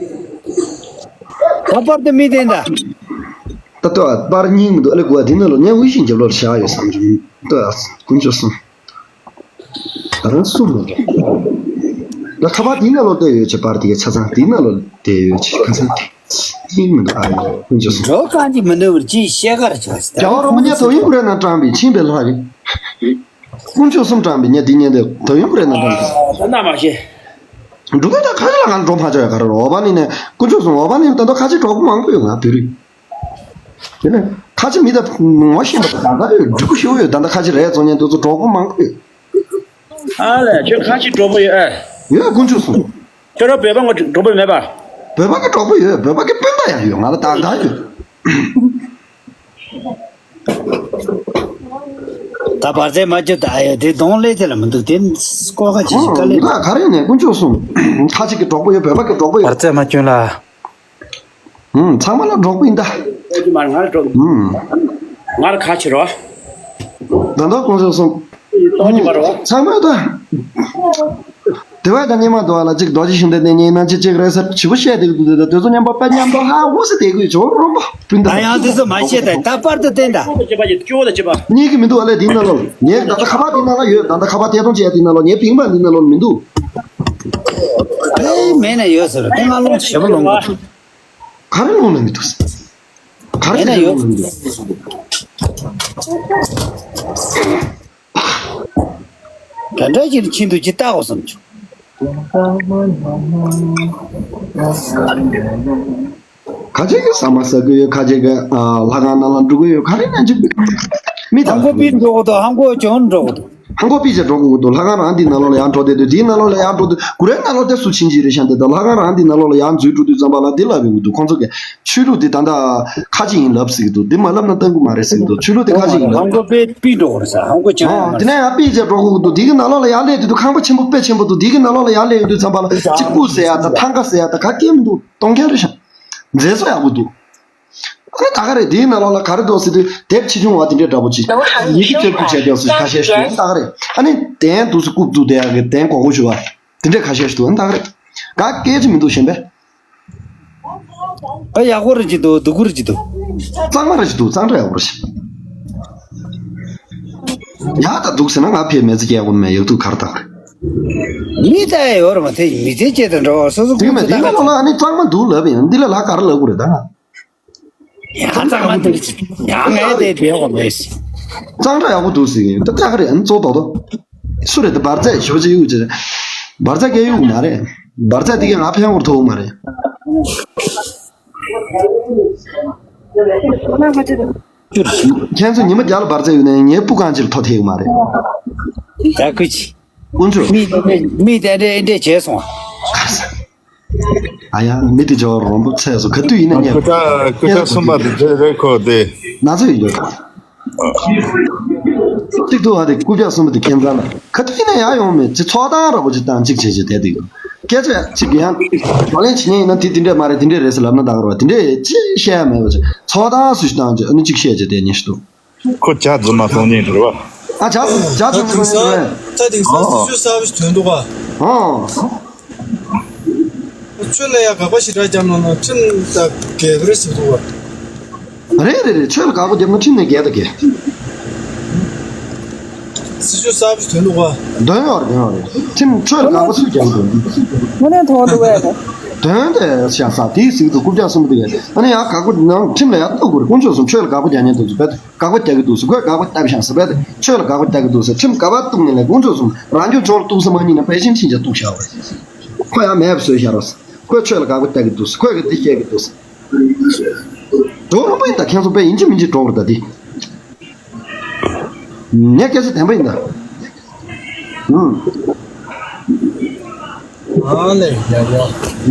ད་པར་དུ་མི་དེ་འདྲ། ད་ལྟ་པར་རྙིང་མི་འདུག་ཨ་ལེ་གོ་བ་འདི་ནང་ལ་ངས་འུ་ཤིང་རྒྱབ་ལོག་བཞག་ཡོད་བསམ་བྱུང་། ད་དཀོན་མཆོག་གསུམ། ད་རང་གསུམ་མི་འདུག་ད་ཁ་པར་འདི་ནང་ལོག་བལྟས་ཡོད་ཅེས་པར་དེ་གའི་ཆ་ཚང་འདི་ནང་ལོག་བལྟས་ཡོད་ཅེས་ཁ་སང་དེ་རྙིང་མི་འདུག་ཨ་ཡོད་དཀོན་མཆོག་གསུམ། འགྲོ་གང་གི་མི་འདུག་ཅིའི་ཤེས་གར་བྱོས། རྒྱལ་བ་རོ་མ་ཉལ་དོ་ཡིན་ཁུ་རེ་ན་དྲངས་པའི་ཕྱིན་པའི་ལྷ་རེད། དཀོན་མཆོག་གསུམ་དྲངས་པའི་ཉེ་འདི་ཉེ་འདི་དོ་ཡོང་རེད་ན་དྲངས་ཏེ། ད་ན་མ་ཤེས། འབྲུག་པའི་ད་ཁ་ཆེ་ལ་གང་འགྲོ་ཕ་ཆོས་ཡ་ག་རེ་རོ་འོ་བ་ནི་ནས་དཀོན་མཆོག་གསུམ་འོ་བ་ནི་ད་དོ་ཁ་ཆེ་གྲོགས་པོ་མང་པོ་ཡོད་ང་བོད་རིགས། དེ་ནས་ཁ་ཆེ་མི་དང་ངོ་ཤེས་པ་ད་ལྟ་ཡོད། འབྲི་གུ་ཞུ་ཡོད། ད་ལྟ་ཁ་ཆེ་རེད་བཙོང་མཁན་དེ་ཚོ་གྲོགས་པོ་མང་པོ་ཡོད། ཨ་ལས། ཁྱོད་ཁ་ཆེ་གྲོགས་པོ་ཡོད་ཨེ། ཡོད། དཀོན་མཆོག་གསུམ། ཁྱོད་རང་བོད་པ་ངོ་གྲོགས་པོ་མེད་པ། བོད་པ་གི་གྲོགས་པོ་ཡོད། བོད་པ་གི་སྤུན་ཟླ་ཡང་ཡོད། ང་ལ་ད་ད་ཡོད། ད་བར་ཆད་མ་བཅོས་ད་ཡོད་དེ་གདོང་ལས་དེ་ལ་མི་འདུག་དེ་སྐོར་ཁ་ཅིག་ཞིག་དཀའ་ལས། ད་ག་རེ་ནས་དཀོན་མཆོག་གསུམ། ཁ་ཅིག་གི་གྲོགས་པོ་ཡོད། བོད་པ་གི་གྲོགས་པོ་ཡོད། བར་ཆད་མ་བཅོས་ལ། ཨུམ། ཚང་མ་ལ་གྲོགས་པོ་ཡིན་ད། ཨུམ། ང་ལ་ཁ་ཆེ་རོ། ད་ལྟ་དཀོན་མཆོག་གསུམ། ཚང་མ་ད། དེ་བས་ཀྱང་སྙེ་མ་དོ་བ་ལ་གཅིག་རྡོ་རྗེ་ཤིང་རྟ་དེ་ཉིད་ན་ཅི་གཅིག་རེད་ཟེར་བྱིས་པ་བཤད་དེ་འདུག་དེ་དུས་ཚོད་མཉམ་པ་དཔེ་མཉམ་པ་ཧ་འུ་སི་དེ་དགོས་ཆོག་རོམ་པ་སྤུན་ཟླ། ད་ཡང་དེ་ཚོ་མ་བཤད་ད་ད་པར་དུ་བསྟན་ད། གཉིས་ཀྱི་མི་འདུག་ཨ་ལས་དེའི་ནང་ལོགས་ངས་ད་ལྟ་ཁ་པར་དེའི་ནང་ལ་ཡོད། ད་ལྟ་ཁ་པར་ཐད་གཏོང་བྱས་དེའི་ནང་ལོགས་ངའི་བིང་པ་འདི་ནང་ལོགས་མི་འདུག་ཨེ་མེད་ན་ཡོད་ཟེར་དེ་ང་ལོང་ཞེ་པོ་ལོང་གོ། ག་རེ་ལོང་ན་མི་འདུག་ག་རེ་མེད་ན་ཡོད། ལོང་ན་མི་འདུག་ག་འདྲ་ཅིག་ཕྱིན་འདུག་ཅི་ལྟ་གོ་བསམ་བྱུང་། ཁ་ཅིག་གིས་ཟ་མ་ཟ་གི་ཡོད། ཁ་ཅིག་གིས་ཨ་ལྷ་ཁང་ནང་ལ་འགྲོ་གི་ཡོད། ག་རེ་ན་ཅིག་མི་ཧང་གོ་པི་འགྲོ་གི་འདུག་ཧང་གོ་ཅོན་འགྲོ་གི་འདུག་ཧང་གོ་པི་ཅེ་འགྲོ་གི་འདུག་ལྷ་ཁང་རང་འདི་ནང་ལོགས་ལ་ཡང་འགྲོ་བསྡད་འདུག་དེའི་ནང་ལོགས་ལ་ཡང་འགྲོ་འདུག་གུ་རེ་ནང་ལོགས་དེ་སུ་ཕྱིན་གྱི་རེད་ཤང་དེ་དང་ལྷ་ཁང་རང་འདི་ནང་ལོགས་ལ་ཡང་འཛུལ་འགྲོ་དུས་ཙམ་པ་ལ་འདི་ལབ་ཡོང་གི་འདུག་ཁོང་ཚོ་གིས་ཆོས་ལུགས་འདི་ད་ལྟ་ཁ་ཅིག་ཡིན་ལབ་ཟེར་གི་འདུག་འདི་མ་ལབ་ན་བཏང་གི་མ་རེད་ཟེར་གི་འདུག་ཆོས་ལུགས་འདི་ཁ་ཅིག་ཡིན་ལབ། ཧང་གོ་པི་པི་འགྲོ་གི་རེད་ས་ཧང་གོ་ཅོན། ཨོ། དེ་ནས་ཡང་པི་ཅེ་འགྲོ་གི་འདུག་དེ་གི་ནང་ལོགས་ལ་ཡང་སླེབས་དུས་ཁང་པ་ཆེན་པོ་དཔེ་ཆེན་པོ་འདུག་དེ་གི་ནང་ལོགས་ལ་ཡང་སླེབས་ཡོང་དུས་ཙམ་པ་ལ་གཅིག་སྐུ་ཟེར་ཡ་དང་ཐང་ཀ་ཟེར་ཡ་དང་ག་གེ་མི་འདུག་གཏོང་མཁན་རེད་ཤག་མཛེས་བཟོ་ཡག་པོ་འདུག་ཨ་ནི་ད་ག་རེད། དེའི་ནང་ལོགས་ལ་ག་རེ་འདུག་ཟེར་དུས་དེབ་ཆེ་ཆུང་བ་དེ་འདྲའི་འདྲ་པོ་ཅིག་ཡི་གེ་ལྟ་སྐུར་བྱས་ཀྱང་སུ་ཁ་ཤས་ཤིག་འདུག་ད་ག་རེད། ཨ་ནི་གདན་འདུག་སེ་རྐུབ་བཙུགས་བསྡད་ཡག་གི་གདན་གོག་གོག་ཞུ་བ་དེ་འདྲའི་ཁ་ཤས་ཤིག་འདུག་ཨ་ནི་ད་ག་རེད། ག་སྐད་ཅིག་མི་འདུག་གཞན་པས། ཨ་ཡག་པོ་རེད་ཅིག་འདུག་སྡུག་པོ་རེད་ཅིག་འདུག་གཙང་མ་རེད་ཅིག་འདུག་གཙང་སྦྲ་ཡག་པོ་རེད་ཅིག་ཡག་ད་འདུག་ཟེར་ན་ང་ཕེབས་མེད་ཚེ་སྐྱེ་དགོས་མེད་ཡག་འདུག་ག་རེ་ད་ག་རེད། མི་ལྟ་ཡ་ཡོད་རེད་མ་དེ་མི་ཚེ་སྐྱེལ་དང་འགྲོ་བ་སོ་སོ་དེ་མེད་དེ་ལ་ལ་ཨ་ནི་གཙང་མ་འདུག་ལབ་ཡང་འདི་ལ་ལ་ག་རེ་ལབ་དགོས་རེད་ད། ཡང་གཙང་མ་འདུག་ཡང་ངས་དེ་བེད་དགོས་མེད་ཟེར། གཙང་སྦྲ་ཡག་པོ་འདུག་ཟེར་གི་ད་ལྟ་ག་རེད། ཨ་ནི་གཙོ་བོ་དོ་དོ། སུ་རེད་ད་འབར་རྫས་ཞོ་ཅི་གཡུག་ཅི་རེད། འབར་རྫས་སྐད་གཡུག་མ་རེད། འབར་རྫས་དེ་གས་ང་ཕན་བོར་ཐོག་མ་རེད། ཁྱེད་ཚོ་ཉི་མ་བརྒྱ་ལ་འབར་རྫས་ཡོད་ནའི་ངའི་སྤུ་གང་ཅིར་ཐོ་ཐེག་མ་རེད། ད་ཁུ་ཅི། དཀོན་མཆོག་མི་མི་དེ་འདྲས་འདྲས་བྱས་སོང་། ཨ་ཡ་མི་དེ་ཇོ་རོང་པོ་ཚད་སོ་ག་དུས་ཡིན་ན་ཉལ། ཁུ་ཁ་ཁུ་ཁ་གསུམ་པ་དེ་རེད་ཁོ་དེ། ན་ཚོད་ཡོད། གཅིག་ཏུ་ཨ་དེ་རྐུབ་བཀྱག་གསུམ་པ་དེ་ཁྱེད་རང་ལ་ག་དུས་ཡིན་ན་ཡང་ཡོང་མེད་ཅི་ཚོགས་གཏམ་ར་བོ་ཅིག་བཏང་གཅིག་བྱས་བྱས་བསྡད་དུས། སྐད་ཆ་གཅིག་ཡང་བགྲོ་གླེང་བྱེད་མཁན་ཡིན་ན་དེ་དེ་འདྲས་མ་རེད་དེ་འདྲས་རེད་ཟེར་ལབ་ན་ད་ག་ར་བ་དེ་འདྲས་ཅི་བཤད་ཡ་མེད་པ་ཅིག་ཚོགས་གཏམ་སུ་ཞིག་བཏང་རྗེས་ཨ་ནི་གཅིག་བཤད་བྱས་བསྡད་ཉེ་ཞིག་འདུག་ཁོ་ཇ་རྫུན་མ་གཏོང་ཉེན་རེད་བ། ཨ་ཇ་ཇ་ད་རྫུན་དེང་མ་སང་རེད། ད་དེང་སང་ཨོ། སྲིད་ཇུས་གསར་པ་ཞིག་ཐོན་འདུག་ག་ཨོ། ཆོས་ལ་ཡ་དགག་པ་ཞེ་དྲག་བརྒྱབ་ན་ན་ཁྲིམས་ལ་འགལ་གི་རེད་ཟེར་འདུག་ག་རེད་རེད་རེད། ཆོས་ལ་དགག་པ་བརྒྱབ་ན་ཁྲིམས་ནས་འགལ་ད་འགལ། སྲིད་ཇུས་གསར་པ་ཞིག་ཐོན་འདུག་ག་འདོན་ཡོད་རེད་འདོན་ཡོད་རེད། ཁྲིམས་ཆོས་ལ་དགག་པ་སུས་བརྒྱབ་འདུག་དངོས་གནས་མཐོང་བ་འདུག་གས། དོན་དེ་བཤད་ས་དེའི་གཟིགས་འདུག་རྐུབ་བཀྱག་གསུམ་པོ་དེ་གས་ཨ་ནི་ཡང་དགག་པ་ནང་ཁྲིམས་ལ་ཡང་གཏུག་དགོས་རེད། དཀོན་མཆོག་གསུམ་ཆོས་ལ་དགག་པ་རྒྱག་མཁན་དེ་ཚོ་བས་དགག་པ་རྒྱག་གི་འདུག་ཟེར། ཁོས་དགག་པ་བཏབ་ཤག་ཟེར་བས་ཆོས་ལ་དགག་པ་རྒྱག་གི་འདུག་ཟེར། ཁྲིམས་ག་པར་གཏུག་ནས་ལས་དཀོན་མཆོག་གསུམ་རང་སྐྱོན་ཆོག་གཏུག་ས་མ་ཉིད་ན་པེ་ཤིན་ཁྲིམས་ཆ་གཏུག་བཞག་རོགས། ཁོ་ཡང་མེད་པ་བཟོས་བཞག་རོགས། ཁོས་ཆོས་ལ་དགག་པ་རྒྱག་གི་འདུག་ཟེར། ཁོས་གི་འདི་བཤད་གི་འདུག་ཟེར། འགྲོ་རུང་པ་ཡིན་ད་ཁྱེད་ཚོ་དཔེ་ཡིན་གཅིག་མིན་གཅིག་འགྲོ་བར་ད་འདི། ངས་སྐད་ཆ་བདེན་པ་ཡིན་ད། ཨུམ། ཨ་ལེ་ཡ་ཡ།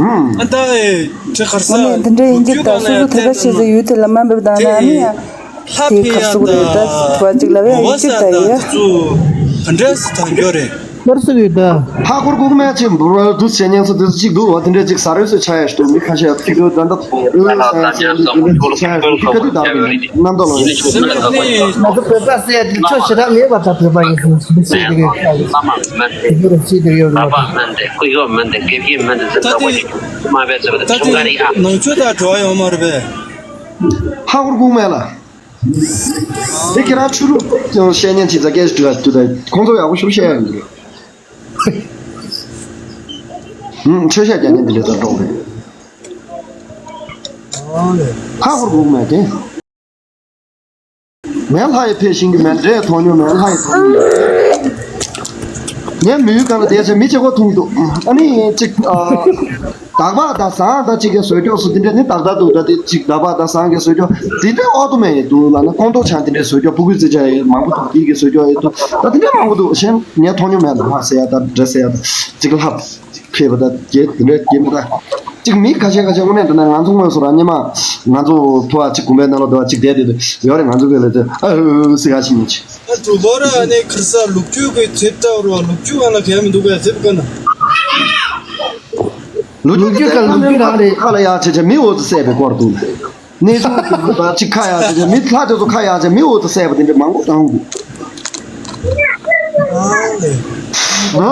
ཨུམ། ཨ་ད་ཨེ་ཁྲི་ཁར་ས། ཨ་ནི་འདི་འདྲ་ཡིན་གྱི་ད་སོ་སོ་ཐད་ཀ་བྱེད་ས་ཡུལ་དེ་ལ་དམའ་འབེབས་བཏང་ན་ཨ་ནི་ཡ། ལྷ་དེ་ཕི་ཡ་ཁ་སུ་རེད་ད་ད་བ་ཅིག་ལ་བས་ཡི་གེ་ད་ཡི་ཡ། ག་འདྲ་སི་ཐང་གྱོ་རེད། ཧོར་སུ་ཡོད་ད། ཧ་ཧོར་གུག་མེ་ཆེན་པོ་ར་དུ་ཆེ་ཉན་སོ་དེ་ཚོ་གཅིག་འདུག་བ། དེ་འདྲ་གཅིག་ཟ་རོས་སུ་ཆ་ཡ་ཞིག་འདུག་མི་ཁ་ཤས་ཚིག་འདུག་ད་ད་ཨོ་ལ་ས་ཆ་ཡ་ཞིག་འདུག་མི་ཁ་ཤས་ཚིག་ག་དུས་ད་རྣམ་རྟོག་ལ་ཡིན་ཆོག་ང་ཚོ་བོད་པ་ཟེར་ཡ་དེ་ཆོ་ཞེ་དྲག་མེད་པ་ད་བོད་པ་ཡིན་ཟེར་མི་ཤེས་དེ་གའི་ཁ་ཡིན་དེ་གའི་རུ་ཤེས་དེ་ཡོད་རེད། ད་དེ་ནང་ཆོས་ད་བྲོ་བ་ཡོང་མ་རེད་པས། ཧ་ཧོར་གུག་མེ་ལ། དེ་ཁྱེད་རང་ཆོས་ལུགས་ཀྱང་བཤད་ཉན་བྱེད་ས་སྐད་ཞིག་དྲི་བ་དུ་ད་ཁོང་ཚོ་ཡག་པོ་ཞིག་བཤད་ཡ་ཡིན། ཧུམ། ཆོས་ཤ་རྒྱག་ཉན་དེ་འདྲ་ད་འགྲོགས་རེད། ཧ་ཧོར་གུག་མེ་དེ། མེ་ལྷ་ཡི་ཕེ་ཤིང་གི་མེ་འདྲེ་མཐོང་མྱོང་མེ་ལྷ་ཡི་མཐོང་མྱོང་། ངས་མི་ཡུལ་གང་ལ་བསྡད་བྱས་མི་གཅིག་པོ་མཐོང་གི་འདུག་ཨ་ནི་གཅིག་ཨ། དག་པ་དང་ཟངས་དང་གཅིག་གི་བཟོས་ཀྱོག་སུ་དེ་འདྲ་ནི་ཏག་ཏག་འདུག་ད་དེ་གཅིག་དག་པ་དང་ཟངས་ཀྱི་བཟོས་ཀྱོག་དེ་འདྲ་ཨོ་ཏོ་མེ་ཡི་འདུག་ལ་ན་ཁོང་ཏོག་ཆང་དེ་འདྲ་བཟོས་ཀྱོག་ཕྲུ་གུའི་རྩེད་ཆས་ཡི་མང་པོ་འདུག་དེ་གི་བཟོས་ཀྱོག་ཡི་འདུག་ད་དེ་འདྲ་མང་པོ་འདུག་གཞན་ངས་མཐོང་མྱོང་མེད་ལ་ཧ་ཟེར་ཡ་ད་འདྲ་ཟེར་ཡ་ད་གཅིག་ལྷབ་ཕེབས་པ་ད་རྒྱལ་དེ་འདྲ་རྒྱལ་མི་ད་གཅིག་མི་ཁ་ཤས་ཁ་ཤས་དངོས་གནས་འདྲ་ན་ང་ཚོ་དངོས་སུ་རང་ཉི་མ་ང་ཚོ་ཕོ་བ་གཅིག་དགོན་པའི་ནང་ལ་འདུག་བ་གཅིག་བསྡད་དེ་ཡོད་རེད། ང་ཚོ་གི་ལ་དེ་ཨ་ཧུ་ཧུ་ཧུ་ཟེར་ཡ་ཞིག་མི་བྱེད། ཨ་གྲུ་བོར་ཨ་ནེ་ཁིར་ས་ལུག་ཁྱུ་གི་ཚེ་ལྟ་བར་ལུག་ཁྱུ་ག་ལ་གལ་མི་འདུག་གས་ཟེར་ག་ན། ལུག་ཁྱུ་གི་ལུག་ཁྱུ་ག་ལུག་ཁྱུ་རང་རེད། ཁ་ལ་ཡ་བྱེད་བྱེད་མི་འོ་ཙི་བསད་པའི་སྐོར་འདུག་གནས་ཆུང་གི་ལུག་པ་གཅིག་ཁ་ཡ་བྱེད་བྱེད་མི་ལྷ་དེ་ཚོ་ཁ་ཡ་བྱེད་མི་འོ་ཙི་བསད་པ་དེ་འདྲ་མང་པོ་བཏང་འདུག་ཨ།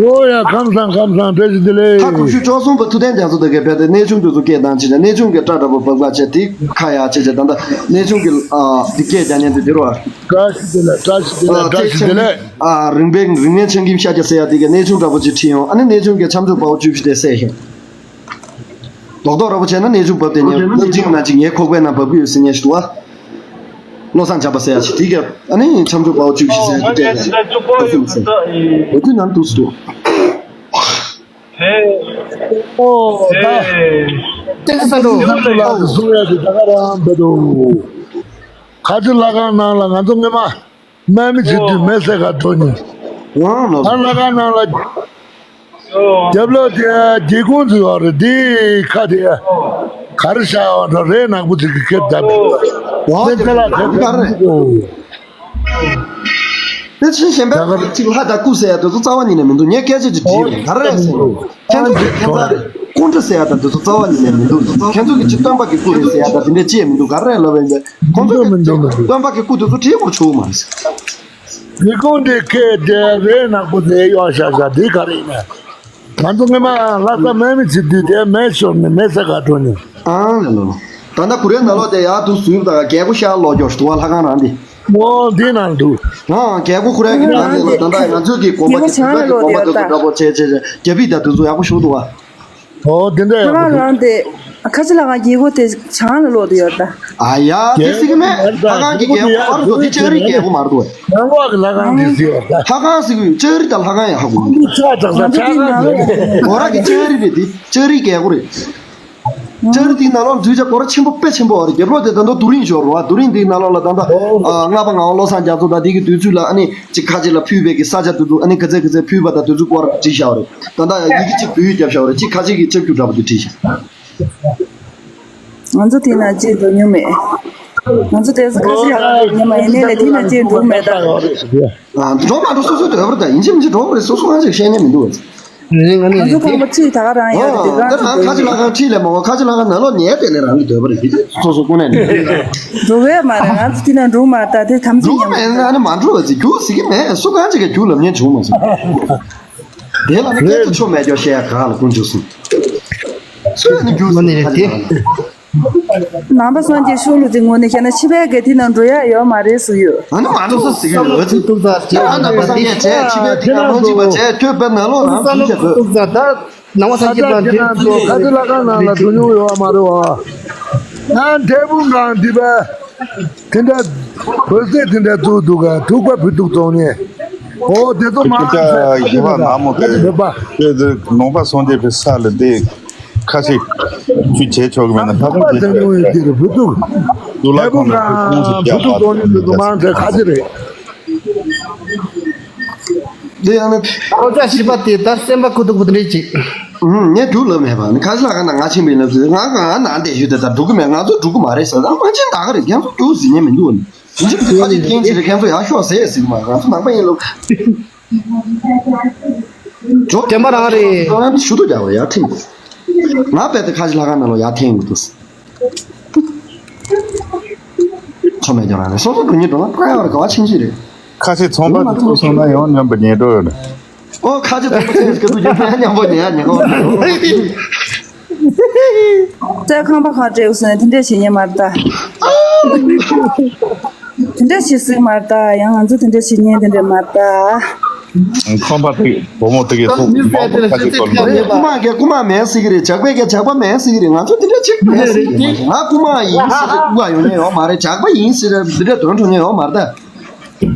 ཨོ་ཡ་ཁམས་བཟང་ཁམས་བཟང་བཀྲ་ཤིས་བདེ་ལེགས། ཁ་ཁུ་ཤུ་བཅུ་གསུམ་པ་ཐུབ་བསྟན་རྒྱ་མཚོ་དེ་གས་བས་ཏེ་གནས་ཆུང་དེ་ཚོ་སྐད་བཏང་བྱེད་བྱེད་གནས་ཆུང་གི་སྐྲ་འདྲ་པོ་བབས་པ་བྱས་དེ་ཁ་ཡ་བྱེད་བྱེད་ད་ལྟ་གནས་ཆུང་གི་ཨ་དེ་སྐད་རྒྱག་མཁན་དེ་དེ་རུ་བ། བཀྲ་ཤིས་བདེ་ལེགས། བཀྲ་ཤིས་བདེ་ལེགས། བཀྲ་ཤིས་བདེ་ལེགས། ཨ་རིང་པའི་རིང་མའི་ཆང་ཁྱིམ་ཤ་རྒྱ་ཟེར་ཡ་དེ་གའི་གནས་ཆུང་འདྲ་པོ་ཅིག་ཁྲིད་ཡོང་། ཨ་ནི་གནས་ཆུང་གི་ཆམ་ཆུ་བ་འོ་བཅུ་བཞི་དེ་བསད་ཤོག་རྡོག་རྡོག་འདྲ་པོ་བྱས་ན་གནས་ཆུང་བབས་དེ་ཉེ་སློབ་ཆེན་ན་ཅིག་ངའི་ཁོག་པའི་ནང་བབས་ཀྱི་ཡོད་ཟེར་ཉེ་ཞུ་བ། བློ་བཟང་བྱམས་པ་ཟེར་ཡ་ཞིག་དེ་གའི་ཨ་ནི་ཆམ་ཆུ་བ་འོ་བཅུ་བཞི་ཟེར་ཡ་དེ་གའི་བོད་ཁུལ་ནང་དུ་སུ་འདུག་ཨོ་ད། ཏེག་ས་འགྲོ། ལགས་སུ་གསུང་ཡ་དེ་ད་ག་རང་འབད་དོ། ཁ་ཆེ་ལྷ་ཁང་ནང་ལ་ང་ཚོ་སྔོན་མ་སྨན་མི་བྱེད་དུས་མེ་བསད་ག་འགྲོ་ནི། ཨང་ལོ། ད་ལྷ་ཁང་ནང་ལ་རྒྱབ་ལོགས་དེ་སྒེའུ་ཁུང་ཚོ་ཡོད་རེད། དེ་ཁ་དེ་ག་རེ་བཞག་ཡོད་འགྲོ་རེད། ནག་པོ་ཅིག་གི་ཁེབས་བརྡབས་པས། ཨོ་དེ་ཚེ་ལ་དེ་ག་རེ། དེ་ཕྱིན་གཞན་པ་གཅིག་ལྷ་དང་སྐུ་ཟེར་ཡ་དེ་ཚོ་རྩ་བ་ཉིད་ནས་མི་འདུག་ངས་སྐད་ཆ་ཅིག་དྲིས་ཡོད། ག་རེ་ཟེར་ནས་ཁྱེད་ཚོ་གི་ཁྱེད་ཚོ་སྐུ་འདྲ་ཟེར་ཡ་དང་དེ་ཚོ་རྩ་བ་ཉིད་ནས་མི་འདུག་ཁྱེད་ཚོ་གི་ཅིག་སྟོན་པ་གི་སྐུ་རེད་ཟེར་ཡ་དང་དེ་འདྲས་ཅི་ཡང་མི་འདུག་ག་རེ་ལབ་པ་ཡིན་པས་ཁོང་ཚོ་གི་ཅིག་སྟོན་པ་གི་སྐུ་དེ་ཚོ་བྲིས་དགོས་བྱུང་མ་རེད། སྒེའུ་ཁུང་དེ་ཁེབས་དེ་རེད། ནག་པོ་དེ་གཡོག་བཞག་བཞག་དེ་ག་རེ་ཡིན་ན། ང་ཚོ་སྔོན་མ་ལྷ་ས་སྨན་མི་བྱེད་དུས་དེ་མེ་ཤོར་ནས་མེ་བསད་ག་འགྲོ་ནས། ཨང་ལེ་ལོ། ད་ལྟ་གུ་རེ་ནང་ལོགས་དེ་ཡར་དུ་ཟུར་དང་རྒྱལ་སྒོ་ཤར་ལོག་ཀྱོག་ཞུ་བ་ལྷ་ཁང་རང་དེ། ཨོ་འདི་ནང་འདུག་ཨང་རྒྱལ་སྒོ་ཁུ་ར་གི་ནང་དེ་ལ་ད་ལྟ་ང་ཚོའི་གི་དགོན་པ་གི་དུས་ཚོད་ཀྱི་དགོན་པ་དེ་ཚོ་འདྲ་པོ་བྱས་བྱས་བྱས་རྒྱ་ཕིག་དང་དེ་ཚོ་ཡག་པོ་ཞུ་འདུག་བ། ཨོ་དེ་འདྲ་ཡག་པོ་ལྷ་ཁང་ནང་དེ་ཁ་ཆེ་ལྷ་ཁང་རྒྱལ་སྒོ་དེ་བྱང་ལ་ལོག་ཏུ་ཡོད་ད། ཨ་ཡ་དེ་ཟེར་གི་མེད། ལྷ་ཁང་གི་རྒྱལ་སྒོ་མ་རེད་དོ། དེ་ལྕགས་རིའི་རྒྱལ་སྒོ་མ་རེད་དོ། ནང་ལོགས་ཀྱི་ལྷ་ཁང་དེ་ཟེར་ཡོད་ད། ལྷ་ཁང་ཟེར་གི་ལྕགས་རི་དང་ལྷ་ཁང་ཡང་ཧ་གོ་གི་མེད། ང་ཚོ་དེ་ནང་ལོགས་སྒོ་ར་གི་ལྕགས་རི་རེད་དེ། ལྕགས་རིའི་རྒྱལ་སྒོ་རེད། ལྕགས་རི་དེའི་ནང་ལོགས་འཛུལ་བྱ་སྒོ་ར་ཆེན་པོ་དཔེ་ཆེན་པོ་རེད། རྒྱབ་ལོགས་དེ་ད་དུང་རྡོ་རིང་ཤོར་རོ། རྡོ་རིང་དེའི་ནང་ལོགས་ལ་ད་ལྟ་ཨ་ལྔ་པ་ངག་དབང་བློ་བཟང་རྒྱ་མཚོ་དང་དེ་གི་དུས་ཚོད་ལ་ཨ་ནི་གཅིག་ཁ་ཆེ་ལ་ཕུལ་བའི་གི་ས་ཆ་དེ་ཚོ་ཨ་ནི་ག་ཚད་ག་ཚད་ཕུལ་བ་དང་དེ་ཚོའི་སྐོར་བྲིས་བཞག་པ་རེད། ད་ལྟ་ཡ་ཡི་གེ་གཅིག་བོད་ཡིག་བརྒྱབ་བཞག་པ་རེད། གཅིག་ཁ་ཆེ་གི་ལྕགས་ཀྱུ་འདྲ་པོ་དེ་བྲིས་བཞག་ང་ཚོ་དེ་ན་ཅིག་འགྲོ་མྱོང་མེད། ང་ཚོ་དེ་ཚོ་ཁ་ཆེ་ལྷ་ཁང་ཉི་མ་ཡིན་ནའི་ལས་དེ་ན་ཅིག་འགྲོ་མེད་ད། ཨ་འགྲོ་མ་འགྲོ་སོ་སོའི་འདོད་པ་རེད་ད། ཡིན་གཅིག་མིན་གཅིག་འགྲོ་དགོས་རེད། སོ་སོ་ང་ཅིག་ཤེས་མཁན་མི་འདུག་བས། ང་ཚོ་ཁང་པ་གཅིག་ད་ག་རང་ཡོད་རེད། ཨོ་ད་རང་ཁ་ཆེ་ལྷ་ཁང་ཁྲིད་ལས་མ་འོང་། ཁ་ཆེ་ལྷ་ཁང་ནང་ལོགས་ཉལ་བསྡད་ནས་རང་གི་འདོད་པ་རེད། དེ་སོ་སོ་ཀུན་ནས་ནི་འགྲོ་གི་མ་རེད། ང་ཚོ་དེ་ན་འགྲོ་མ་ད་དེ་དམ་ཚིག་འགྲོ་མེད་ན་ཨ་ནི་མ་འགྲོ་བ་ཟིག་རྒྱུགས་ཟིག་གི་མེད། སུ་གང་ཅིག་གིས་རྒྱུགས་ལབ་མཁན་བྱུང་མ་སོང་། དེ་ལ་ནི་སྐད་ཆ་ཆོ་མེད་ཀྱོག་བཤད་ཡ་ག་ལ་ཀུན་འཇུག་སོང་། སུ་ཡ་ནི་རྒྱུགས་ཟིག་ཁ་ཆེ་ལྷ་ཁང་། ནང་པ་སངས་རྒྱས་ཤུགས་ལུ་ཅིག་ངོ་ནས་བཤད་ན་ཕྱི་པའི་གི་དེ་ནང་འགྲོ་ཡ་ཡོད་མ་རེད་ཟེར་ཡོད། ཨ་ནི་མ་འགྲོ་ས་ཟེར་གི་ཡོད་ཚེ། ཐུག་ས་ཁྱེད་རང་ནང་པ་སངས་རྒྱས་བྱས་ཕྱི་པའི་དེ་ག་རང་གཅིག་པ་བྱས་ཁྱོད་པའི་ནང་ལོགས་རང་ཐུག་བྱས་ཐུག་ཐུག་ས་ད་ནང་པ་སངས་རྒྱས་དང་དེ་ཁ་ཆེ་ལྷ་ཁང་ནང་ལ་འགྲོ་མྱོང་ཡོད་མ་རེད་བ། ང་འབྲས་སྤུངས་སྒང་འདི་པའི་དེ་འདྲ་བོད་ཟས་དེ་འདྲ་བཙུགས་འདུག་ག་ཐུག་པ་བུ་ཐུག་བཙོང་ནས། ཨོ་དེ་ཚོ་མ་ཁྱེད་ཅག་ཡིན་པ་ནག་མོ་དེ་བོད་པ། ཁྱེད་ཚོ་ནང་པ་སངས་རྒྱས་པའི་ས་ལ་བསྡད། ཁ་ཤས་ཁྱོད་བྱས་ཆོག་གི་མེད་ན་ལྷ་ཁང་བསྡད་ཆོག་གི་རེད། བུ་ཐུག་བུ་ཐུག་གོང་ཞིག་རྒྱག་པ་དང་དེ་འདྲ་ཁ་ཤས་རེད། འདི་ཡང་ནི། ཁོ་ཚོ་ཤི་པ་དེ་ལྟར་སེམས་པ་ཁུ་ཐུག་པོ་དེ་འདྲས་ཅིག་ངས་རྒྱུགས་ལབ་མེད་པ་ནི་ཁ་ཤས་ལྷ་ཁང་ནང་ང་ཕྱིན་པའི་ལབ་ཟེར། ང་གང་ནང་བསྡད་ཞུས་དེ་ལྟར་འགྲོ་གི་མེད། ང་ཚོ་འགྲོ་གི་མ་རེད་ཟེར། ད་མ་ཕྱིན་ད་ག་རེད། ཁྱེད་ཚོ་རྒྱུགས་ཟིན་ཉན་མི་འདུག་ནི། ཡིན་གཅིག་མིན་གཅིག་ཁ་ཅིག་རྐྱེན་བྱས་ཏེ་ཁྱེད་ཚོ་ཡར་ཤོག་ཟེར་ཟེར་གི་མ་རེད། ང་ཚོ་ནང་པ་ཡིན་ལོ། ཇོ། བདེན་པ་རང་རེད། ཁྱོད་རང་ཞུ་གཏུག་རྒྱག་པ་ཡར་ཁྲིད། ང་རྦད་དེ་ཁ་ཅིག་ལྷ་ཁང་ནང་ལོགས་ཡར་འཐེན་གི་འདུག་ཆོ་མེད་ཀྱང་རང་རེད། སོ་སོ་དོན་གཉེར་འགྲོ་ན་ཕ་ཡ་བར་ག་བ་ཕྱིན་ཅི་རེད། ཁ་ཅིག་ཚོང་པ་དེ་ཚོ་སོང་ན་ཡང་སྙོམས་པ་ཉེ་འགྲོ་རེད། ཨོ་ཁ་ཅིག་ཚོང་པ་ཚོས་སྐད་དུ་ཡོད་ན་སྙོམས་པ་ཉེ་ཉེ་གོ། རྩྭ་ཁང་པ་ཁ་བྲལ་སོང་ན་དེ་འདྲ་བྱེད་ཉན་མ་རེད་ད། དེ་འདྲ་བྱེད་སྲིད་མ་རེད་ད། ཡང་ང་ཚོ་དེ་འདྲ་བྱེད་ཉན་དེ་འདྲ་མ་རེད་ད། ཁང་པ་དེ་བུ་མོ་དེ་གའི་ཚོགས་མང་པོ་ཁ་ཅིག་གོ་ལ། རྐུ་མ་གིས་རྐུ་མ་མེད་ཟེར་གི་རེད། ཇག་པས་ཀྱང་ཇག་པ་མེད་ཟེར་གི་རེད། ང་ཚོ་དེ་འདྲ་གཅིག་མེད་ཟེར་གི་རེད། ང་རྐུ་མ་ཡིན་ཟེར་ཏེ་རྐུ་ག་ཡོང་ཉན་ཡོད་མ་རེད། ཇག་པ་ཡིན་ཟེར་ཏེ་འདི་འདྲ་དོན་འགྲོ་ཉན་ཡོད་མ་རེད་ད།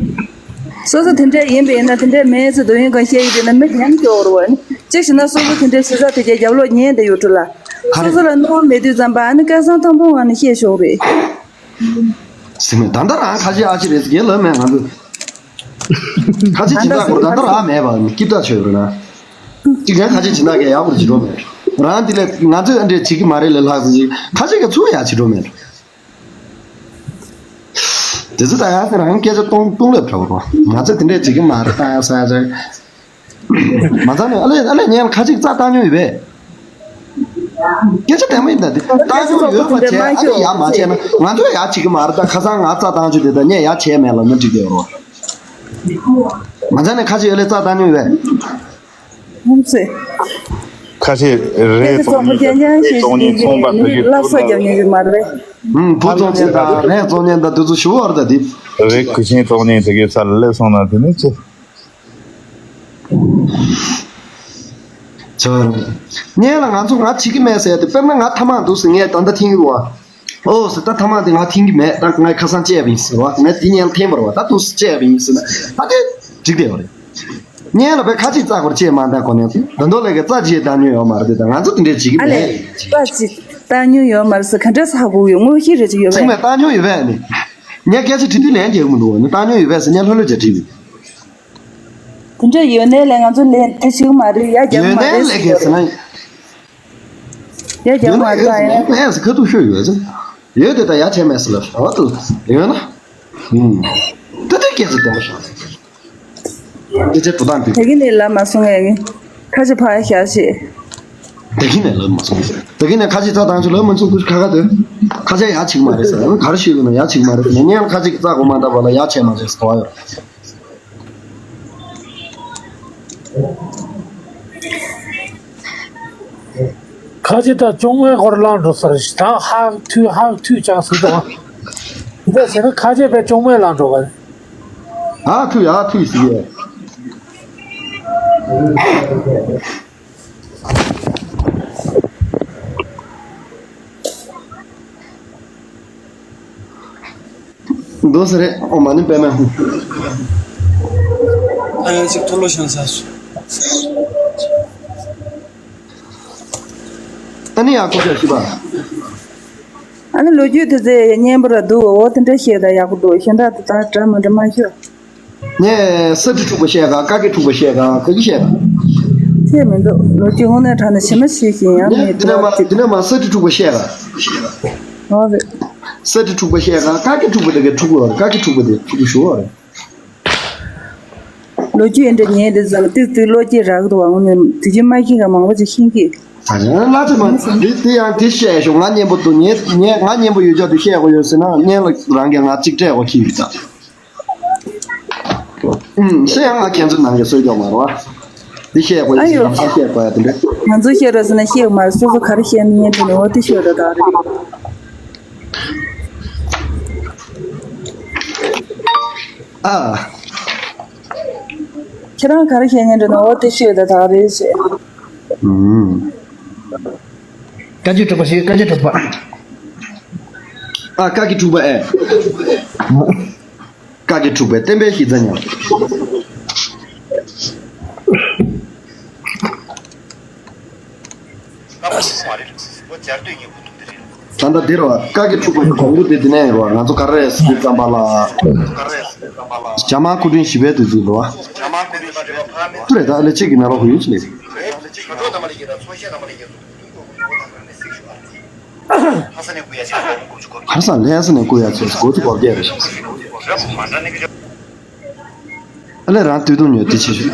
སོ་སོ་དེ་འདྲ་ཡིན་པ་ཡིན་ན། དེ་འདྲ་མེད་ཚེ་དུ་ཡིན་གང་བཤད་ཡོད་དེ་ན་མི་གང་སྐྱོ་བོར་བ་ནི། གཅིག་བྱས་ན་སོ་སོ་དེ་འདྲ་ཞེ་ས་དེ་རྒྱ་རྒྱབ་ལོག་ཉན་དེ་ཡོད་འགྲོ་ལ། ག་སོ་རེད། སོ་ལ་གནོད་པ་མེད་དུས་ཙམ་པ་ཨ་ནི་སྐལ་བཟང་ཐང་པོ་ང་ནི་བཤད་ཤོག་རེད། ཟེར་མེད། ད་ལྟ་རང་ཁ་ཆེ་ཨ་ཆེ་རེད་ཟེར་གྱི་ལབ་མེད་ང་ཚོ། ཁ་ཆེ་སྦྱིན་བདག་སྐོར་ད་ལྟ་རང་མེད་པ་ནི་སྐྱིད་ཐག་ཆོད་རེད་ན། གཅིག་ཀྱང་ཁ་ཆེ་སྦྱིན་བདག་གིས་ཡག་པོ་བྱེད་འགྲོ་མེད། རང་འདི་ལས་ང་ཚོས་ཨ་འདྲས་བྱེད་ཀྱི་མ་རེད་ལས་ལྷག་ཟེར་གྱི་ཁ་ཆེ་གིས་ཚུར་ཡག་བྱེད་འགྲོ་མེད། དེ་ཚོ་ད་ཡང་སེ་རང་སྐད་ཆ་སྟོང་སྟོང་ལབ་འདྲ་བོ་རེད། ང་ཚོ་དེ་འདྲས་བྱེད་ཀྱི་མ་རེད། ད་ཡང་ས་ཡ་ཚ། མ་ཚང་ནས་ཨ་ལས་ཨ་ལས་ངས་ཁ་ཅིག་རྩ་བཏང་མྱོང་ཡོད་པས། སྐད་ཆ་དེ་མ་ཡིན་ད་དེ་བཏང་མྱོང་ཡོད་པ་བྱས་ཨ་ལས་ཡ་མ་བྱས་ན་ང་ཚོ་ཡ་བྱེད་ཀྱི་མ་རེད། ད་ཁ་སང་ང་རྩ་བཏང་ཆོག་དེ་ད་ངས་ཡ་བྱས་མེད་ལབ་ན་འགྲིག་གི་ཡོད་རོ། མ་ཚང་ནས་ཁ་ཅིག་ཨ་ལས་རྩ་བཏང་མྱོང་ཡོད་པས། ཧུམ་ཚེ། ཁ་ཤས་རས་བཙོང་མཁན་དང་བཙོང་མཁན་ཚོང་པ་དེ་གའི་ལབ་ས་རྒྱབ་མཁན་ཡོད་མ་རེད། ཧུམ། བུ་བཙོང་མཁན་དང་རས་བཙོང་མཁན་དང་དེ་ཚོ་ཞུ་བར་ད་དེ། རས་གོས་ཆེན་བཙོང་མཁན་དེ་གའི་ས་ལ་སླེབས་སོང་ན་དེ་ནས་ཅི། ཅི་བ་རེད། ངས་ལ་ང་ཚོ་ང་བྱེད་ཀྱི་མེད་ཟེར་ཏེ། དཔེར་ན་ང་ཐ་མག་འདུག་ཟེར་ངས་ད་ལྟ་འཐེན་གྱི་རེད་བ། ཨོ་ཟེར། ད་ཐ་མག་དེ་ང་འཐེན་གྱི་མེད། ད་ངས་ཁ་སང་བཅད་པ་ཡིན་ཟེར་བ། ངས་དེ་ཉལ་འཐེན་པ་རེད་བ། ད་འདུག་ཟེར་བཅད་པ་ཡིན་ཟེར་ན་ད་དེ་འགྲིག་བསྡད་པ་རེད། ངས་ལ་བས་ཁ་ཅིག་རྩ་སྐོར་བཅད་མ་ད་གོ་ནས་ད་མདོ་ལས་ཀྱི་རྩ་ཅིག་བཏང་མྱོང་ཡོད་མ་རེད་དེ། ད་ང་ཚོ་དེ་འདྲས་བྱེད་ཀྱི་ཨ་ལས། མེད། རྩ་ཅིག་བཏང་མྱོང་ཡོད་མ་རེད་ཟེར་ག་འདྲས་ཧ་གོ་ཡོད། དངོས་གཞི་རེད་ཅིག་ཡོད་ཚང་པས། མས་བཏང་མྱོང་ཡོད་པས་ནི། ངས་སྐད་ཆ་དྲི་དུས་ལན་རྒྱག་གི་མི་འདུག་བ་ནི། བཏང་མྱོང་ཡོད་པས་ཟེར་ངས་ལྷོད་ལྷོད་ཅིག་དྲིས་ནི། དེ་འདྲ་ཡོད་ནའི་ལས་ང་ཚོ་ལས་དེ་ཞིག་མ་རེད། ཡ་རྒྱག་ཡོད་མ་ནའི་རེད་ཟེར་ལས་གི་ཟེར་ན། ཡ་རྒྱག་ཡོད་མ་ན་ཡོད་རེད་ཟེར་ན། ཡ་ཟེར་ཁ་ཐུག་ཤོད་ཡོད་ཟེར། ཡོད་དེ་ད་ཡ་བྱས་མེད་ཟེར་ལབ་ཤག་ཨ་ཏུ་ཡོད་ན། ཧུམ། ད་དེ་སྐད་ཆ་བདེན་པ་ཤག་དེ་ཆེ་དོ་དང་དེ། དེ་གི་ནས་ལབ་མ་སོང་ངས་ངས་ཁ་ཆེ་ཕ་ཡ་ཤ་ཤེ། དེ་གི་ནས་ལབ་མ་སོང་ཟེར། དེ་གི་ནས་ཁ་ཆེ་རྩ་བཏང་ཆུ་ལབ་མ་སོང་ཁུ་ཁ་ཁ་དེ། ཁ་ཆེ་ཡ་ཆིག་མ་རེད་ཟེར། ག་རེ་ཤོད་ཡོད་ན་ཡ་ཆིག་མ་རེད་ཟེར། ངས་ཁ་ཆེ་གི་རྩ་གོ་མ་ད་བ་ལ་ཡ་ཆེ་མ་རེད་ཟེར་གོ་ཡོད། ཁ་ཆེ་ད་ཅུང་མའི་སྐོར་ལངས་འགྲོ་ས་རེད། ད་ཧག་ཐུག་ཧག་ཐུག་ཅག་ཟིག་དང་། འདི་བྱས་ན་ཁ་ཆེ་བས་ཅུང་མའི་ལངས་འགྲོ་ག་རེད། ཧག་ཐུག་ཧག་ཐུག་ཟིག་ཡས། འདུག་ས་རེད། ཨོ་མ་ནི་པད་མ། ཨ་ཡ་ཅིག་ཐོ་ལོ་ཤང་ས་སུ། ཨ་ནི་ཡ་ཁོ་ཅག་ཤི་བ། ཨ་ནི་ལོ་རྒྱུས་དེ་ཚོ་སྙན་པོ་ར་འདུག་འོ་དེ་འདྲ་བཤད་ད་ཡག་པོ་འདུག་གཞན་དག་དེ་དག་འདྲ་མི་འདྲ་མ་ཤོད། ངས་ས་ཁྲི་འཁྲུག་པ་བཤད་ག་ཀ་ཀི་འཁྲུག་པ་བཤད་ག་ག་གི་བཤད་ག་ཚད་མི་འདུག་ལོ་རྒྱུས་དངོས་གནས་དྲང་ནས་ཞེ་མ་ཤེས་ཤིང་ཡང་ངས་མེད་འདི་ནས་མ་འདི་ནས་མ་ས་ཁྲི་འཁྲུག་པ་བཤད་ག་འོ་རེད། ས་ཁྲི་འཁྲུག་པ་བཤད་ག་ཀ་ཀི་འཁྲུག་པ་དེ་ག་འཁྲུག་པ་ཀ་ཀི་འཁྲུག་པ་དེ་འཁྲུག་པ་ཞུ་བ་རེད། ལོ་རྒྱུས་འདྲ་ཉན་དེ་ཙམ་ཏིག་ཏིག་བློ་སྐྱེད་རག་གི་འདུག་བ། དངོས་གནས་དུས་རྒྱུན་མ་ཤེས་མཁན་མང་པོ་ཅིག་ཤེས་ཀྱི། ད་ཡང་བླ་ཆེ་མ་འདི་འདི་ཡང་འདི་བཤད་ཤོག་ང་སྙན་པོ་འདུག་ངས་ངས་ང་སྙན་པོ་ཡོད་ཅག་འདི་བཤད་དགོས་ཡོད་ཟེར་ན་སྙན་ལ་རང་གིས་ང་གཅིག་སྤྲད་དགོས་ཁྱི་ཡོད་ད། ཨུམ་ཤེས་ཡང་ང་ཁྱེད་ཚོའི་ནང་གི་སྲོལ་རྒྱག་མ་རེད་བ། འདི་བཤད་དགོས་ཡོད་ཟེར་ན་ང་བཤད་དགོས་ཡ་དེ་འདྲ། ང་ཚོས་བཤད་རོགས་ཟེར་ན་བཤད་དགོས་མ་རེད། སོ་སོ་ག་རེ་བཤད་ན་སྙན་དེ་ནི་འོ་དེ་ཤོད་རེད་ད་རེད། ཨ། ཁྱེད་རང་ག་རེ་བཤད་ཉན་འདྲ་ན་འོ་དེ་ཤོད་ད་ད་རེད་ཟེར། ཨུམ། བཀའ་བརྒྱུད་དྲུག་པ་ཞིག་བཀའ་བརྒྱུད་དྲུག་པ། ཨ་བཀའ་བརྒྱུད་དྲུག་པ་ཨེ། བཀའ་བརྒྱུད་དྲུག་པའི་བསྟན་པའི་གཞི་རྩ་ཉམས། ད་ལྟ་འདིར་བ་བཀའ་བརྒྱུད་དྲུག་པའི་གོང་བུ་དེ་འདི་ནས་རེད་བ། ང་ཚོ་ག་རེ་རེད་ཟེར་དུས་ཙམ་པ་ལ། ཞྭ་དམར་སྐུ་ཕྲེང་བཞི་པའི་དུས་ཚོད་རེད་བ། སུ་རེད་ད་ལས་གཅིག་གི་ནང་ལོགས་ཡོད་ཅི་ལས། ཧར་སང་ལྷ་ས་ནས་བསྐུར་ཡ་ཚོས་སྒོ་ཚུགས་བར་བརྒྱད་རེད་ཤག་ཨ་ལས་རང་སྟོད་ཐུང་ཉོས་དེ་ཆེ་ཤོས།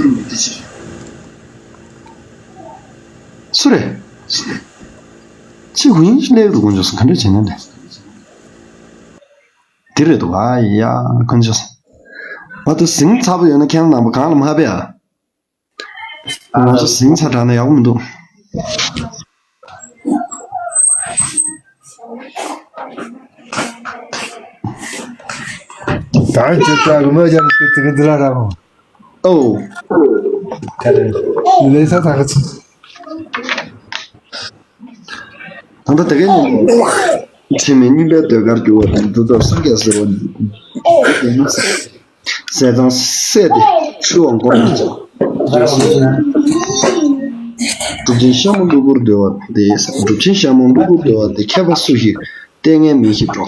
སུ་རེད། ཅི་ཧུ་ཡིན་ལས་རུ་དགོན་ཆོག་སོང་ག་འདྲ་བྱས་ན་ལས། དེ་རེད་འདུག་ཨ་ཡ་དཀོན་མཆོག་ཨ་ཏུ་ཟིང་ཚ་པོ་ཡོད་ན་ཁྱེད་རང་ནང་པ་གང་ལ་མ་ཕེབས་ཨ། ང་ཚོ་ཟིང་ཚ་དྲགས་ན་ཡག་པོ་མི་འདུག་ད་ཅི་ལྟར་མི་རྒྱལ་དེ་ཙི་གི་འདི་ལ་ར་མོ། ཨོ། ལས་ས་ཐག་གི་ཚོད། ད་ལྟ་དེ་གའི་ཉིན་མོ། ཁྲིམས་མེད་གཉིས་པའི་ཟློས་གར་བསྒྱུར་བ་དང་འདུ་ཚོགས་སངས་རྒྱས་ཟེར་བ། ཟས་གཙང་བསྲེས་ཏེ་འཁྲུ་བ་འགོག་པར་བྱ། གྲུབ་ཆེན་ཤ་མོ་གློ་བུར་བརྡོལ་བ་དེ། གྲུབ་ཆེན་ཤ་མོ་གློ་བུར་བརྡོལ་བ་དེ། མཁས་པ་སུ་ཞིག་ལྟས་ངན་མེ་ཞིག་འགྲོ།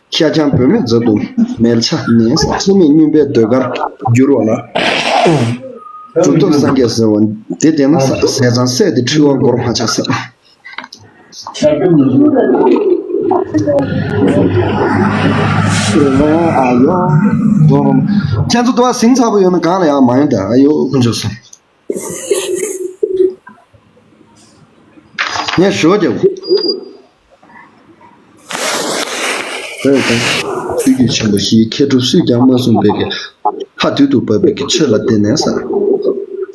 ཤ་ཆང་བུད་མེད་འཛབ་ཏུ་མལ་ཆ་ནས། ཚད་མེད་སྨྱོན་པའི་ཟློས་གར་བསྒྱུར་བ་ལ། གྲུབ་ཐོབ་སངས་རྒྱས་ཟེར་བ་དེ། དེ་ན་ཟས་གཙང་བསྲེས་ཏེ་འཁྲུ་བ་འགོག་མ་བྱ་ཟེར། ཨ་ཡོ། ཁྱེད་ཚོ་དུ་བ་ཟིང་ཚ་པོ་ཡོད་ན་གང་ལ་ཡང་མ་ཡོང་ད། ཨ་ཡོ་ཀུན་སྤྱོད་སོང་། ངས་ཞུ་བ་རྒྱབ། ཨོ་ཀྱང་། ཆོས་བརྒྱུད་ཆེན་པོ་བཞིའི་མཁས་གྲུབ་སུས་ཀྱང་མ་གསུངས་པའི་གི། ལྷ་དུས་དུ་བབས་པའི་གི་ཆོས་ལ་བརྟེན་ནས་ཟ།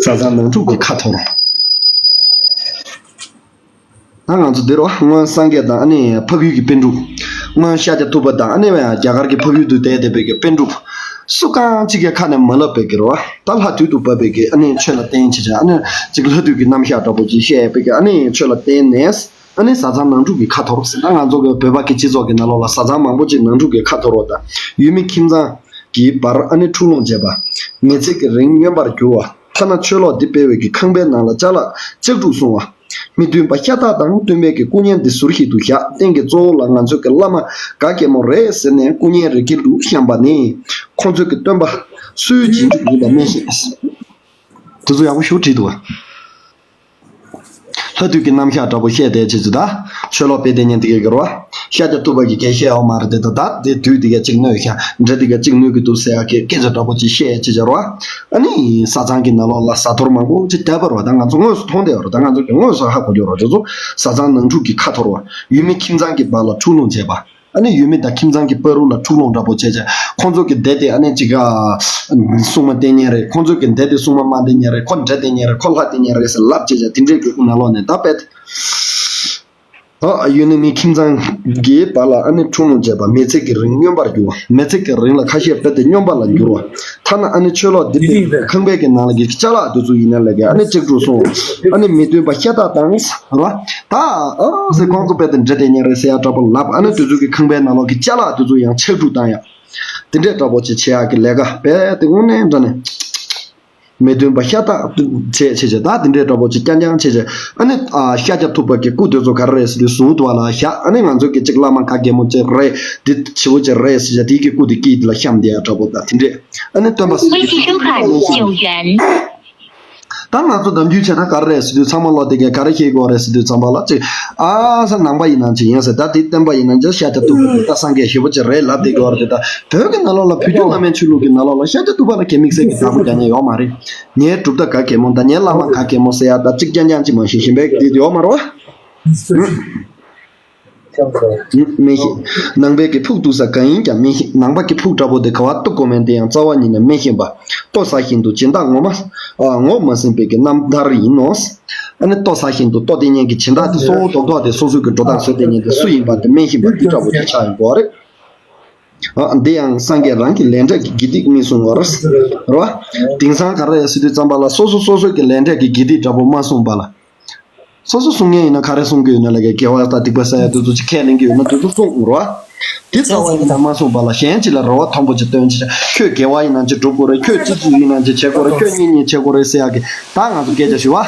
ཟས་གཙང་ནང་འཁྲུག་གི་ཁ་འཐོར། ད་ང་ཚོ་འདིར་བ་སྔོན་སངས་རྒྱས་དང་ཨ་ནི་འཕགས་ཡུལ་གྱི་པཎ་གྲུབ། སྔོན་ཤཱཀྱ་ཐུབ་པ་དང་ཨ་ནི་རྒྱ་གར་གྱི་འཕགས་ཡུལ་དུ་བསྡད་བསྡད་པའི་གི་པཎ་གྲུབ། སུ་གང་གཅིག་གི་ཁ་ནས་མ་ལབ་པའི་གི་རེད་བ། ད་ལྷ་དུས་དུ་བབས་པའི་གི་ཨ་ནི་ཆོས་ལ་བརྟེན་བྱས་བྱས། ཨ་ནི་གཅིག་ལྷ་དུས་ཀྱི་རྣམ་གཞག་འདྲ་པོ་ཅིག་བཤད་པའི་གི། ཨ་ནི་ཆོས་ལ་བརྟེན་ནས་ཨ་ནི་ཟས་གཙང་ནང་འཁྲུག་གི་ཁ་འཐོར་ཟེར། ད་ང་ཚོ་གི་བོད་པ་གི་སྤྱི་ཚོགས་ཀྱི་ནང་ལོགས་ལ་ཟས་གཙང་མང་པོ་ཅིག་ནང་འཁྲུག་གི་ཁ་འཐོར་བ་དང་། ཡུལ་མི་ཁྱིམ་ཚང་གི་བར་ཨ་ནི་འཁྲུག་ལོང་བྱས་པ། མི་ཚེ་གི་རིང་སྨྱོན་པར་འགྱུར་བ། ཐ་ན་ཆོས་ལོག་འདི་སྤེལ་བའི་གི་ཁང་པའི་ནང་ལ་ཅ་ལག་ལྕགས་འབྲུ་སོང་བ། མི་མཐུན་པ་ཤ་སྟག་དང་སྟོན་པའི་གི་སྐུ་བརྙན་འདི་ཟུར་ཞིག་ཏུ་བཞག། རྟེན་གྱི་གཙོ་བོ་ལ་ང་ཚོའི་གི་བླ་མ་ག་གེ་མོ་རེད་ཟེར་ནས་སྐུ་བརྙན་རི་སྐེད་དུ་བཤམས་པ་ནི། ཁོང་ཚོའི་གི་སྟོན་པ་སུའི་རྗེས་འཇུག་ཡིན་པ་སྨྲས་ཤིང་། དེ་ཚོ་ཡག་པོ་ཞེ་པོ་བྲིས་འདུག་བ། ལྷ་དུས་ཀྱི་རྣམ་གཞག་འདྲ་པོ་བཤད་བསྡད་བྱེད་ཚུལ་ད། ཆོས་ལོག་དཔེ་དེ་ཉན་དེ་གའི་གི་རོ། ཤཱཀྱ་ཐུབ་པ་གི་སྐད་བཤད་ཡོད་མ་རེད་དེ། ད་ད་དེ་དུས་དེ་ག་གཅིག་གནོད་ཤག་འདྲ་དེ་ག་གཅིག་གནོད་ཀྱི་འདུག་ཟེར་ཡག་གི་སྐད་ཆ་འདྲ་པོ་ཅིག་བཤད་བྱེད་བྱ་རོ། ཨ་ནི་ཟས་གཙང་གི་ནང་ལོགས་ལ་ཟས་འཐོར་མང་པོ་ཅིག་བསྡད་པ་རོ། ད་ང་ཚོ་དངོས་སུ་མཐོང་བསྡད་པ་རོ། ད་ང་ཚོ་གི་དངོས་སུ་ཧ་གོ་རྒྱུ་རོ། དེ་ཚོ་ཟས་གཙང་ནང་འཁྲུག་གི་ཁ་འཐོར་བ། ཡུལ་མི་ཁྱིམ་ཚང་གི་བར་ལ་འཁྲུག་ལོང་བྱས་པ། ཨ་ནི་ཡུལ་མི་དང་ཁྱིམ་ཚང་གི་བར་དུ་ལ་འཁྲུག་ལོང་འདྲ་པོ་བྱས་བྱས། ཁོང་ཚོ་གི་བསྡད་དེ་ཨ་ནི་ཅིག་ག་སྲུང་མ་བསྟེན་མཁན་རེད། ཁོང་ཚོ་གི་བསྡད་དེ་སྲུང་མ་མ་བསྟེན་མཁན་རེད། ཁོ་འདྲ་བསྟེན་མཁན་རེད། ཁོ་ལྷ་བསྟེན་མཁན་རེད་ཟེར་ལབ་བྱས་བྱས། དེ་འདྲའི་གི་ནང་ལོགས་ནས་ད་དཔེ་ཨ་ཡུལ་མི་ཁྱིམ་ཚང་གི་བར་ལ་ཨ་ནི་འཁྲུག་ལོང་བྱས་པ། མི་ཚེ་གི་རིང་སྨྱོན་པར་འགྱུར་བ། མི་ཚེ་གི་རིང་ལ་ཁ་ཤས་དཔེ་དེ་སྨྱོན་པ་ལ་འགྱུར་བ། ཐ་ན་ཨ་ནི་ཆོས་ལོག་འདི་སྤེལ་བའི་ཁང་པའི་གི་ནང་ལ་གི་ཅ་ལག་དེ་ཚོ་ཡིན་ན་ལས་ཀ་ཨ་ནི་ལྕགས་འབྲུ་སོང་། ཨ་ནི་མི་མཐུན་པ་ཤ་སྟག་དང་རོ། ད་ཨ་ཟེར་ཁོང་ཚོ་དཔེ་དེ་འདྲ་བསྟེན་མཁན་རེད་ཟེར་ཡག་འདྲ་པོ་ལབ། ཨ་ནི་དེ་ཚོ་གི་ཁང་པའི་ནང་ལོགས་གི་ཅ་ལག་དེ་ཚོ་ཡང་ལྕགས་འབྲུ་བཏང་ཡག་དེ་འདྲའི་འདྲ་པོ་ཅིག་བྱེད་ཡག་གི་ལས་ཀ་དཔེ་དེ་དངོས་གནས་འདྲ་ནས། མི་མཐུན་པ་ཤ་སྟག་བྱས་བྱས་བྱས། ད་དེ་འདྲའི་འདྲ་པོ་ཅིག་རྐྱང་རྐྱང་བྱས་བྱས། ཨ་ནི་ཨ་ཤཱཀྱ་ཐུབ་པ་གི་སྐུ་དེ་ཚོ་ག་རེ་རེད་ཟེར་དུས་ཟུར་དུ་བ་ལ་བཞག་ཨ་ནི་ང་ཚོ་གི་ཅིག་བླ་མ་ག་གེ་མོ་ཅིག་རེད། འདི་ཆེ་བོ་ཅིག་རེད་ཟེར་བྱས། དེ་གི་སྐུ་དེ་སྐྱིད་ལ་བཤམས་བསྡད་ཡག་འདྲ་པོ་དང་དེ་འདྲས། ཨ་ནི་སྟོན་པ་སུ་ཞིག་གི་སྐུ་དེ་ལ་བཤམས་བསྡད་ཡག་ད་ང་ཚོ་ནམ་རྒྱུན་བྱས་ན་ག་རེ་རེད་ཟེར་དུས་ཚང་མ་ལོག་དེ་གས་ག་རེ་ཤེས་དགོས་རེད་ཟེར་དུས་ཙམ་པ་ལ་ཅིག་ཨ་ས་ནང་པ་ཡིན་ན་ཅིག་ཡིན་ཟེར། ད་དེ་བསྟན་པ་ཡིན་ན་ཅིག་ཤཱཀྱ་ཐུབ་པ་ད་སངས་རྒྱས་ཞེ་པོ་ཅིག་རེད་ལབ་བསྡད་དགོས་རེད། ད་བོད་ཀྱི་ནང་ལོགས་ལ་བོད་བརྒྱུད་བླ་མའི་ཆོས་ལུགས་ཀྱི་ནང་ལོགས་ལ་ཤཱཀྱ་ཐུབ་པ་ལ་གལ་དམིགས་བསལ་གྱི་བདག་པོ་རྒྱག་མཁན་ཡོད་མ་རེད། ངའི་གྲུབ་མཐའ་ག་གེ་མོ་དང་ངའི་བླ་མ་ག་གེ་མོ་ཟེར་ཡག་ད་ཅིག་རྐྱང་རྐྱང་ཅིག་མ་ཤེས་བཞིན་པའི་དེ་ཡོད་མ་རེད་བ། མི་ཤེས། ནང་པའི་གི་ཕུགས་གཏུགས་ས་གང་ཡིན་ཀྱང་མི་ཤེས། ནང་པ་གི་ཕུགས་འདྲ་པོ་དེ་ག་བ་གཏུགས་དགོས་མིན་དེ་ཡང་རྩ་བ་ཉིད་ནས་མི་ཤེས་པ། ལྟོ་ཟ་བཞིན་དུ་སྦྱིན་བདག་ངོ་མ། ཨ་ངོ་མ་ཟིན་པའི་གི་རྣམ་ཐར་ཡིན་ནོ། ཨ་ནི་ལྟོ་ཟ་བཞིན་དུ་ལྟོ་སྟེར་མཁན་གྱི་སྦྱིན་བདག་དེ་གཙོ་བོ་རྡོག་རྡོག་དེ་སོ་སོའི་གི་འགྲོ་སྟངས་བཟོ་སྟེར་མཁན་དེ་སུ་ཡིན་པ་དེ་མི་ཤེས་པ་འདི་འདྲ་པོ་ཅིག་ཆགས་ཡོང་གི་རེད། ཨ་འདི་ཡང་སངས་རྒྱས་རང་གི་ལས་འབྲས་ཀྱི་དགེ་སྡིག་མི་གསུང་བར། རེད་བ། དེང་སང་ག་རེ་ཟེར་དུས་ཙམ་པ་ལ་སོ་སོ་སོ་སོའི་གི་ལས་འབྲས་ཀྱི་དགེ་སྡིག་འདྲ་པོ་མ་གསུངས་པ་ལ། སོ་སོ་གསུང་མཁན་ཡིན་ན་ག་རེ་གསུང་གི་ཡོད་ན་ལས་ཀའི་དགེ་བ་དང་སྡིག་པ་བསགས་ཡག་དེ་ཚོ་ཅིག་ཁས་ལེན་གི་ཡོད་ན་དེ་ཚོ་གསུང་རོ། དེ་རྩ་བ་ཡིན་ན་མ་གསུངས་པ་ལ་གཞན་ཅིག་ལ་རེ་བ་མཐོན་པོ་ཅིག་བཏོན་ཅིག་ཁྱོད་དགེ་བ་ཡིན་ན་ཅིག་སྒྲུབ་དགོས་རེད། ཁྱོད་ཅི་ཅི་ཡིན་ན་ཅིག་བྱེད་དགོས་རེད། ཁྱོད་གཉིས་གཉིས་བྱེད་དགོས་རེད་ཟེར་ཡག་གི་ད་ང་ཚོ་སྐད་ཆ་ཞུ་བ།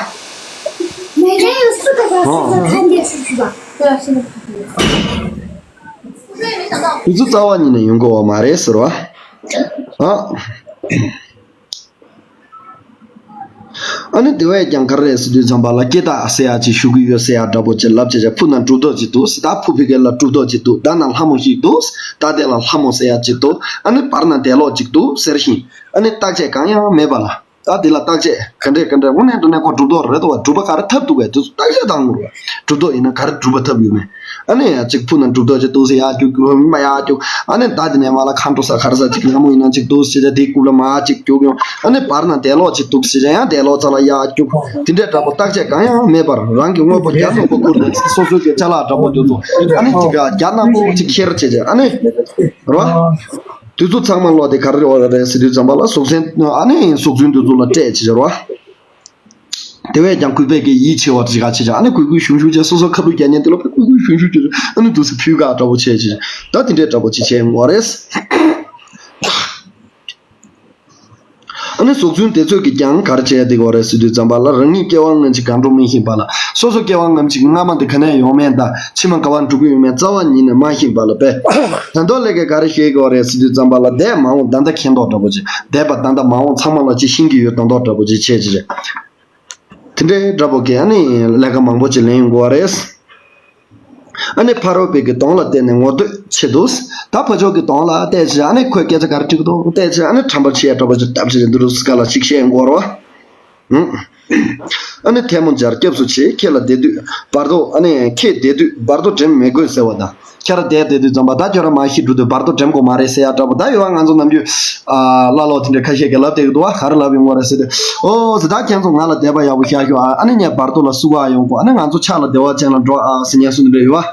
ཨོ། དེ་ཚོ་རྩ་བ་ཉིད་ནས་ཡོང་གི་ཡོད་མ་རེད་ཟེར་བ། ཨ། ཨ་ནི་དེ་བས་ཀྱང་ག་རེ་རེད་ཟེར་དུས་ཙམ་པ་ལ་སྐྱེ་རྟགས་ཟེར་ཡག་ཅིག་ཞུ་གི་ཡོད་ཟེར་ཡག་འདྲ་པོ་ཅིག་ལབ་བྱས་བྱས། ཕུ་ན་གྲུབ་ཐོབ་ཅིག་འདུག་ཟེར། ད་ཕུ་ཕི་གེ་ལ་གྲུབ་ཐོབ་ཅིག་འདུག་ད་ན་ལྷ་མོ་ཞིག་འདུག་ད་དེ་ལ་ལྷ་མོ་ཟེར་ཡག་ཅིག་འདུག་ཨ་ནི་བར་ན་འདས་ལོག་ཅིག་འདུག་ཟེར་ཞིང་། ཨ་ནི་བརྟག་དཔྱད་གང་ཡང་མེད་པ་ལ། ད་དེ་ལ་བརྟག་དཔྱད་ག་འདྲས་ག་འདྲས་དངོས་གནས་དྲང་གནས་ཁོ་གྲུབ་ཐོབ་རེད་དོ། གྲུབ་པ་ག་རེ་ཐོབ་འདུག་གས་དེ་ཚོ་བརྟག་དཔྱད་བཏང་དགོས་རེད། གྲུབ་ཐོབ་ཡིན་ན་ག་རེ་གྲུབ་པ་ཐོབ་ཡོད་མེད། ཨ་ནི་ཡང་གཅིག་ཕུ་ན་གྲུབ་ཐོབ་ཅིག་འདུག་ཟེར་ཡར་རྒྱུག་རྒྱུག་མ་ཡར་རྒྱུག་ཨ་ནི་ད་དེ་ནས་མ་ལ་མཁའ་འགྲོ་ས་ག་རེ་ས་ཅིག་ལྷ་མོ་ཡིན་ན་ཅིག་འདུག་ཟེར་བྱས། དེའི་རྐུབ་ལ་མར་ཅིག་རྒྱུག་ཡོང་། ཨ་ནི་བར་ན་འདས་ལོག་ཅིག་འདུག་ཟེར་བྱས་ཡང་འདས་ལོག་རྩ་ལ་ཡར་རྒྱུག་དེ་འདྲས་འདྲ་པོ་བརྟག་དཔྱད་གང་ཡང་མེད་པར་རང་གི་དངོས་པོ་རྒྱ་ནག་པོ་བསྐུར་ནས་སོ་སོའི་གི་ཅ་ལག་འདྲ་པོ་དེ་ཚོ་ཨ་ནི་ཅིག་རྒྱ་ནག་པོ་ཅིག་ཁྱེར་བྱས་བྱས་ཨ་ནི་རོ། དེ་ཚོ་ཚང་མ་ལོག་དེ་ག་རེ་རེད་ཟེར་དུས་ཙམ་པ་ལ་གཟུགས་ཅན་ཨ་ནི་གཟུགས་ཅན་དེ་ཚོ་ལ་སྤྲད་བྱས་བྱས་རོ། དེ་བས་ཀྱང་གུས་པས་ཀྱི་ཡིད་ཆེས་པ་ཅིག་ག་བྱས་ཀྱང་ཨ་ནི་གུས་གུས་ཞུམ་ཞུམ་བྱས། སོ་སོ་ཁ་ཐུག་རྒྱག་མཁན་དེ་ལ་དཔེ་གུས་གུས་ཞུམ་ཞུམ་བྱས། ཨ་ནི་འདུག་སེ་ཕུལ་ག་འདྲ་པོ་བྱས་བྱས་ད་དེ་འདྲས་འདྲ་པོ་ཅིག་བྱས་ཡོང་བ་རེད། ཨ་ནི་གཟུགས་ཚུལ་དེ་ཚོས་ཀྱིས་ཀྱང་ག་རེ་བྱས་ཏེ་ཡོད་རེད་ཟེར་དུས་ཙམ་པ་ལ། རང་ཉིད་སྐྱེ་བ་སྔ་ཕྱི་གང་འགྲོ་མི་ཤེས་པ་ལ། སོ་སོ་སྐྱེ་བ་སྔ་ཕྱི་སྔ་མ་དེ་ག་ནས་ཡོང་མིན་དང་ཕྱི་མ་ག་བར་འགྲོ་གི་ཡོད་མིན་རྩ་བ་ཉིད་ནས་མ་ཤེས་པ་ལ་བས། ད་མདོ་ལས་ཀ་ག་རེ་བཤད་ཀྱི་ཡོད་རེད་ཟེར་དུས་ཙམ་པ་ལ། འདས་མ་འོངས་ད་ལྟ་མཁྱེན་མདོག་འདྲ་པོ་ཅིག་འདས་པ་ད་ལྟ་མ་འོངས་ཚང་མ་ལ་ཅིག་ཤེས་ཀྱི་ཡོད་མདོག་འདྲ་པོ་ཅིག་བྱས་ཅི་རེད། དེ་འདྲའི་འདྲ་པོ་གི་ཨ་ནི་ལས་ཀ་མང་པོ་ཅིག་ལེན་ཡོང་གི་ཡོད་རེད། ཨ་ནི་ཕ་རོལ་པོའི་གི་དོན་ལ་བལྟས་ནས་ངོ་བསྟོད་ཆེད་དུ། ད་ཕ་ཕྱོགས་ཀྱི་དོན་ལ་བལྟས་ཚེ་ཨ་ནི་ཁོས་སྐད་ཆ་ག་རེ་དྲིས་ཀྱི་འདུག་བལྟས་ཚེ། ཨ་ནི་ཁྲམ་པ་ཆེ་ཡ་འདྲ་པོ་ཅིག་སྟབས་ཅིག་རེད་འདུག་རུ་སྐ་ལ་ཅིག་བཤད་འགོར་བ། ཨ་ནི་ཐལ་མོ་སྦྱར་སྐྱབས་སུ་མཆི། ཁྱེད་ལ་བསྡད་དུས་བར་དོ། ཨ་ནི་ཁྱེད་བསྡད་དུས་བར་དོ་འགྲེམས་མི་དགོས་ཟེར་བ་དང་། ཁྱེད་རང་བསྡད་བསྡད་དུས་ཙམ་པ་ད་ཁྱོད་རང་མ་ཤི་འགྲོ་དུས་བར་དོ་འགྲེམས་དགོས་མ་རེད་ཟེར་ཡ་འདྲ་པོ། ད་ཡོད་བ་ང་ཚོ་ནམ་རྒྱུན་ཨ་བླ་ལོག་དེ་འདྲ་ཁ་ཤས་ཀྱིས་ལབ་བསྡད་ཀྱི་འདུག་བ། ག་རེ་ལབ་ཡོང་གི་རེད་ཟེར་དུས། ཨོ་ཟེར། ད་ཁྱེད་ཚོ་ང་ལ་དད་པ་ཡག་པོ་བཞག་ཤོག་ཨ། ཨ་ནི་ངས་བར་དོ་ལ་བསུ་ག་ཡོང་དགོས། ཨ་ནི་ང་ཚོ་ཕྱག་ལ་བདེ་བ་ཅན་ལ་འགྲོ་ཨ་ཟེར་ཉན་སུ་འདི་འདྲ་ཡོད་བ།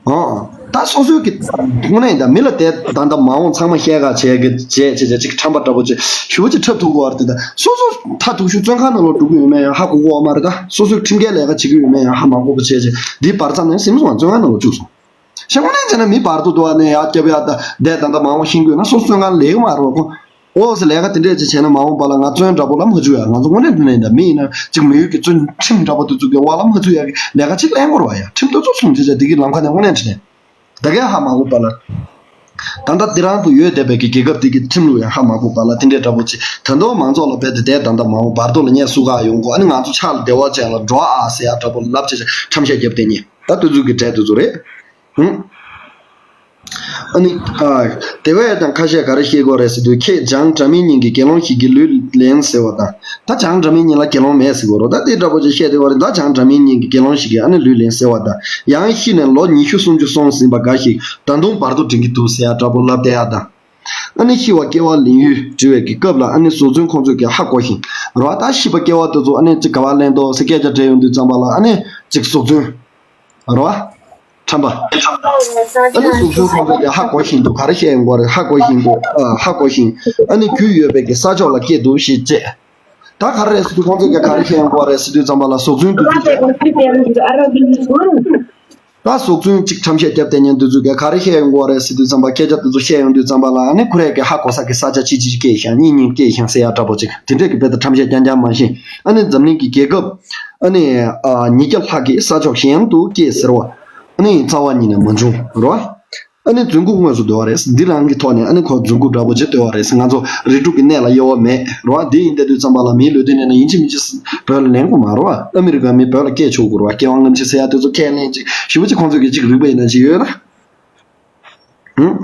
ཨོ། ད་སོ་སོའི་གི་དངོས་གནས་ད་མི་ལ་དད་ད་ད་མ་འོངས་ཚང་མ་བཤད་ག་བྱས་གི་བྱས་བྱས་བྱས་ཅིག་ཁྲམ་པ་འདྲ་པོ་ཅིག་ཞུ་བ་ཅིག་འཁྲབ་ཐུབ་དགོས་བ་རེད། ད་སོ་སོ་མཐའ་ཐུག་ཤུགས་བཙོན་ཁང་ནང་ལོགས་འགྲོ་གི་ཡོད་མེད་ཡང་ཧ་གོ་གོ་བ་མ་རེད། ད་སོ་སོའི་ཁྲིམས་འགལ་ལས་ཀ་བྱེད་ཀྱི་ཡོད་མེད་ཡང་ཧ་མ་གོ་བ་བྱས་བྱས་འདི་བར་མཚམས་ནས་སིམ་སོང་བ་བཙོན་ཁང་ནང་ལོགས་བཅུག་སོང་། ཤེས་དངོས་གནས་བྱས་ན་མི་བར་དུ་འདུག་བ་ནས་ཡར་སྐྱབས་ཡ་ད་བསྡད་ད་ད་མ་འོངས་ཤེས་དགོས་ན་སོ་སོ་ང་ལས་ཀ་མ་རོགས་ཁོ། ཨོ་ཟེར་ལས་ཀ་དེ་འདྲས་ཅིག་བྱས་ན་མ་འོངས་པ་ལ་ང་བཙོན་འདྲ་པོ་ལ་མ་བཅུག་ཡ། ང་ཚོ་དངོས་གནས་དྲང་གནས་ད་མི་ཡིན་ན་ཅིག་མི་ཡུལ་གྱི་བཙོན་ཁྲིམས་འདྲ་པོ་དེ་ཚོ་གི་འོག་ལ་མ་བཅུག་ཡ་གི་ལས་ཀ་ཅིག་ལེན་དགོས་རེད་བ་ཡ། ཁྲིམས་དེ་ཚོ་སྲུང་བྱེད་ཆ་དེ་གི་ལམ་ཁ་ནས་དངོས་གནས་དྲང་གནས་ད་གས་ཧ་མ་གོ་པ་ལ། ད་ལྟ་དེ་རང་དུ་ཡོད་བསྡད་པའི་གི་རྒྱལ་ཁབ་དེ་གི་ཁྲིམས་ལུགས་ཡང་ཧ་མ་གོ་པ་ལ་དེ་འདྲས་འདྲ་པོ་ཅིག་ད་དུང་མང་ཚོགས་ལ་རྦད་དེ་བསྡད་ད་ད་མ་འོངས་བར་དོ་ལ་ངས་བསུ་ག་ཡོང་གོ། ཨ་ནི་ང་ཚོ་ཕྱག་ལ་བདེ་བ་ཅན་ལ་འགྲོ་ཨ་ཟེར་ཡ་འདྲ་པོ་ལབ་བྱས་ཁྲམ་ཤ་རྒྱབ་བསྡད་ཉེ་ད་དུས་ཚོད་ཀྱི་གྲས་དེ་ཚོ་རེད། ཧུམ། ཨ་ནི། ཨ། དེ་བས་ཀྱང་ཁ་ཤས་ག་རེ་བཤད་ཀྱི་ཡོད་རེད་ཟེར་དུས། ཁྱེད་བྱང་སྒྲ་མི་སྙན་གྱི་དགེ་སློང་ཞིག་གི་ལུས་ལེན་ཟེར་བ་དང་། ད་བྱང་སྒྲ་མི་སྙན་ལ་དགེ་སློང་མེད་ཟེར་གྱི་ཡོད་རེད། ད་དེ་འདྲ་པོ་ཅིག་བཤད་བསྡད་ཡོད་རེད། ད་བྱང་སྒྲ་མི་སྙན་གྱི་དགེ་སློང་ཞིག་གིས་ཨ་ནི་ལུས་ལེན་ཟེར་བ་དང་། ཡང་ཤི་ནས་ལོ་ཉི་ཤུ་སུམ་ཅུ་སོང་ཟིན་པ་འགའ་ཞིག་ད་དུང་བར་དོ་འདྲེན་གྱི་འདུག་ཟེར་ཡ་འདྲ་པོ་ལབ་བསྡད་ཡ་དང་། ཨ་ནི་ཤི་བ་སྐྱེ་བ་ལེན་ཡུལ་འདྲི་བའི་གི་སྐབས་ལ་ཨ་ནི་བཟོ་བཙོན་ཁོང་ཚོས་ཀྱིས་ཧ་གོ་ཞིང་རེད་བ། ད་ཤི་བ་སྐྱེ་བ་དེ་ཚོ་ཨ་ནི་ཅིག་ག་པར་ལེན་འདུག་ཟེར་སྐད་ཆ་དྲིས་ཡོང་དུས་ཙམ་པ་ལ་ཨ་ནི་ཅིག་བཟོ་བཙོན། རེད་བ། ཁྲམ་པ། ཨ་ནི་གཟུགས་ཚོའི་ཁོང་ཚོས་ཀྱང་ཧ་གོ་བཞིན་དུ་ག་རེ་བཤད་ཡོང་གི་རེད། ཧ་གོ་བཞིན་དུ་ཨ་ཧ་གོ་བཞིན་ཨ་ནི་རྒྱུས་ཡོད་པའི་གི་ས་ཕྱོགས་ལ་སྐྱེས་འདུག་ཞེས་བྱས། ད་ག་རེ་རེད་ཟེར་དུས་ཁོང་ཚོས་ཀྱང་ག་རེ་བཤད་ཡོང་གི་རེད་ཟེར་དུས་ཙམ་པ་ལ་བཟོ་བཙོན་དུ་ཚུད་བྱས། ད་བཟོ་བཙོན་གཅིག་ཁྲམ་ཤ་བརྒྱབ་བསྡད་མཁན་དེ་ཚོས་ཀྱང་ག་རེ་བཤད་ཡོང་གི་རེད་ཟེར་དུས་ཙམ་པ་སྐད་ཆ་དེ་ཚོ་བཤད་ཡོང་དུས་ཙམ་པ་ལ་ཨ་ནི་ཁོ་རས་ཀྱང་ཧ་གོ་ས་གི་ས་ཆ་གཅིག་གཅིག་སྐྱེས་ཤིང་གཉིས་གཉིས་སྐྱེས་ཤིང་ཟེར་ཡ་འདྲ་པོ་ཅིག་དེ་འདྲས་ཀྱི་དཔེ་ད་ཁྲམ་ཤ་རྐྱང་རྐྱང་མ་ཤེས། ཨ་ནི་འཛམ་གླིང་གི་རྒྱལ་ཁབ་ཨ་ནི་ཨ་ཉིས་བརྒྱ་ལྷག་གི་ས་ཕྱོགས་གཞན་དུ་སྐྱེས་ཟེར་བ་ཨ་ནི་རྩ་བ་ཉིད་ནས་མ་བྱུང་རེད་བ། ཨ་ནི་རྫུན་རྐུབ་དངོས་སུ་བརྡོལ་བ་རེད། འདི་རང་གི་ཐོག་ནས་ཨ་ནི་ཁོ་རྫུན་རྐུབ་འདྲ་པོ་ཅིག་བརྡོལ་བ་རེད། ང་ཚོ་རིགས་དྲུག་གི་གནས་ལ་གཡོ་བ་མེད་རེད་བ། འདི་ཡིན་བསྡད་དུས་ཙམ་པ་ལ་མིའི་ལུས་རྟེན་ནས་ན་ཡིན་གཅིག་མིན་གཅིག་བོད་ལ་ལེན་དགོས་མ་རེད་བ། ཨ་མི་རི་ཀ་མི་བོད་ལ་སྐད་ཆོག་དགོས་རེད་བ། སྐྱེ་བ་སྔ་ཕྱི་ཟེར་ཡ་དེ་ཚོ་ཁས་ལེན་ཅིག་ཞུ་བ་ཅིག་ཁོང་ཚོས་ཀྱི་ཅིག་རིག་པ་ཡིན་ན་ཅིག་ཡོད་ན། ཧུམ།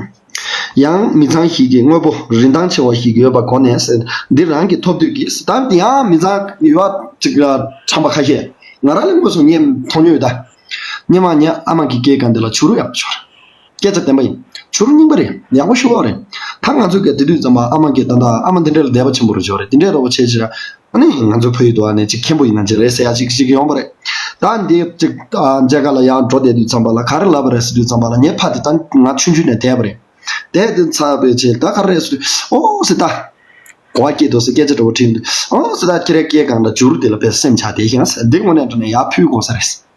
ཡང་མི་ཚང་ཞིག་གིས་དངོས་པོ་རིན་ཐང་ཆེ་བ་ཞིག་ཡོད་པ་གོ་ནས་ཟེར། འདི་རང་གི་ཐོབ་འདོད་ཀྱིས་ད་ཡང་མི་ཚང་ཡོད་ཅིག་ཁྲམ་པ་ཁ་ཤས་ང་རང་ལ་དངོས་སུ་ངས་མཐོང་མྱོང་ཡོད་ད། སྔོན་མ་ངའི་ཨ་མ་གི་སྐེ་སྒང་འདི་ལ་བྱུ་རུ་ཡག་པོ་ཅིག་ཡོད་རེད། སྐད་ཆ་བདེན་པ་ཡིན། བྱུ་རུ་རྙིང་པ་རེད། ཡག་པོ་ཞེ་པོ་རེད། ད་ང་ཚོས་ག་དེ་དུས་ཙམ་པ་ཨ་མ་གིས་ད་ལྟ་ཨ་མ་འདི་འདྲ་ལ་དད་པ་ཆེན་པོ་རུ་འབྱོར་རེད། དེ་འདྲའི་རོགས་པ་བྱས་ཕྱིར་ཨ་ནི་ང་ཚོའི་ཕ་ཡུལ་དུ་ཨ་ནི་ཅིག་མཁན་པོ་ཡིན་ན་ཅིག་རེད་ཟེར་ཡ་ཅིག་ཅིག་ཡོང་པ་རེད། ད་འདི་ཅིག་ཨ་མཇལ་ཁ་ལ་ཡང་འགྲོ་བསྡད་དུས་ཙམ་པ་ལ་ག་རེ་ལབ་པ་རེད་ཟེར་དུས་ཙམ་པ་ལ་ངའི་ཕ་དེ་ད་ང་ཆུང་ཆུང་ནས་དད་པ་རེད། དད་དེ་ཚར་བའི་རྗེས་ད་ག་རེ་རེད་ཟེར་དུས་ཨོ་ཟེར་ད། གོ་བ་སྐྱེས་འདུག་ཟེར་སྐད་ཆ་འདྲ་པོ་དྲིས་འདུག་ཨོ་ཟེར་ད་ཁྱེད་རའི་སྐེ་སྒང་ལ་བྱུ་རུ་དེ་ལ་དཔེ་སེམས་ཆགས་བསྡད་ཤག་ཟེར། འདི་དངོས་གནས་དྲང་གནས་ཡར་ཕུལ་དགོས་ས་རེད།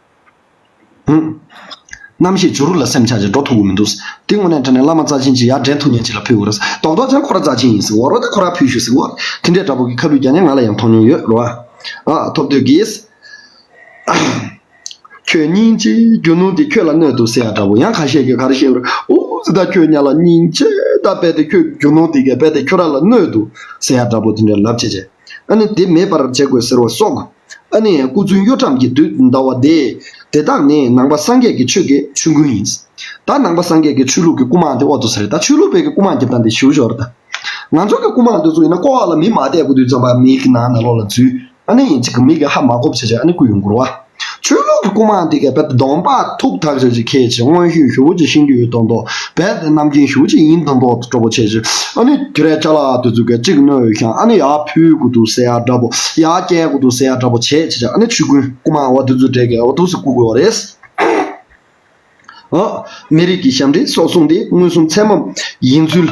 ཧུམ། རྣམ་ཤེས་བྱུ་རུ་ལ་སེམས་ཆགས་ཀྱི་འགྲོ་ཐུབ་ཀྱི་མི་འདུག་དེ་དངོས་གནས་དྲང་གནས་བླ་མ་རྩ་ཆེན་ཅིག་ཡར་འདྲེན་ཐུབ་མཁན་ཅིག་ལ་ཕུལ་དགོས་རེད། རྡོག་རྡོག་ཅན་ཁོ་ར་རྩ་ཆེན་ཡིན་ཟེར་བ་རོ། ད་ཁོ་ར་ཕུལ་ཤོག་ཟེར་བ་རོ། དེ་འདྲའི་འདྲ་པོ་གི་ཁ་ཕུལ་རྒྱག་མཁན་ང་ལ་ཡང་མཐོང་མྱོང་ཡོད་རོ། ཨ་ཐོབ་འདོད་ཀྱིས། ཁྱོད་སྙིང་རྗེ་རྒྱུ་ནོར་འདི་ཁྱོད་ལ་གནོད་འདུག་ཟེར་ཡ་འདྲ་པོ་ཡང་ཁ་ཤས་ཀྱིས་ག་རེ་བཤད་རོ། ཨོ་ཟེར་ད་ཁྱོད་ཉ་ལ་སྙིང་རྗེ་ད་རྦད་དེ་ཁྱོད་རྒྱུ་ནོར་འདི་གས་རྦད་དེ་ཁྱོད་ར་ལ་གནོད་འདུག་ཟེར་ཡ་འདྲ་པོ་དེ་འདྲ་ལབ་བྱས་བྱས། ཨ་ནི་དེ་མེད་པར་བྱེད་དགོས་ཟེར་བ་སོགས། ཨ་ནི་སྐུ་གཟུགས་གཡོ་ཁྲམ་གྱི་དུས་འདའ་བ་དེ། དེ་དག་ནི་ནང་པ་སངས་རྒྱས་ཀྱི་ཆོས་ཀྱི་ཆོས་ཀུན་ཡིན། ད་ནང་པ་སངས་རྒྱས་ཀྱི་ཆོས་ལུགས་ཀྱི་སྐུ་དམག་དེ་ཨོ་ཏོ་ཟེར། ད་ཆོས་ལུགས་པའི་གི་སྐུ་དམག་རྒྱབ་སྟངས་དེ་ཞུ་ཞོར་ད། ང་ཚོ་གི་སྐུ་དམག་དེ་ཚོ་ཡིན་ན་ཀོ་བ་ལ་མི་མ་བསྡད་དགོས་དུས་ཙམ་པ་མིའི་གི་ནང་ནང་ལོགས་ལ་འཛུལ། ཨ་ནི་ཡིན་གཅིག་གི་མི་གི་ཧ་མ་གོ་བ་བྱས་བྱས་ཨ་ནི་བསྐུལ་ཡོང་གི་རེད་བ། ཆོས་ལུགས་ཀྱི་སྐུ་དམག་འདི་གས་རྦད་དེ་གདོང་པ་ཐུག་ཐག་ཆོད་ཅིག་ཁྱེད་ཀྱིས་མངོན་ཤེས་ཞེ་པོ་ཅིག་ཤེས་ཀྱི་ཡོད་མདོག་མདོག་རྦད་དེ་རྣམ་མཁྱེན་ཞེ་པོ་ཅིག་ཡིན་མདོག་མདོག་འདྲ་པོ་བྱས་ཅིག་ཨ་ནི་དུས་རབས་ཅ་ལག་དེ་ཚོ་གས་གཅིག་གནོད་ཡོད་ཤག་ཨ་ནི་ཡར་ཕུལ་དགོས་འདུག་ཟེར་ཡ་འདྲ་པོ། ཡར་བསྐྱལ་དགོས་འདུག་ཟེར་ཡ་འདྲ་པོ་བྱས་བྱས་བྱས་ཨ་ནི་ཆོས་ཀུན་སྐུ་དམག་འོ་དེ་ཚོ་འདྲ་གས་འོ་འདུག་སེ་བསྐུལ་དགོས་པ་རེད། ཨོ། མི་རིགས་ཀྱི་ཞབས་འདྲེན་སོགས་གསུངས་ཏེ་མངོན་སུམ་ཚད་མ་ཡིན་ཚུལ།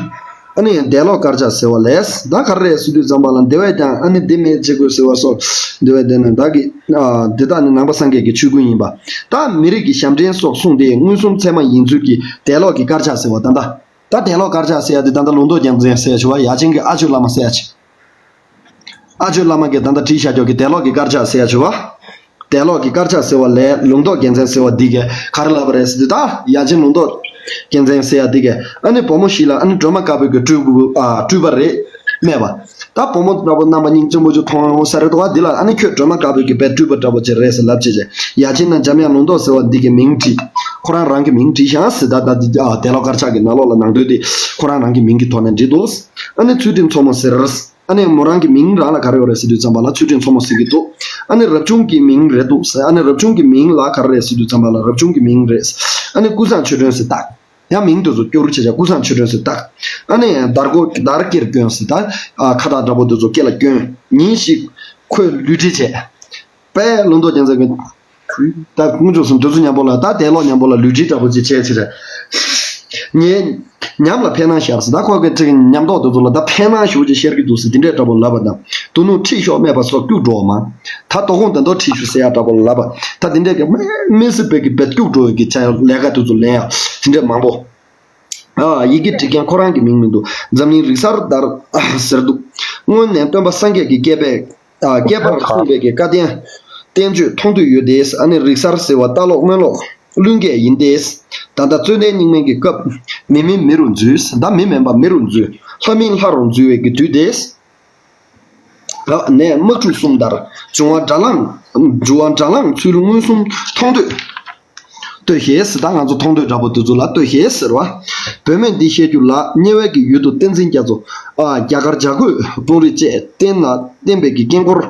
ཨ་ནི་འདས་ལོག་དཀར་ཆག་ཟེར་བ་ལས་ད་ག་རེ་རེད་ཟེར་དུས་ཙམ་པ་ལ་འདི་བས་ཀྱང་ཨ་ནི་འདི་མེད་བྱེད་དགོས་ཟེར་བ་སོགས་འདི་བས་འདི་ནི་བདག་གི་ཨ་འདི་དག་ནི་ནང་པ་སངས་རྒྱས་ཀྱི་ཆོས་ཀུན་ཡིན་པ། ད་མི་རིགས་ཀྱི་ཞབས་འདྲེན་སོགས་གསུངས་ཏེ་མངོན་སུམ་ཚད་མ་ཡིན་ཚུལ་གྱི་འདས་ལོག་གི་དཀར་ཆག་ཟེར་བ་ད་ལྟ། ད་དད་ལོག་དཀར་ཆག་ཟེར་ཡ་དེ་ད་ལྟ་ལུང་རྟོགས་རྒྱལ་མཚན་ཟེར་ཡ་ཆུ་བ་ཡ་ཆེན་གྱི་ཨ་ཆོས་བླ་མ་ཟེར་ཡ་ཆེ། ཨ་ཆོས་བླ་མ་གིས་ད་ལྟ་བྲིས་བཞག་ཀྱོག་གི་དད་ལོག་གི་དཀར་ཆག་ཟེར་ཡ་ཆུ་བ། དད་ལོག་གི་དཀར་ཆག་ཟེར་བ་ལས་ལུང་རྟོགས་རྒྱལ་མཚན་ཟེར་བ་འདི་གས་ག་རེ་ལབ་པ་རེད་ཟེར་དུས་ད་ཡ་ཆེན་ལུང་རྟོགས་རྒྱལ་མཚན་ཟེར་ཡ་འདི་གས་ཨ་ནི་བུ་མོ་ཞིག་ལ་ཨ་ནི་སྒྲོལ་མ་དཀར་པོའི་གི་སྤྲུལ་སྐུ་ཨ་སྤྲུལ་པ་རེད་སྨྲས་པ། ད་བུ་མོ་འདྲ་པོ་རྣམ་པ་སྙིང་རྗེ་མོ་ཅིག་མཐོང་ས་རེད་དོ། འདི་ལ་ཨ་ནི་ཁྱོད་སྒྲོལ་མ་དཀར་པོའི་གི་བའི་སྤྲུལ་པ་འདྲ་པོ་ཅིག་རེད་ཟེར་ལབ་བྱས་བྱས་ཡ་ཆེན་ན་འཇམ་དབྱངས་ལུང་རྟོགས་ཟེར་བ་འདི་གི་མིང་བྲིས། ཁོ་རང་རང་གི་མིང་བྲིས་ཤག་ཟེར། ད་ད་འདི་ཨ་དད་ལོག་དཀར་ཆག་གི་ནང་ལོགས་ལ་ནང་དོན་འདི་ཁོ་རང་རང་གི་མིང་གི་ཐོག་ནས་བྲིས་འདུག་ཨ་ནི་ཚུལ་ཁྲིམས་མཚོ་མོ་ཟེར། ཨ་ནི་མོ་རང་གི་མིང་རང་ལ་ག་རེ་ཡོད་རེད་ཟེར་དུས་ཙམ་པ་ལ་ཚུལ་ཁྲིམས་མཚོ་མོ་ཟེར་གྱི་འདུག་ཨ་ནི་རབ་བྱུང་གི་མིང་རེད་འདུག་ཟེར། ཨ་ནི་རབ་བྱུང་གི་མིང་ལ་ག་རེ་རེད་ཟེར་དུས་ཙམ་པ་ལ་རབ་བྱུང་གི་མིང་རེད། ཨ་ནི་ཀུན་བཟང་ཆོས་སྒྲོན་ཟེར་བཏགས། ཡང་མིང་དེ་ཚོ་སྐྱོ་རུ་བྱས་བྱས་ཀུན་བཟང་ཆོས་སྒྲོན་ཟེར་བཏགས། ཨ་ནི་དར་གོ་དར་སྐྱེར་སྐྱོན་ཟེར་བཏགས། ཨ་ཁ་བཏགས་འདྲ་པོ་དེ་ཚོ་སྐེ་ལ་སྐྱོན། ཉིན་ཞིག་ཁོས་ལུས་འབྲེལ་བྱས། པས་ལུང་རྟོགས་རྒྱལ་མཚན་གྱིས། ད་དཀོན་མཆོག་གསུམ་དེ་ཚོ་མཉམ་པོ་ལ་ད་དད་ལོག་མཉམ་པོ་ལ་ལུས་འབྲེལ་འདྲ་པོ་ཅིག་བྱས་ཕྱིར། ངས་ཉམས་ལ་ཕན་སྣང་ཤར་ཟེར། ད་ཁོ་གི་ཚིག་ཉམས་རྟོགས་དེ་ཚོ་ལ་ད་ཕན་སྣང་ཞེ་པོ་ཅིག་ཤར་གྱི་འདུག་ཟེར་དེ་འདྲས་འདྲ་པོ་ལབ་པ་དང་། དོ་ནུབ་ཁྲིད་ཤོག་སྨྲས་པ་སོགས་སྐྱུག་བྲོ་བ་མང་། ད་དོ་དགོང་ད་དོ་ཁྲིད་ཤོག་ཟེར་ཡ་འདྲ་པོ་ལབ་པ། ད་དེ་འདྲས་ཀྱི་དམིགས་བསལ་བོད་ཀྱི་བེད་སྐྱུག་བྲོ་བའི་གི་ཆ་ལས་ཀ་དེ་ཚོ་ལེན་ཡ་དེ་འདྲས་མང་པོ། ཨ་ཡི་གེ་འབྲི་མཁན་ཁོ་རང་གི་མིང་མི་འདུག་འཛམ་གླིང་རིག་གསར་དར་ཟེར་འདུག་སྔོན་ནས་སྟོན་པ་སངས་རྒྱས་ཀྱི་བསྐལ་པའི་ཨ་བསྐལ་པར་གསུངས་པའི་གི་བཀའ་བསྟན་བསྟན་བཅོས་མཐོང་ཐོས་ཡོད་དེ། ཨ་ནི་རིག་གསར་ཟེར་བ་ལྟ་ཀློག་སྨོན་ཀློག་བླུན་རྒྱས་ཡིན་ཏེ། ད་ལྟ་རྩོད་ལྡན་རྙིང་མའི་གི་སྐབས་མི་མིན་མི་རུ་འཛུལ། ད་མི་མིན་པ་མི་རུ་འཛུལ། ལྷ་མིན་ལྷ་རུ་འཛུལ་བའི་གི་དུས་ཏེ། ནས་དམག་འཁྲུག་གསུམ་དར། འབྱུང་བ་དགྲར་ལངས། འབྱུང་བ་དགྲར་ལངས་ཚུལ་མངོན་སུམ་མཐོང་ཐོས། ལྟོས་ཤིག་ཟེར། ད་ང་ཚོ་མཐོང་ཐོས་འདྲ་པོ་དེ་ཚོ་ལ་ལྟོས་ཤིག་ཟེར་བ། བུད་མེད་འདི་བཤད་རྒྱུ་ལ་དམྱལ་བའི་གི་ཡུལ་དུ་བསྟན་འཛིན་རྒྱ་མཚོ། ཨ་རྒྱ་གར་བྱ་རྒོད་སྤུང་རི་བཅས་བསྟན་ལ་བསྟན་པའི་གི་དཀྱིལ་འཁོར།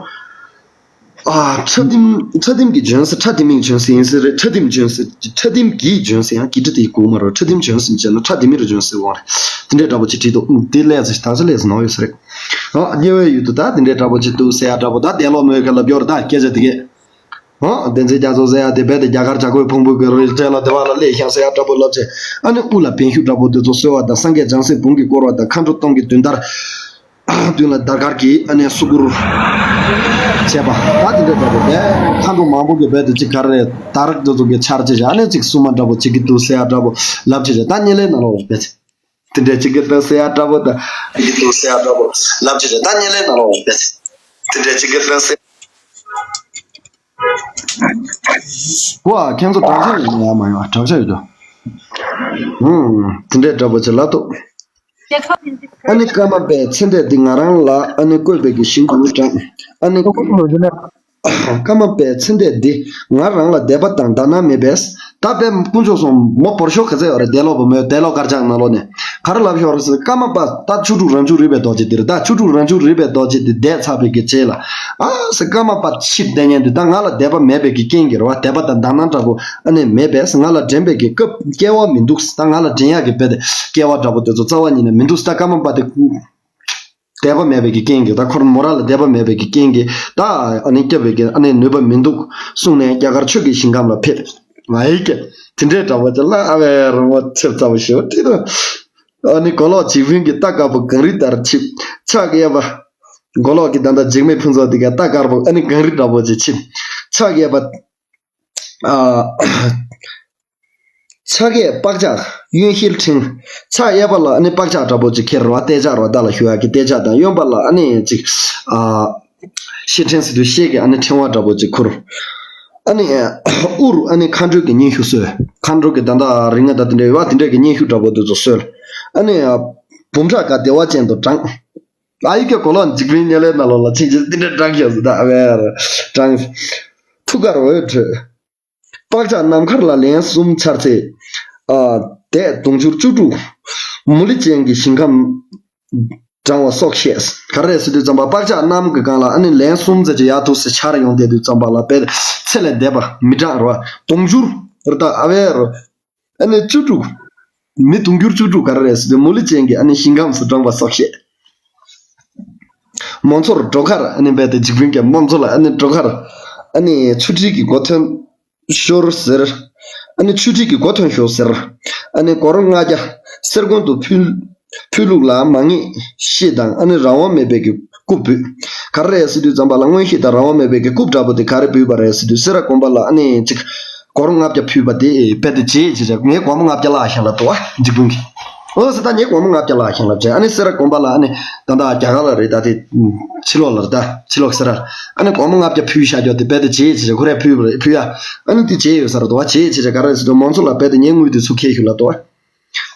ཨ་ཁྲ་ལྡེམ་ཁྲ་ལྡེམ་གྱི་ལྗོན་ས། ཁྲ་ལྡེ་མིའི་ལྗོན་ས་ཡིན་ས་རེད། ཁྲ་ལྡེམ་ལྗོན་ས། ཁྲ་ལྡེམ་གྱི་ལྗོན་ས་ཡང་གི་ཁྲ་དེ་གོ་མ་རེད། ཁྲ་ལྡེམ་ལྗོན་ས་བྱས་ན་ཁྲ་ལྡེ་མིའི་ལྗོན་ས་འོང་རེད། དེ་འདྲའི་འདྲ་པོ་ཅིག་བྲིས་འདུག་དེ་ལས་ཚེ་ད་ཆ་ལས་ནོར་ཡོད་ས་རེད། ཨ་དམྱལ་བའི་ཡུལ་དུ་ད་དེ་འདྲའི་འདྲ་པོ་ཅིག་འདུག་ཟེར་ཡ་འདྲ་པོ། ད་དེ་ལོ་མོས་ཁ་ལབ་ཡོད་རེད། ད་སྐད་ཆ་དེ་གས། ཨ་བསྟན་འཛིན་རྒྱ་མཚོ་ཟེར་ཡ་དེ་རྦད་དེ་རྒྱ་གར་བྱ་རྒོད་ཕུང་པོའི་གི་རི་བྲག་ལ་བདེ་བ་ལ་སླེབས་ཤག་ཟེར་ཡ་འདྲ་པོ་ལབ་བྱས། ཨ་ནི་དབུ་ལ་བེང་ཤུབས་འདྲ་པོ་དེ་ཚོ་གསོལ་བ་དང་། སངས་རྒྱས་བྱང་སེམས་འབུམ་གྱིས་བསྐོར་བ་དང་། མཁའ་འགྲོ་སྟོང་གི་མདུན་བདར། མདུན་ལ་དར་དཀར་གྱི་ཨ་ནི་སུ་གུར་བྱས་པ། ད་དེ་འདྲ་འདྲ་པོ་རྦད། མཁའ་འགྲོ་མང་པོ་གི་རྦད་དེ་ཅིག་ག་རེ་དར་དེ་ཚོ་གི་འཕྱར་བྱས་བྱས། ཨ་ནི་ཅིག་སྲུང་མ་འདྲ་པོ་བྱེད་ཀྱི་འདུག་ཟེར་ཡ་འདྲ་པོ་ལབ་བྱས་བྱས། ད་དམྱལ་བའི་ནང་ལོགས་ལ་རྦད་དེ་འདྲ་བྱེད་ཀྱི་འདུག་ཟེར་ཡ་འདྲ་པོ་དང་། བྱེད་ཀྱི་འདུག་ཟེར་ཡ་འདྲ་པོ་ལབ་བྱས་བྱས། ད་དམྱལ་བའི་ནང་ལོགས་ལ་རྦད་དེ་འདྲ་བྱེད་ཀྱི་འདུག་ཟེར། ཨོ་ཨ་ཁྱེད་ཚོ་དྲག་ཆ་ཡོད་ན། ཡ་མ་ཡོང་། དྲག་ཆ་ཡོད་དོ། ཧུམ། དེ་འདྲའི་འདྲ་པོ་ཅིག་ལབ་འདུག་ཨ་ནི་ཀརྨ་པའི་ཚེ་འདས་འདི་ང་རང་ལ་ཨ་ནི་བཀོད་པའི་གི་ཞིང་དུ་དྲངས། ཨ་ནི་ཀརྨ་པའི་ཚེ་འདས་འདི་ང་རང་ལ་དད་པ་དང་དག་སྣང་མེད་པས། ད་དཔེ་དཀོན་མཆོག་གསུམ་མོ་བོར་ཤོག་ག་ཚད་ཡོད་རེད། དད་ལོག་པ་མོའི་དད་ལོག་དཀར་ཆག་ནང་ལོགས་ནས་ག་རེ་ལབ་ཤོག་རེད་ཟེར། ཀརྨ་པ་ད་ཆོས་དྲུག་རང་བྱུང་རིག་པའི་རྡོ་རྗེ་འདིར། ད་ཆོས་དྲུག་རང་བྱུང་རིག་པའི་རྡོ་རྗེ་འདི་འདས་ཚར་བའི་གི་རྗེས་ལ། ཨ་ཟེར། ཀརྨ་པ་ཕྱིར་བསྡད་མཁན་འདི་ད་ང་ལ་དད་པ་མེད་པའི་གི་རྐྱེན་གྱིས་རེད་བ། དད་པ་དང་དག་སྣང་འདྲ་པོ་ཨ་ནི་མེད་པས། ང་ལ་འདྲེན་པའི་གི་སྐབས་སྐལ་བ་མི་འདུག་ད་ང་ལ་འདྲེན་ཡག་གི་དཔེ་དེ་སྐལ་བ་འདྲ་པོ་དེ་ཚོ་རྩ་བ་ཉིད་ནས་མི་འདུག་ད་ཀརྨ་པ་དེ་དད་པ་མེད་པའི་གི་རྐྱེན་གྱིས། ད་ཁོར་མོ་རང་ལ་དད་པ་མེད་པའི་གི་རྐྱེན་གྱིས། ད་ཨ་ནི་སྐྱབས་པའི་གི་ཨ་ནི་ནུས་པ་མི་འདུག་གསུངས་ནས་རྒྱ་གར་ཆོས་ཀྱི་ཞིང་ཁམས་ལ་ཕེབས། ང་ཡི་གེ་དེ་འདྲའི་འདྲ་པོ་ཅིག་ལ། ཨ་བའི་རི་མོ་ཚེབ་ཚ་པོ་ཞེ་པོ་བྲིས་འདུག་ཨ་ནི་མགོ་ལོག་འཇིགས་སྤུན་གྱི་རྟ་དཀར་པོ་གངས་རི་ལྟར་ཆིབས། ཕྱག་གཡས་པ། མགོ་ལོག་གི་ད་ལྟ་འཇིགས་མེད་ཕུན་ཚོགས་འདི་གའི་རྟ་དཀར་པོ་ཨ་ནི་གངས་རི་འདྲ་པོ་ཅིག་ཆིབས། ཕྱག་གཡས་པ། ཨ། ཕྱག་གཡས་པག་ཅག་གཡོན་ཤེལ་ཕྲེང་། ཕྱག་གཡས་པ་ལ་ཨ་ནི་པག་ཅག་འདྲ་པོ་ཅིག་ཁྱེར་བ། རྟ་ཅག་ར་རྟ་ལ་ཞུ་ཡག་གི་རྟ་ཅག་དང་། གཡོན་པ་ལ་ཨ་ནི་ཅིག་ཨ། ཤེལ་ཕྲེང་ཟེར་དུས་ཤེལ་གྱི་ཨ་ནི་ཕྲེང་བ་འདྲ་པོ་ཅིག་ཁུར། ཨ་ནི་དབུ་རུ་ཨ་ནི་མཁའ་འགྲོའི་གི་སྙན་ཞུ་གསོལ། མཁའ་འགྲོ་གི་ད་ལྟ་རིགས་ལྔ་དང་དེ་འདྲ་ཡོད་པ། དེ་འདྲ་གི་སྙན་ཞུ་འདྲ་པོ་དེ་ཚོ་གསོལ། ཨ་ནི་འབུམ་ཕྲག་དགའ་བདེ་བ་ཅན་དུ་བགྲངས། ཨ་ཡི་གེ་མགོ་ལོག་འཇིགས་སྤུན་དམྱལ་བའི་ནང་ལོགས་ལ་ཕྱིན་རྗེས་འདི་འདྲ་བགྲངས་ཤག་ཟེར། ད་ཨ་བའི་བགྲངས། ཐུགས་ཀར་འོད་འཕྲོས། པག་ཅག་ནམ་མཁར་ལ་ལན་གསུམ་འཕྱར་ཚེ། ཨ། འདས་དུང་ཕྱུར་བཅུ་དྲུག་མུ་ལི་ཅན་གྱི་ཞིང་ཁམས་བགྲང་བ་སོགས་བཤད། ག་རེ་རེད་ཟེར་དུས་ཙམ་པ་པག་ཅག་གནམ་གྱི་སྒང་ལ་ཨ་ནི་ལན་གསུམ་ཙམ་ཅིག་ཡར་ཐུག་སེ་འཕྱར་ཡོང་བསྡད་དུས་ཙམ་པ་ལ་དཔེ་ཚེ་ལས་འདས་པ་མི་གྲངས་རེད་བ། དུང་ཕྱུར་རེད་ད་ཨ་བའི་རེད། ཨ་ནི་བཅུ་དྲུག་མི་དུང་ཕྱུར་བཅུ་དྲུག་ག་རེ་རེད་ཟེར་དུས་མུ་ལི་ཅན་གྱི་ཨ་ནི་ཞིང་ཁམས་སུ་བགྲངས་པ་སོགས་བཤད། མོ་མཚོར་འགྲོ་ཁར་ཨ་ནི་རྦད་དེ་འཇིགས་སྤུན་གྱི་མོ་མཚོ་ལ་ཨ་ནི་འགྲོ་ཁར་ཨ་ནི་ཆུ་ཁྲིའི་གི་སྒོ་ཐོན་ཤོར་ཟེར། ཨ་ནི་ཆུ་ཁྲིའི་གི་སྒོ་ཐོན་ཤོར་ཟེར། ཨ་ནི་སྒོར་ལྔ་བརྒྱ་གསེར་ཀོང་དུ་ཕུལ། ཕུལ་ལུགས་ལ་མ་ངེས་ཤེས་དང་ཨ་ནི་རང་དབང་མེད་པའི་གི་སྐུ་འབུལ། ག་རེ་རེད་ཟེར་དུས་ཙམ་པ་ལ་མངོན་ཤེས་དང་རང་དབང་མེད་པའི་གི་སྐུ་འདྲ་པོ་དེ་ག་རེ་འབུལ་བ་རེད་ཟེར་དུས་སེ་ར་དགོན་པ་ལ་ཨ་ནི་ཅིག་སྒོར་ལྔ་བརྒྱ་ཕུལ་བ་དེ་རྦད་དེ་བརྗེད་བྱས་བྱས་ངས་སྒོར་མོ་ལྔ་བརྒྱ་བརླག་ཤག་ལབ་འདུག་བ་འཇིགས་སྤུན་གྱིས། ཨོ་ཟེར། ད་ངས་སྒོར་མོ་ལྔ་བརྒྱ་ལགས་ཤིང་ལབ་བྱས། ཨ་ནི་སེ་ར་དགོན་པ་ལ། ཨ་ནི་ད་ད་རྒྱ་གར་ལ་རེད། ད་དེ་ཕྱི་ལོགས་ལ་རེད། ད་ཕྱི་ལོགས་སེ་ར། ཨ་ནི་སྒོར་མོ་ལྔ་བརྒྱ་ཕུལ་བཞག་རྒྱུ་དེ་རྦད་དེ་བརྗེད་བྱས་བྱས། ཁོ་རས་ཕུལ་བ་རེད། ཕུལ་ཡ། ཨ་ནི་དེ་བརྗེད་ཡོད་ས་རེད་དོ། བརྗེད་བྱས་བྱས་ག་རེ་ཟེར་དུས། མང་ཚོགས་ལ་རྦད་དེ་ངས་དངུལ་དེ་ཚུར་ཁྱེར་ཤོག་ལབ་དོ།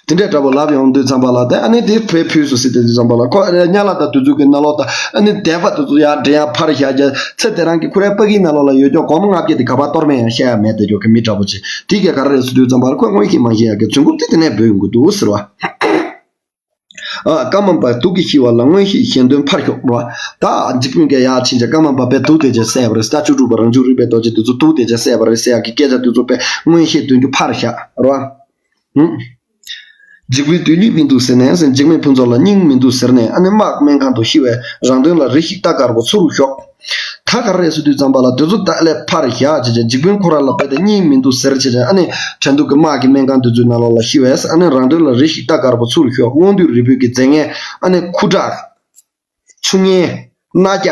དེ་འདྲའི་འདྲ་པོ་ལབ་ཡོང་དུས་ཙམ་པ་ལ། ད་ཨ་ནི་དེ་བས་ཕུལ་སོང་ཟེར་དུས་ཙམ་པ་ལ། ཁོ་ཨ་ནི་གཉའ་ལག་དང་དེ་ཚོ་གི་ནང་ལོགས་དང་། ཨ་ནི་སྡེར་པ་དེ་ཚོ་ཡར་འདྲེན་ཡ་ཕར་བཞག་རྒྱུ། ཚེ་དེ་རང་གི་ཁོ་རའི་པ་ཀིའི་ནང་ལོགས་ལ་ཡོད་རྒྱུ་སྒོར་མོ་ལྔ་བརྒྱ་དེ་ག་པར་གཏོར་མེད་ཡང་བཤད་ཡ་མེད་དེ། འགྲོ་གི་མི་འདྲ་པོ་ཅིག་དེ་གས་ག་རེ་རེད་ཟེར་དུས་ཙམ་པ་ལ། ཁོས་མངོན་ཤེས་མང་ཤེས་ཡག་གི་བྱུང་ཁུངས་དེ་དེ་ནས་འབུད་ཡོང་གི་འདུག་ཟེར་བ། ཨ། ཀརྨ་པ་དུག་གིས་ཤི་བ་ལ། མངོན་ཤེས་གཞན་དོན་ཕར་ཞོག་རོ། ད་འཇིགས་དཔོན་གྱིས་ཡར་ཕྱིན་བྱས། ཀརྨ་པ་དཔེ་དུག་དེ་ཅིག་བསད་པ་རེད། ད་བཅུ་དྲུག་པ་རང་བྱུང་རིག་པའི་རྡོ་རྗེ་དེ་ཚོ་དུག་དེ་ཅིག་བསད་པ་རེད་ཟེར་ཡག་གི་སྐད་ཆ་དེ་ཚོ་དཔེ་མངོན་ཤེས་དོན་རྒྱུ་ཕར་བཞག་རོ། ཧུམ། འཇིགས་དཔོན་དུས་ལུས་མི་འདུག་ཟེར་ནས་ཟེར། འཇིགས་མེད་ཕུན་ཚོགས་ལ་སྙིང་མི་འདུག་ཟེར་ནས། ཨ་ནི་དམག་སྨན་ཁང་དུ་ཤི་བས། རང་དོན་ལ་རེ་ཞིག་རྟ་དཀར་པོ་ཚུར་ཞོག་ད་ག་རེ་རེད་ཟེར་དུས་ཙམ་པ་ལ། དེ་ཚོ་ད་ལས་ཕར་བཞག་བྱས་བྱས། འཇིགས་དཔོན་ཁོ་རང་ལ་རྦད་དེ་སྙིང་མི་འདུག་ཟེར་བྱས་བྱས། ཨ་ནི་དྲན་འདུག་གི། དམག་གི་སྨན་ཁང་དེ་ཚོའི་ནང་ལོགས་ལ་ཤི་བས། ཨ་ནི་རང་དོན་ལ་རེ་ཞིག་རྟ་དཀར་པོ་ཚུར་ཞོག་སྔོན་དུས་རིལ་བུ་གི་རྫས་ངན། ཨ་ནི་ཁུ་ཁྲག་ཆུ་ངན། རྣ་རྒྱ་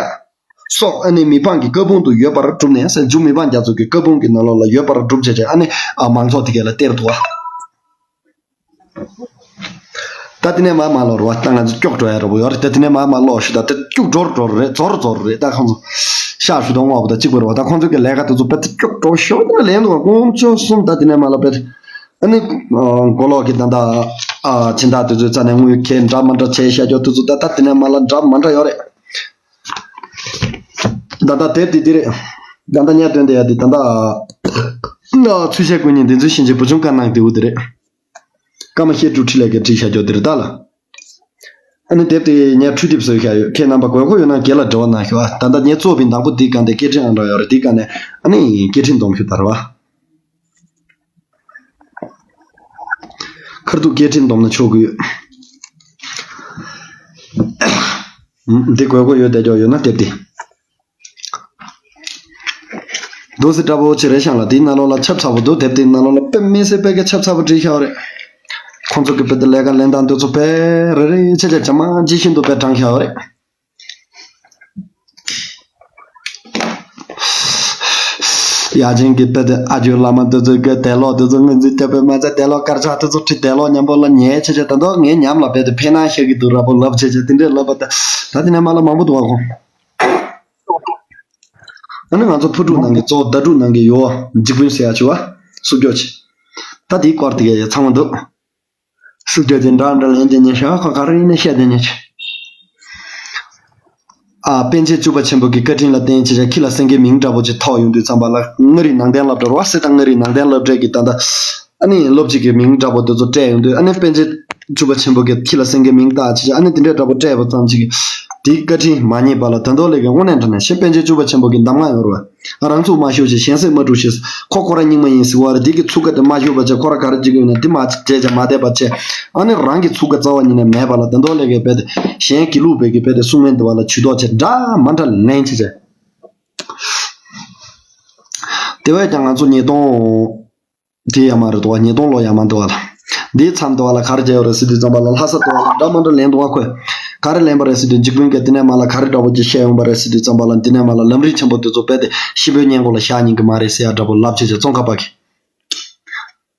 སོགས། ཨ་ནི་མི་ཕམ་གྱི་བཀའ་དཔང་དུ་ཡོད་པར་གྲུབ་ནས་ཟེར། མཇུག་མི་ཕམ་རྒྱ་མཚོ་གི་བཀའ་དཔང་གི་ནང་ལོགས་ལ་ཡོད་པར་གྲུབ་བྱས་བྱས། ཨ་ནི་ཨ་མང་ཚོགས་དེ་གས་ལ་སྟེར་འདུག་བ། ད་དེ་ནས་མར་མར་ལོག་རོ་བ། ད་ང་ཚོ་སྐྱོག་འགྲོ་ཡ་འདྲ་པོ་ཡོད་རེད། ད་དེ་ནས་མར་མར་ལོག་ཞུ། ད་དེ་སྐྱོག་འགྲོ་རུ་འགྲོ་རུ་རེད། རྫོགས་རུ་རྫོགས་རུ་རེད། ད་ཁོང་ཚོ་ཤག་ཞུ་དང་བསྔོག་པ་དང་གཅིག་པ་རེད་བ། ད་ཁོང་ཚོ་གི་ལས་ཀ་དེ་ཚོ་དཔེ་དེ་སྐྱོག་འགྲོ་ཞོ་དེ་ནས་ལེན་འདུག་བ། དཀོན་མཆོག་གསུམ། ད་དེ་ནས་མར་ལ་དཔེ་དེ། ཨ་ནི་ཨ་མགོ་ལོག་གི་ད་ད་ཨ་སྦྱིན་བདག་དེ་ཚོའི་རྩ་ནས་དངུལ་ཁྱེར་འདྲ་མ་འདྲ་བྱས་བཞག་རྒྱུ་དེ་ཚོ། ད་ད་དེ་ནས་མར་ལ་འདྲ་མ་འདྲ་ཡོད་རེད། ད་ལྟ་དེབ་འདི་འདི་རེད། ད་ལྟ་ངས་སྟོན་བསྡད་ཡ་འདི་ད་ལྟ་ཚུལ་ཤེས་ཀུན་སྙིང་བདེན་ཚུལ་ཤེས་བྱེད་བུ་ཆུང་དཀར་ནག་ལྡེའུ་འདི་རེད། ཀརྨ་བཤད་སྒྲུབ་འཕྲིན་ལས་ཀྱིས་བྲིས་བཞག་རྒྱུ་འདི་རེད་ད་ལ། ཨ་ནི་དེབ་དེ་ངས་འཕྲུལ་དེབ་བཟོས་བཞག་ཡོད། ཁྱེད་རྣམ་པ་དགོས་མཁོ་ཡོད་ན་སྒེར་ལ་འབྲེལ་བ་གནང་ཤོག་ཨ། ད་ལྟ་ངས་བཙོག་པའི་དང་པོ་འདི་ག་འདི་སྐད་འཕྲིན་ཨང་འདྲ་ཡོད་རེད། འདི་ག་ནས་ཨ་ནི་སྐད་འཕྲིན་འདོམས་ཤོག་ད་རེད་བ། ཁར་ཐུག་སྐད་འཕྲིན་འདོམས་ན་ཆོག་གི་ཡོད། ཨུམ། འདི་དགོས་མཁོ་ཡོད་བསྡད་ཀྱོག་ཡོད་ན་དེབ་འདི། རྡོ་སི་འདྲ་པོ་ཆེ་རེད་ཤང་ལ། དེའི་ནང་ལོགས་ལ་ཆབ་ཚ་པོ་འདུག་དེབ་དེའི་ནང་ལོགས་ལ་དཔེ་མི་སྲིད་དཔེ་གི་ཆབ་ཚ་པོ་བྲིས་བཞག་པ་རེད། ཁོང་ཚོ་གི་དཔེ་དེ་ལས་ཀ་ལེན་སྟངས་དེ་ཚོ་དཔེ་རེ་རེ་བྱས་བྱས་ཇེ་མང་ཇེ་ཞན་དུ་དཔེ་དྲངས་བཞག་པ་རེད། ཡ་ཅན་གྱི་དཔེ་དེ་ཨ་ཇོའི་བླ་མ་དེ་ཚོ་གི་དེབ་ཀློག་དེ་ཚོ་ངོས་འཛིན་རྒྱབ་པའི་མ་ཚད། དེབ་ཀློག་དཀར་ཆག་དེ་ཚོ་ཁྲིད། དེབ་ཀློག་མཉམ་པོ་ལ་ཉལ་བྱས་བྱས། ད་དུང་ངའི་ཉམས་ལ་རྦད་དེ་ཕན་སྣང་ཤར་གྱི་འདུག་འདྲ་པོ་ལབ་བྱས་བྱས། དེ་འདྲས་ལབ་པ་ད། ད་དེ་ནས་མར་ལ་མང་པོ་འདུག་ཨ་ཁོང་། ཨ་ནི་ང་ཚོ་ཕུ་དཀྲུག་ནང་གི་གཙོ་བོ་ཟླ་དཀྲུག་ནང་གི་ཡོ་འཇིགས་དཔོན་ཟེར་ཡ་ཆུ་བ་སུ་སྐྱོ་ཆེ། ད་དེའི་སྐོར་དེ་གས་ཡ་ཚང་མ་འདུག་སུ་སྐྱོ་ཆེ་འདྲ་འདྲ་ལན་དེ་ཉེ་ཤ་ཁ་ག་རེ་ཡིན་ན་བཤད་དེ་ཉེ་ཆེ། ཨ། པཎ་ཆེན་བཅུ་པ་ཆེན་པོ་གི་བཀའ་དྲིན་ལ་བརྟེན་བྱས་བྱས་ཁྱི་ལ་སེང་གེའི་མིང་འདྲ་པོ་ཅིག་ཐོགས་ཡོང་དུས་ཙམ་པ་ལ། མངའ་རིས་ནང་བསྟན་སློབ་གྲྭ་རེད་བ། སྲིད་དང་མངའ་རིས་ནང་བསྟན་སློབ་གྲྭའི་གི་ད་ལྟ། ཨ་ནི་སློབ་སྤྱི་གི་མིང་འདྲ་པོ་དེ་ཚོ་སྤྲད་ཡོང་དུས། ཨ་ནི་པཎ་ཆེན་བཅུ་པ་ཆེན་པོ་གིས་ཁྱི་ལ་སེང་གེའི་མིང་བཏགས་བྱས་བྱས། ཨ་ནི་དེ་འདྲའི་འདྲ་པོ་སྤྲད་པ་ཙམ་ཅིག་གིས་དེའི་བཀའ་དྲིན་མ་རྙེད་པ་ལ། ད་དུང་ལས་ཀའི་དངོས་གནས་དྲང་གནས་གཞན་པཎ་ཆེན་བཅུ་པ་ཆེན་པོ་གི་གདམས་ངག་ཡོད་རེད་བ། རང་ཚུགས་མ་ཤོར་ཞིག་གཞན་སེམས་མ་དཀྲུག་ཞིག་ཁོ་ཁོ་རང་རྙིང་མ་ཡིན་ཟེར་བ་རེད། དེ་གི་ཚུགས་ཀ་དེ་མ་ཤོར་བ་བྱས། ཁོ་རང་ག་རེ་བྱེད་ཀྱི་ཡོད་ན་དེ་མ་བྱས་བྱས་མ་བསྡད་པ་བྱས། ཨ་ནི་རང་གི་ཚུགས་ཀ་རྩ་བ་ཉིད་ནས་མེད་པ་ལ། ད་དུང་ལས་ཀའི་རྦད་དེ་གཞན་དགེ་ལུགས་པའི་གི་རྦད་དེ་གསུང་མིན་འདི་བ་ལ་ཇུས་གཏོགས་བྱས་འདྲ་མ་འདྲ་ལེན་བྱས་བྱས། དེ་བས་ཀྱང་ང་ཚོ་ཉིས་སྟོང་དེ་ཡ་མ་རེད་འདུག་བ། ཉིས་སྟོང་ལོ་ཡ་མ་འདུག་བ་ལ། འདིའི་མཚམས་འདི་བ་ལ་ག་རེ་བྱས་ཡོད་རེད་ཟེར་དུས་ཙམ་པ་ལ། ལྷ་ས་འདི་བ་ལ་འདྲ་མ་འདྲ་ལེན་འདུག་བ། ཁོས་ག་རེ་ལེན་པ་རེད་ཟེར་དུས། འཇིགས་དཔོན་གྱིས་འདི་ནས་མར་ལ་ག་རེ་འདྲ་པོ་ཅིག་བཤད་ཡོང་པ་རེད་ཟེར་དུས་ཙམ་པ་ལ། འདི་ནས་མར་ལ་ལམ་རིམ་ཆེན་པོ་འདི་ཚོ་རྦད་དེ་ཤི་བོའི་སྔས་མགོ་ལ་བཞག་ཉན་གི་མ་རེད་ཟེར་ཡ་འདྲ་པོ་ལབ་བྱས་བྱས། ཙོང་ཁ་པ་གིས།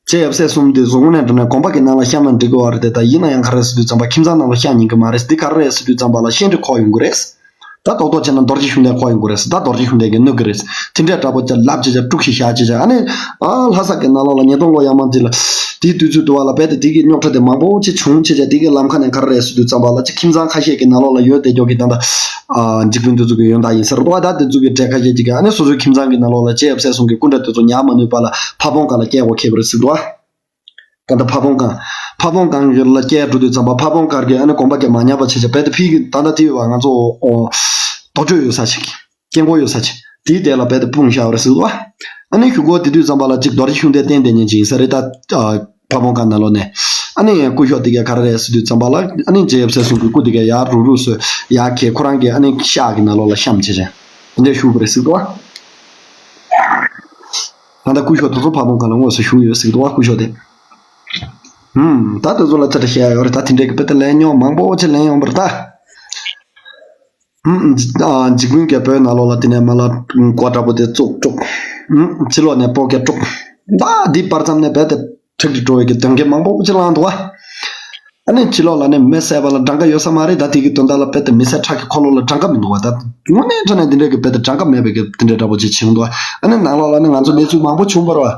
ཅེས་ཡབ་སྲས་གསུམ་དེ་ཚོ་དངོས་གནས་དྲང་གནས་དགོན་པ་གི་ནང་ལ་བཤམས་ན་འགྲིག་གི་ཡོད་རེད་དེ། ད་ཡིན་ན་ཡང་ག་རེ་ཟེར་དུས་ཙམ་པ་ཁྱིམ་ཚང་ནང་ལ་བཤམས་ཉན་གི་མ་རེད། འདི་ག་རེ་རེད་ཟེར་དུས་ཙམ་པ་ལ་བཤད་འདྲི་ཁོག་ཡོང་གི་རེད། ད་རྡོག་རྡོག་བྱས་ན་རྡོ་རྗེ་ཤུགས་ལྡན་ཁོག་ཡོང་གི་རེད། ད་རྡོ་རྗེ་ཤུགས་ལྡན་གྱིས་གནོད་གི་རེད། དེ་འདྲའི་འདྲ་པོ་ཅིག་ལབ་བྱས་བྱས་དཀྲུག་ཤིག་བཞག་བྱས་བྱས། ཨ་ནི་ཨ་ལྷ་ས་གི་ནང་ལོགས་ལ་ཉིས་སྟོང་ལོ་ཡ་མ་འདི་ལ། དེའི་དུས་ཚོད་དུ་བ་ལ་རྦད་དེ་དེ་གི་རྙོག་དྲ་དེ་མང་པོ་ཅིག་བྱུང་བྱས་བྱས། དེ་གི་ལམ་ཁ་ནས་ག་རེ་རེད་ཟེར་དུས་ཙམ་པ་ལ་ཅིག་ཁྱིམ་ཚང་ཁ་ཤས་ཀྱི་ནང་ལོགས་ལ་ཡོད་བསྡད་ཀྱོག་གི་ད་ལྟ་ཨ་འཇིགས་དཔོན་དེ་ཚོ་གི་ཡོན་བདག་ཡིན་ཟེར་འདུག་བ། ད་དེ་ཚོ་གི་གྲས་ཁ་ཤས་ཅིག་གིས་ཨ་ནི་སོ་སོའི་ཁྱིམ་ཚང་གི་ནང་ལོགས་ལ་ཅེས་ཡབ་སྲས་གསུམ་གྱི་སྐུ་འདྲ་དེ་ཚོ་ཉར་མ་ནུས་པ་ལ་ཕ་བོང་ཁ་ལ་བསྐྱལ་དགོས་ཁེལ་བ་རེད་ཟེར་འདུག་བ། ད་ལྟ་ཕ་བོང་ཁ། ཕ་བོང་ཁ་ལ་བསྐྱལ་འགྲོ་དུས་ཙམ་པ་ཕ་བོང་ཁ་གིས་ཨ་ནི་དགོན་པ་གིས་མ་ཉར་བ་བྱས་བྱས། རྦད་དེ་ཕ་གི་ད་ལྟ་དེ་བ་ང་ཚོ་ཨོ་རྡོ་གཅོད་ཡོད་ས་ཞིག་སྐྱེ་འགོ་ཡོད་ས་ཆེ། དེའི་དེ་ལ་རྦད་དེ་སྤུངས་བཞག་པ་རེད་ཟེར་བ། ཨ་ནི་གཞུག་གུ་དེ་དུས་ཙམ་པ་ལ་ཅིག་རྡོ་རྗེ་ཤུགས་ལྡན་བསྟན་བསྡད་མཁན་ཅིག་ཡིན་ས་རེད། ད་ཨ་ཕ་བོང་ཁ་ནང་ལོགས་ནས། ཨ་ནི་སྐུ་ཞབས་དེ་གས་ག་རེ་རེད་ཟེར་དུས་ཙམ་པ་ལ། ཨ་ནི་ཅེས་ཡབ་སྲས་གསུམ་གྱི་སྐུ་དེ་གས་ཡར་རུག་རུག་བཟོས་ཡར་ཁྱེར། ཁོ་རང་གིས་ཨ་ནི་ཤག་གི་ནང་ལོགས་ལ་བཤམས་བྱས་བྱས། དེ་འདྲ་བཞུགས་པ་རེད་ཟེར་བ། ད་ལྟ་སྐུ་ཞབས་དེ་ཚོ་ཕ་བོང་ཁ་ལ་དངོས་སུ་བཞུགས་ཡོད་ཟེར་བ། སྐུ་ཞབས་དེ། ཧུམ། ད་དེ་ཚོ་ལ་ཚ་དྲི་བཤད་ཡ་ཡོད་རེད། ད་དེ་འདྲའི་གི་དཔེ་དེ་ལེན་མྱོང་མང་པོ་ཅིག་ལེན་ཡོང་པ་རེད་ད། ཨ་འཇིགས་མེད་རྒྱལ་པོའི་ནང་ལོགས་ལ་དེ་ནས་མར་ལ་མགོ་འདྲ་པོ་དེ་བཙུགས་བཙུགས། ཕྱི་ལོགས་ནས་སྤོ་སྐད་དཀྲུགས། ད་འདི་བར་མཚམས་ནས་རྦད་དེ་འཁྲིག་འཁྲིག་འགྲོ་བའི་གི་གདོན་བགེགས་མང་པོ་ཅིག་བསླངས་འདུག་བ། ཨ་ནི་ཕྱི་ལོགས་ལ་ནི་མི་བསད་པ་ལ་གྲངས་ཀ་ཡོད་ས་མ་རེད། ད་དེ་གི་དོན་དག་ལ་དཔེ་དེ་མི་བསད་ཁྲག་གི་འཁོར་ལོ་ལ་གྲངས་ཀ་མི་འདུག་བ། ད་དངོས་གནས་དྲང་གནས་འདི་འདྲ་གི་དཔེ་དེ་གྲངས་ཀ་མེད་པའི་གི་དེ་འདྲ་འདྲ་པོ་ཅིག་བྱུང་འདུག་ཨ་ནི་ནང་ལོགས་ལ་ནི་ང་ཚོ་གནས་ཚུལ་མང་པོ་བྱུང་བ་རེད་བ།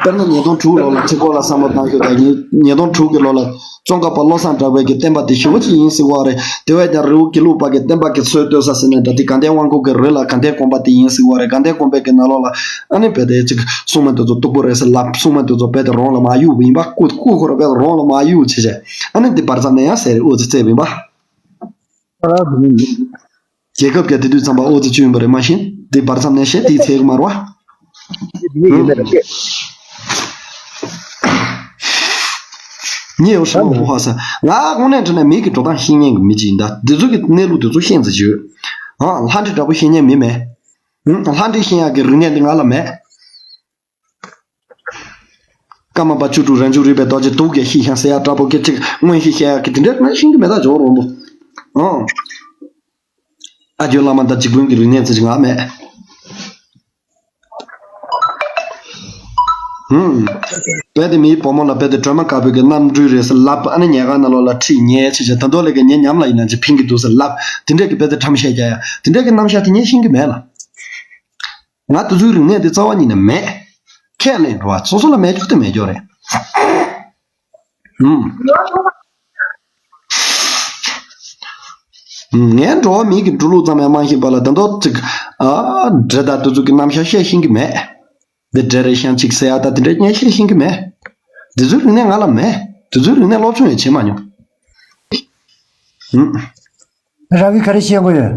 དཔེར་ན་ཉིས་སྟོང་དྲུག་ལོ་ལ་ཚེ་སྐོར་ལ་བསམ་བློ་བཏང་ཤོག་ད་ཉིས་ཉིས་སྟོང་དྲུག་གི་ལོ་ལ་ཙོང་ཁ་པ་བློ་བཟང་གྲགས་པའི་གི་བསྟན་པ་དེ་ཞེ་པོ་ཅིག་ཡིན་ཟེར་བ་རེད། དེ་བས་ཀྱང་རི་བོ་དགེ་ལུགས་པ་གི་བསྟན་པ་གི་སྲོལ་གཏོད་ས་ཟེར་ནས་ད་དེ་དགའ་ལྡན་དབང་སྐུར་གི་རི་ལ་དགའ་ལྡན་དགོན་པ་དེ་ཡིན་ཟེར་བ་རེད། དགའ་ལྡན་དགོན་པའི་གི་ནང་ལོགས་ལ་ཨ་ནི་དཔེ་དེ་ཅིག་སྲུང་མ་དེ་ཚོ་སྟུག་པོ་རེད་ཟེར་ལབ། སྲུང་མ་དེ་ཚོ་དཔེ་དེ་རོང་ལ་མ་གཡུག་ཡིན་པ། སྐུ་སྐུ་འཁོར་དཔེ་དེ་རོང་ལ་མ་གཡུག་བྱས་བྱས་ཨ་ནི་འདི་བར་མཚམས་ནས་ཡང་ཟེར་རེད། ཨོ་ཙི་ཙེ་ཡིན་པ། རྒྱལ་ཁབ་ཀྱི་དེ་དུས་ཙམ་པ་ཨོ་ཙི་ཅུ་ཡིན་པ་རེད། མ་གཞི་འདི་བར་མཚམས་ནས་བཤད་དེའི་ཚེ་གི་མར་བ། ངས་འོ་ཧ་ས། ང་དངོས་གནས་དྲང་གནས་མི་གི་འགྲོ་སྟངས་ཤེས་མཁན་གི་མི་ཅིག་ཡིན། ད་འདི་ཚོ་གི་གནས་ལུགས་འདི་ཚོ་ཤེས་ཚེ་བྱོས། ཨ་ལྷ་འདྲེ་འདྲ་པོ་ཤེས་མཁན་མི་མེད། ཨ་ལྷ་འདྲེ་ཤེས་ཡག་གི་རིག་གནས་འདི་ང་ལ་མེད། ཀརྨ་པ་བཅུ་དྲུག་རང་བྱུང་རིག་པའི་རྡོ་རྗེ་དུག་གིས་ཤི་ཤང་ཟེར་ཡ་འདྲ་པོ་སྐད་ཅིག་སྔོན་ཞིག་བཤད་ཡག་གི་དེ་འདྲ་ང་ཤེས་ཀྱི་མེད། ད་ཇོ་རོང་པོ། ཨང་། ཨ་ཇོ་བླ་མ་དང་འཇིགས་དཔོན་གྱི་རིག་གནས་ཚེ་ང་མེད། ཧུམ། རྦད་དེ་མིའི་བུ་མོ་ལ་རྦད་དེ་སྒྲོལ་མ་དཀར་པོའི་གི་རྣམ་སྤྲུལ་རེད་ཟེར་ལབ། ཨ་ནི་ཉལ་ཁང་ནང་ལོགས་ལ་ཁྲིད་ཉལ་བྱས་བྱས་ད་དུང་ལས་ཀ་ཉལ་ཉམས་ལ་ཡིན་ན་ཅིག་ཕིང་གི་འདུག་ཟེར་ལབ། དེ་འདྲས་ཀྱི་རྦད་དེ་ཁྲམ་བཤད་རྒྱག་ཡ་དེ་འདྲས་ཀྱི་རྣམ་གཞག་དེ་ངས་ཤེས་ཀྱི་མེད་ལ། ང་དེ་ཚོའི་རིག་གནས་དེ་རྩ་བ་ཉིད་ནས་མེད། ཁས་ལེན་འགྲོ་བ་སོ་སོ་ལ་མེད་རྒྱུ་དེ་མེད་རྒྱུ་རེད། ཧུམ། ངས་འགྲོ་བ་མིའི་གི་འགྲོ་ལུགས་ཙམ་ཡང་མ་ཤེས་པ་ལ་ད་མདོ་ཅིག་ཨ་འདྲེ་དང་དེ་ཚོ་གི་རྣམ་གཞག་བཤད་ཤེས་ཀྱི་མེད། འདི་འདྲེ་རེད་ཤང་ཅིག་ཟེར་ཡ་ད་དེ་འདྲ་ངས་བཤད་ཤེས་ཀྱི་མེད། འདི་ཚོའི་རིག་གནས་ང་ལ་མེད། འདི་ཚོའི་རིག་གནས་སློབ་སྦྱོང་ཡང་བྱེད་མ་མྱོང་། ཧུམ། རང་གིས་ག་རེ་ཤེས་དགོས་ཡོད།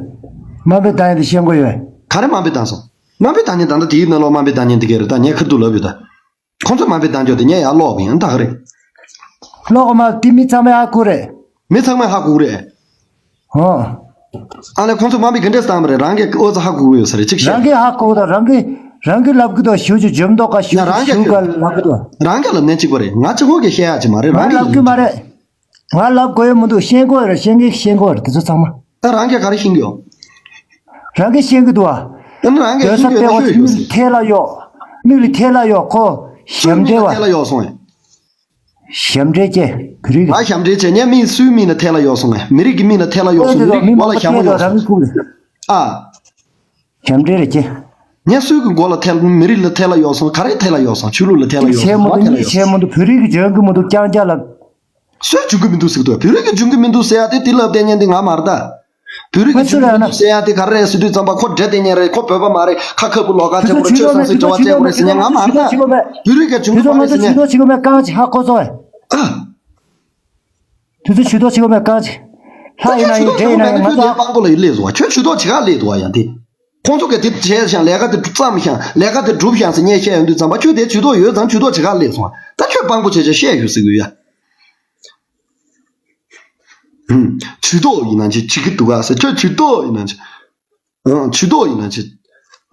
དམའ་འབེབས་བཏང་ཡ་དེ་ཤེས་དགོས་ཡོད། ག་རེ་དམའ་འབེབས་བཏང་སོང་། དམའ་འབེབས་བཏང་མཁན་ད་ལྟ་དེའི་ནང་ལོགས་དམའ་འབེབས་བཏང་མཁན་དེ་ག་རེད། ད་ངས་ཁ་ཐུག་ལབ་ཡོད་ད། ཁོང་ཚོས་དམའ་འབེབས་བཏང་ཆོག་དེ་ངས་ཡར་ཀློག་གི་ཡིན་ད་ག་རེད། ཀློག་གི་མ་དེ་མི་ཚང་མས་ཧ་གོ་རེད། མི་ཚང་མས་ཧ་གོ་གི་རེད། ཧོ། ཨ་ལས་ཁོང་ཚོས་དམའ་འབེབས་ག་འདྲས་བཏང་བ་རེད། རང་གིས་ཨོ་ཙི་ཧ་གོ་གི་ཡོད་ས་རེད། ཅིག་བཤད། རང་གིས་ཧ་གོ་དང་རང་གིས་རང་གིས་ལབ་གི་འདུག་ཞུ་རྒྱུ་འཇོམས་མདོག་ག་ཞུ་ཡ་རྒྱུ་རང་གིས་ཞུ་ག་ལབ་གི་འདུག་རང་གིས་ལབ་ནས་གཅིག་པ་རེད། ང་གཅིག་པོ་གིས་བཤད་ཡ་ཅིག་མ་རེད། ང་རང་གིས་ལབ་ལབ་གི་མ་རེད། ང་ལབ་དགོས་ཡོད་མི་འདུག་ཤེས་དགོས་རེད། ཤེས་མཁན་ཤེས་དགོས་རེད། དེ་ཚོ་ཚང་མ། ད་རང་གིས་ག་རེ་ཤེས་ཀྱི་ཡོད། རང་གིས་ཤེས་ཀྱི་འདུག་ཨ། ད་ནི་རང་གིས་ཤེས་ཀྱི་ཡོད་ན་ཤོད་ཤོད་ཟེར། མིག་ལ་ཐལ་ལ་གཡོག་མིག་ལ་ཐལ་ལ་གཡོག་ཁོ་ཞབས་འདྲེན་བ། ཐལ་ལ་གཡོག་སོང་ངས། ཞབས་འདྲེན་ཅེ། བོད་རིགས། ང་ཞབས་འདྲེན་བྱས་ངས་མིག་སུའི་མིག་ལ་ཐལ་ལ་གཡོག་སོང་ངས། མི་རིགས་ཀྱི་མིག་ལ་ཐལ་ལ་གཡོག་སོང་། མི་རིགས་མགོ་ལ་ཞྭ་མོ་གཡོག་སོང་། ཨ། ཞབས་འདྲེན་རེད་ཅེ། ངས་སུའི་གི་མགོ་ལ་ཐལ་མི་རིགས་ལ་ཐལ་ལ་གཡོག་སོང་། ག་རེ་ཐལ་ལ་གཡོག་སོང་། ཆོས་ལུགས་ལ་ཐལ་ལ་གཡོག་སོང་། ང་ཐལ་ལ་གཡོག་སོང་། བྱས་མི་འདུག་བོད་རིགས་ཀྱི་འཇོན་གི་མི་འདུག་རྐྱང་རྐྱང་ལ། སུས་འཇོན་གི་མི་འདུག་ཟེར་གི་འདུག་བོད་རིགས་ཀྱི་འཇོན་གི་མི་འདུག་ཟེར་ཡ་དེ་དེ་ལབ་བསྡད་མཁན་དེ་ང་མ་རེད་ད། བོད་རིགས་ཀྱི་འཇོན་གི་མི་འདུག་ཟེར་ཡ་དེ་ག་རེ་རེད་ཟེར་དུས་ཙམ་པ་ཁོ་འདྲེ་བསྡད་མཁན་རེད། ཁོ་བོད་པ་མ་རེད། ཁ་ཁ་བུ་ལོག་ག་བྱས་པ་རེད། ཆོས་བཟང་ཟེར་འབྲེལ་བ་བཅད་པ་རེད་ཟེར་མཁན་ང་མ་རེད་ད། བོད་རིགས་ཀྱི་འཇོན་གི་མ་རེད་ཟེར་མཁན། ཆོས་ལུགས་ཆོས་ལུགས་མེད་རྐང་གཅིག་ཧ་གོ་སོང་ཨེ། དུས་ཚོད་ཇུས་གཏོགས་བྱེད་དགོས་མེད་རྐང་གཅིག་ལྷ་ཡིན་ན་ཡིན། འདྲེ་ཡིན་ན་ཡིན། ང་ཚོ་ཁྱོད་དེ་སྤང་པོ་ལ་ཡིན་ལས་བཟོ་བ། ཁྱོད་ཇུས་གཏོགས་བྱེད་ག་ལས་འདུག་བ་ཡང་དེ། ཁོང་ཚོ་གིས་དེ་བྱས་ཤང་ལས་ཀ་དེ་བརྩམས་ཤང་ལས་ཀ་དེ་སྒྲུབ་ཤང་ཟེར་ངས་བཤད་ཡོང་དུས་ཙམ་པ་ཁྱོད་དེ་ཇུས་གཏོགས་ཡོད་ཙང་ཇུས་གཏོགས་བྱེད་ག་ལས་སོང་། ད་ཁྱོད་སྤང་པོ་བྱས་བྱས་བཤད་ཡོད་ཟེར་གི་ཡ། ཧུམ། ཇུས་གཏོགས་ཡིན་ན་ཅི་བྱེད་ཀྱི་འདུག་ག་ཟེར། ཁྱོད་ཇུས་གཏོགས་ཡིན་ན་ཅི། ཨང་། ཇུས་གཏོགས་ཡིན་ན་ཅི།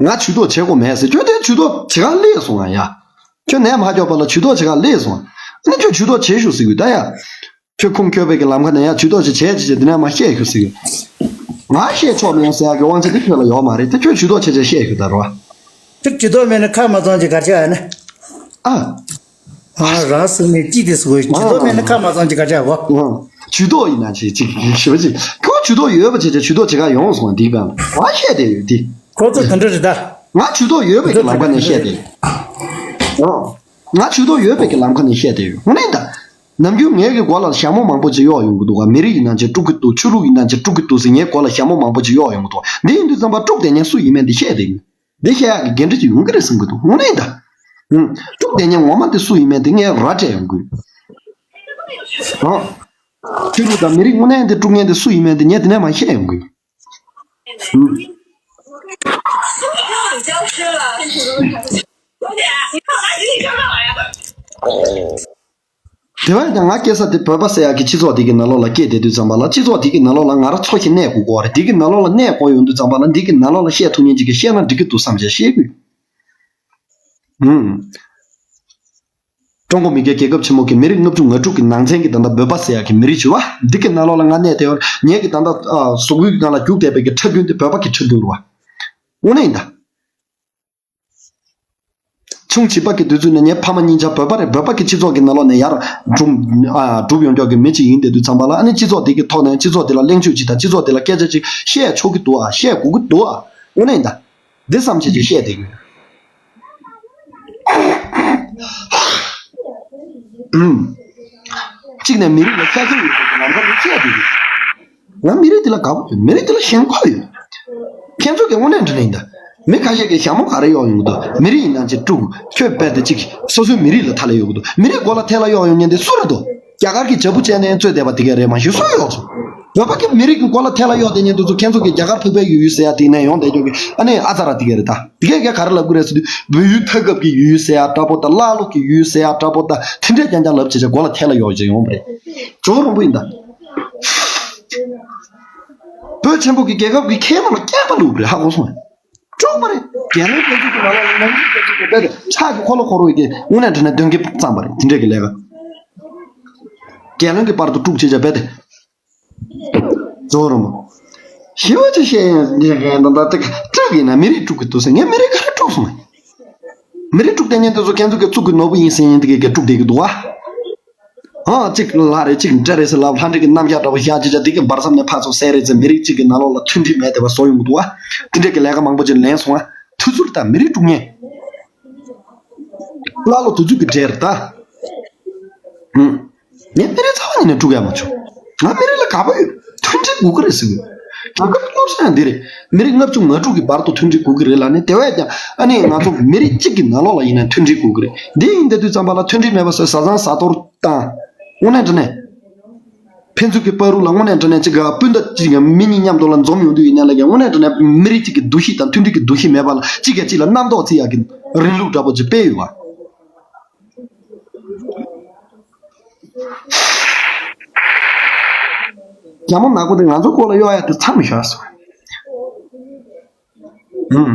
ང་ཇུས་གཏོགས་བྱེད་དགོས་མེད་ཟེར། ཁྱོད་དེ་ཇུས་གཏོགས་བྱེད་ག་ལས་སོང་ཨ་ཡ། ཁྱོད་ནད་མ་སྐྱོབ་པ་ལ་ཇུས་གཏོགས་བྱེད་ག་ལས་སོང་། ཨ་ནི་ཁྱོད་ཇུས་གཏོགས་བྱེད་ཤོག་ཟེར་གི་ད་ཡ། ཁྱོད་ཁུངས་འཁྱོལ་བའི་གི་ལམ་ཁ་ནས་ཡ་ཇུས་གཏོགས་ཅིག་བྱས་ཅིག་བྱས་དེ་ནས་མ་བཤད་ཤོག་ཟེར་གི། ང་བཤད་ཆོག་མི་ཡོང་ཟེར་ཡ་གི་དབང་ཆ་དེ་ཁྱོད་ལ་ཡོད་མ་རེད། དེ་ཁྱོད་ཇུས་གཏོགས་བྱས་བྱས་བཤད་ཤོག་ད་རོ། ཁྱོད་ཇུས་གཏོགས་མེད་ན་ཁ་མ་ཚང་ཅིག་གར་ཆགས་ཡ་ནི། ཨ། ཨ་རང་སྲིད་ནས་ཅི་དེ་སུ་གོ་ཇུས་གཏོགས་མེད་ན་ཁ་མ་ཚང་ཅིག་གར་ཆགས་གོ། ཨ། ཇུས་གཏོགས་ཡིན་ན་ཅིག་ཅིག་ཞེ་པོ་ཅིག་ཁྱོད་ཇུས་གཏོགས་ཡོད་པ་བྱས་བྱས་ཇུས་གཏོགས་བྱེད་ག་ཡོང་སོང་འདི་གང་ལ་བ་བཤད་དེ་ཡོད་དེ། ཁོ་ཚོ་དེ་འདྲ་རེད་ད། ང་ཇུས་གཏོགས་ཡོད་པའི་གི་ལམ་ཁ་ནས་བཤད་དེ་ཡོད། ཨ། ང་ཇུས་གཏོགས་ཡོད་པའི་གི་ལམ་ཁ་ནས་བཤད་དེ་ཡོད། དངོས་གནས་ད། ནམ་རྒྱུན་ངའི་གི་མགོ་ལ་ཞྭ་མོ་མང་པོ་ཅིག་གཡོག་ཡོང་གི་འདུག་ག་མི་རིགས་ཡིན་ན་ཅིག་དཀྲུག་གི་འདུག་ཆོས་ལུགས་ཡིན་ན་ཅིག་དཀྲུག་གི་འདུག་ཟེར་ངའི་མགོ་ལ་ཞྭ་མོ་མང་པོ་ཅིག་གཡོག་ཡོང་གི་འདུག་འདི་ཡིན་དུས་ཙམ་པ་དཀྲུག་བསྡད་མཁན་སུ་ཡིན་མིན་འདི་བཤད་བསྡད་ཡོད། འདི་བཤད་ཡག་གི་འགན་འཁྲི་ཅིག་ཡོང་གི་རེད་བསམ་གི་འདུག་དངོས་གནས་ད། ཨུམ། དཀྲུག་བསྡད་མཁན་ངོ་མ་འདི་སུ་ཡིན་མིན་འདི་ངས་ར་སྤྲད་ཡོང་གི་ཡོད། ཨོ། ཆོས་ལུགས་དང་མི་རིགས་དངོས་གནས་འདི་དཀྲུག་མཁན་འདི་སུ་ཡིན་མིན་འདི་ངས་འདི་ནས་མ་བཤད་ཡོང་གི་ཡོད། ཨུམ། དེ་བས་ཀྱང་ང་སྐྱེས་ས་དེ་བོད་པ་ཟེར་ཡག་གི་སྤྱི་ཚོགས་འདི་གི་ནང་ལོགས་ལ་སྐྱེས་བསྡད་དུས་ཙམ་པ་ལ་སྤྱི་ཚོགས་འདི་གི་ནང་ལོགས་ལ་ང་རང་འཚོ་ཞིང་གནས་དགོས་ཀྱི་ཡོད་རེད། འདི་གི་ནང་ལོགས་ལ་གནས་དགོས་ཡོང་དུས་ཙམ་པ་ལ་འདི་གི་ནང་ལོགས་ལ་བཤད་ཐུབ་མཁན་ཅིག་གིས་བཤད་ན་འགྲིག་གི་འདུག་བསམ་བྱས་བཤད་དགོས། ཧུམ། ཀྲུང་གོ་མི་སྒེར་རྒྱལ་ཁབ་ཆེན་མོ་གི་མི་རིགས་ལྔ་བཅུ་ང་དྲུག་གི་ནང་ཚན་གྱི་ད་ལྟ་བོད་པ་ཟེར་ཡག་གི་མི་རིགས་བྱུང་བ་འདི་གི་ནང་ལོགས་ལ་ང་གནས་བསྡད་ཡོད། ངེད་ཀྱི་ད་ལྟ་གཟུགས་པོའི་ནང་ལ་རྒྱུག་བསྡད་པའི་གི་ཁྲག་རྒྱུན་དེ་བོད་པ་གི་ཁྲག་རྒྱུན་རེད་བ། དངོས་གནས་ཡིན་ད། ཆུང་བྱིས་པ་གི་དུས་ཚོད་ནས་ངའི་ཕ་མ་གཉིས་ཆ་བོད་པ་རེད། བོད་པ་གི་སྤྱི་ཚོགས་ཀྱི་ནང་ལོགས་ནས་ཡར་འགྲུབ་ཨ་འགྲུབ་ཡོང་མཁན་གྱི་མི་གཅིག་ཡིན་བསྡད་དུས་ཙམ་པ་ལ། ཨ་ནི་སྤྱི་ཚོགས་དེ་གི་ཐོག་ནས་སྤྱི་ཚོགས་དེ་ལ་གླེང་བརྗོད་ཅིག་དང་། སྤྱི་ཚོགས་དེ་ལ་སྐད་ཆ་ཅིག་བཤད་ཆོག་གི་འདུག་ཨ། བཤད་དགོས་ཀྱི་འདུག་ཨ། དངོས་གནས་ཡིན་ད། འདི་བསམ་བྱས་ཅིག་བཤད་བསྡད་ཀྱི་ཡོད། ཨུམ། གཅིག་ནས་མི་རིགས་ལ་ཤ་ཚ་ཡོད་པའི་ལམ་ཁ་ལ་བཤད་བསྡད་ཀྱི་ཡོད། ང་མི་རིགས་འདི་ལ་དགའ་པོ་ཡོད། མི་རིགས་འདི་ལ་ཞེན་ཁོག་ཡོད། ཁྱེད་ཚོ་གི་དངོས་གནས་དྲང་གནས་ཡིན་ད། མི་ཁ་ཤས་ཀྱིས་ཞྭ་མོ་ག་རེ་གཡོག་ཡོང་གི་འདུག་མི་རིགས་ཡིན་ན་ཅིག་དཀྲུག་ཁྱོད་རྦད་དེ་ཅིག་སོ་སོའི་མི་རིགས་ལ་ཐལ་གཡོག་གི་འདུག་མི་རིགས་མགོ་ལ་ཐལ་གཡོག་ཡོང་མཁན་དེ་སུ་རེད་འདུག་རྒྱ་གར་གྱི་བྱ་སྤུ་བཅད་ནས་རྩོད་བསྡད་པ་དེ་ག་རེད། མ་གཞི་སུ་གཡོག་སོང་། བོད་པ་གི་མི་རིགས་ཀྱི་མགོ་ལ་ཐལ་གཡོག་བསྡད་མཁན་དེ་ཚོ་ཁྱེད་ཚོ་གི་རྒྱ་གར་བོད་པའི་ཡུལ་ཡུལ་ཟེར་ཡ་དེ་ནས་ཡོང་བསྡད་རྒྱུ་གི་ཨ་ནི་ཨ་ཙ་ར་དེ་ག་རེད་ད། དེ་གས་ག་རེ་ལབ་གི་རེད་ཟེར་དུས། བོད་ཡུལ་མཐའ་འཁོབ་ཀྱི་ཡུལ་ཟེར་ཡ་འདྲ་པོ་དང་། ཀླ་ཀློ་གི་ཡུལ་ཟེར་ཡ་འདྲ་པོ་དང་། དེ་འདྲས་རྐྱང་རྐྱང་ལབ་བྱས་བྱས་མགོ་ལ་ཐལ་གཡོག་བྱས་ཡོང་བ་རེད། ཇོ་རོང་པོ་ཡིན་ད། བོད་ཆེན་པོ་གི་རྒྱལ་ཁབ་ཀྱི་ཁའི་ནང་ལ་སྐྱག་པ་བླུགས་པ་རེད། ཧ་གོ་སོང་ངས། དཀྲུགས་པ་རེད། རྒྱལ་བློན་བསྟན་འཛིན་གྱི་ནང་ལོགས་ལ་ནང་འཛིང་བྱེད་ཀྱི་རྦད་དེ་ཕྱག་གི་འཁོར་ལོ་འཁོར་བའི་གི་དངོས་གནས་དྲང་གནས་གདོན་བགེགས་བརྩམས་པ་རེད། དེ་འདྲས་ཀྱི་ལས་ཀ། རྒྱལ་བློན་གྱི་བར་དུ་དཀྲུགས་བྱེད་བྱས་རྦད་དེ། ཇོ་རོང་པོ། ཞི་བ་ཅིག་བཤད་ཡང་འདི་གས་འདི་འདྲ་དེ་དཀྲུགས་ཡིན་ན་མི་རིགས་དཀྲུགས་གི་འདུག་ཟེར། ངས་མི་རིགས་ག་རེ་དཀྲུགས་སོང་ངས། མི་རིགས་དཀྲུགས་བསྡད་མཁན་དེ་ཚོ་ཁྱེད་ཚོ་གི་གཙུག་གི་ནོར་བུ་ཡིན་ཟེར་མཁན་དེ་གས་དཀྲུགས་བསྡད་ཀྱི་འདུག་བ། ཨ་གཅིག་ལ་རེད་གཅིག་འདྲ་རེད་ཟེར་ལབ། ལྷ་འདྲེ་གི་རྣམ་གཞག་འདྲ་པོ་བཞག་བྱས་བྱས་དེ་གི་བར་མཚམས་ནས་ཕར་ཚུར་བསད་རེས་ཚེ་མི་རིགས་གཅིག་གི་ནང་ལོགས་ལ་མཐུན་སྒྲིལ་མེད་བསྡད་པ་བཟོ་ཡོང་གི་འདུག་བ། དེ་འདྲས་ཀྱི་ལས་ཀ་མང་པོ་ཅིག་ལེན་སོང་ང་། དུས་ཚོད་ད་མི་རིགས་དཀྲུགས་མཁན། ཀླ་ཀློ་དུས་ཚོད་ཀྱི་འབྲས་རེད་ད། ཨུམ། ངས་མི་རིགས་རྩ་བ་ཉིད་ནས་དཀྲུག་ཡ་མ་བྱུང་། ང་མི་རིགས་ལ་དགའ་པོ་ཡོད། མཐུན་སྒྲིལ་དགོས་ཀྱི་རེད་ཟེར་གི་ཡོད། རྒྱ་གར་གྱི་བློ་བཟང་འདི་རེད། མི་རིགས་ལྔ་བཅུ་ང་དྲུག་གི་བར་དུ་མཐུན་སྒྲིལ་དགོས་ཀྱི་རེད་ལབ་ནས། དེ་བས་ཀྱང་ཨ་ནི་ང་ཚོ་མི་རིགས་གཅིག་གི་ནང་ལོགས་ལ་ཡིན་ན་མཐུན་སྒྲིལ་དགོས་ཀྱི་རེད། འདི་ཡིན་བསྡད་དུས་ཙམ་པ་ལ་མཐུན་སྒྲིལ་མེད་པ་བཟོས། བཟའ་ཚང་བཟའ་གཏོར་བཏང་། དངོས་གནས་དྲང་གནས། ཕན་ཚུན་གྱི་བར་དུ་ལ་དངོས་གནས་དྲང་གནས་གཅིག་ག་སྤུན་ཟླ་གཅིག་ག་མི་གཉིས་མཉམ་དུ་ལ་འཛོམས་ཡོང་དུས་ཡིན་ན་ལ་ཀྱང་། དངོས་གནས་དྲང་གནས་མི་རིགས་གཅིག་གི་འདུ་ཤེས་དང་མཐུན་སྒྲིལ་གྱི་འདུ་ཤེས་མེད་པ་ལ་གཅིག་གིས་གཅིག་ལ་རྣམ་རྟོག་བརྩི་ཡག་གི་རིང་ལུགས་འདྲ་པོ་ཅིག་སྤེལ་ཡོད་པ། རྒྱ་མོ་ནག་པོ་དེ་ང་ཚོ་སྐོར་ལ་གཡོག་ཡ་དེ་མཚམས་བཞག་སོང་། ཨུམ།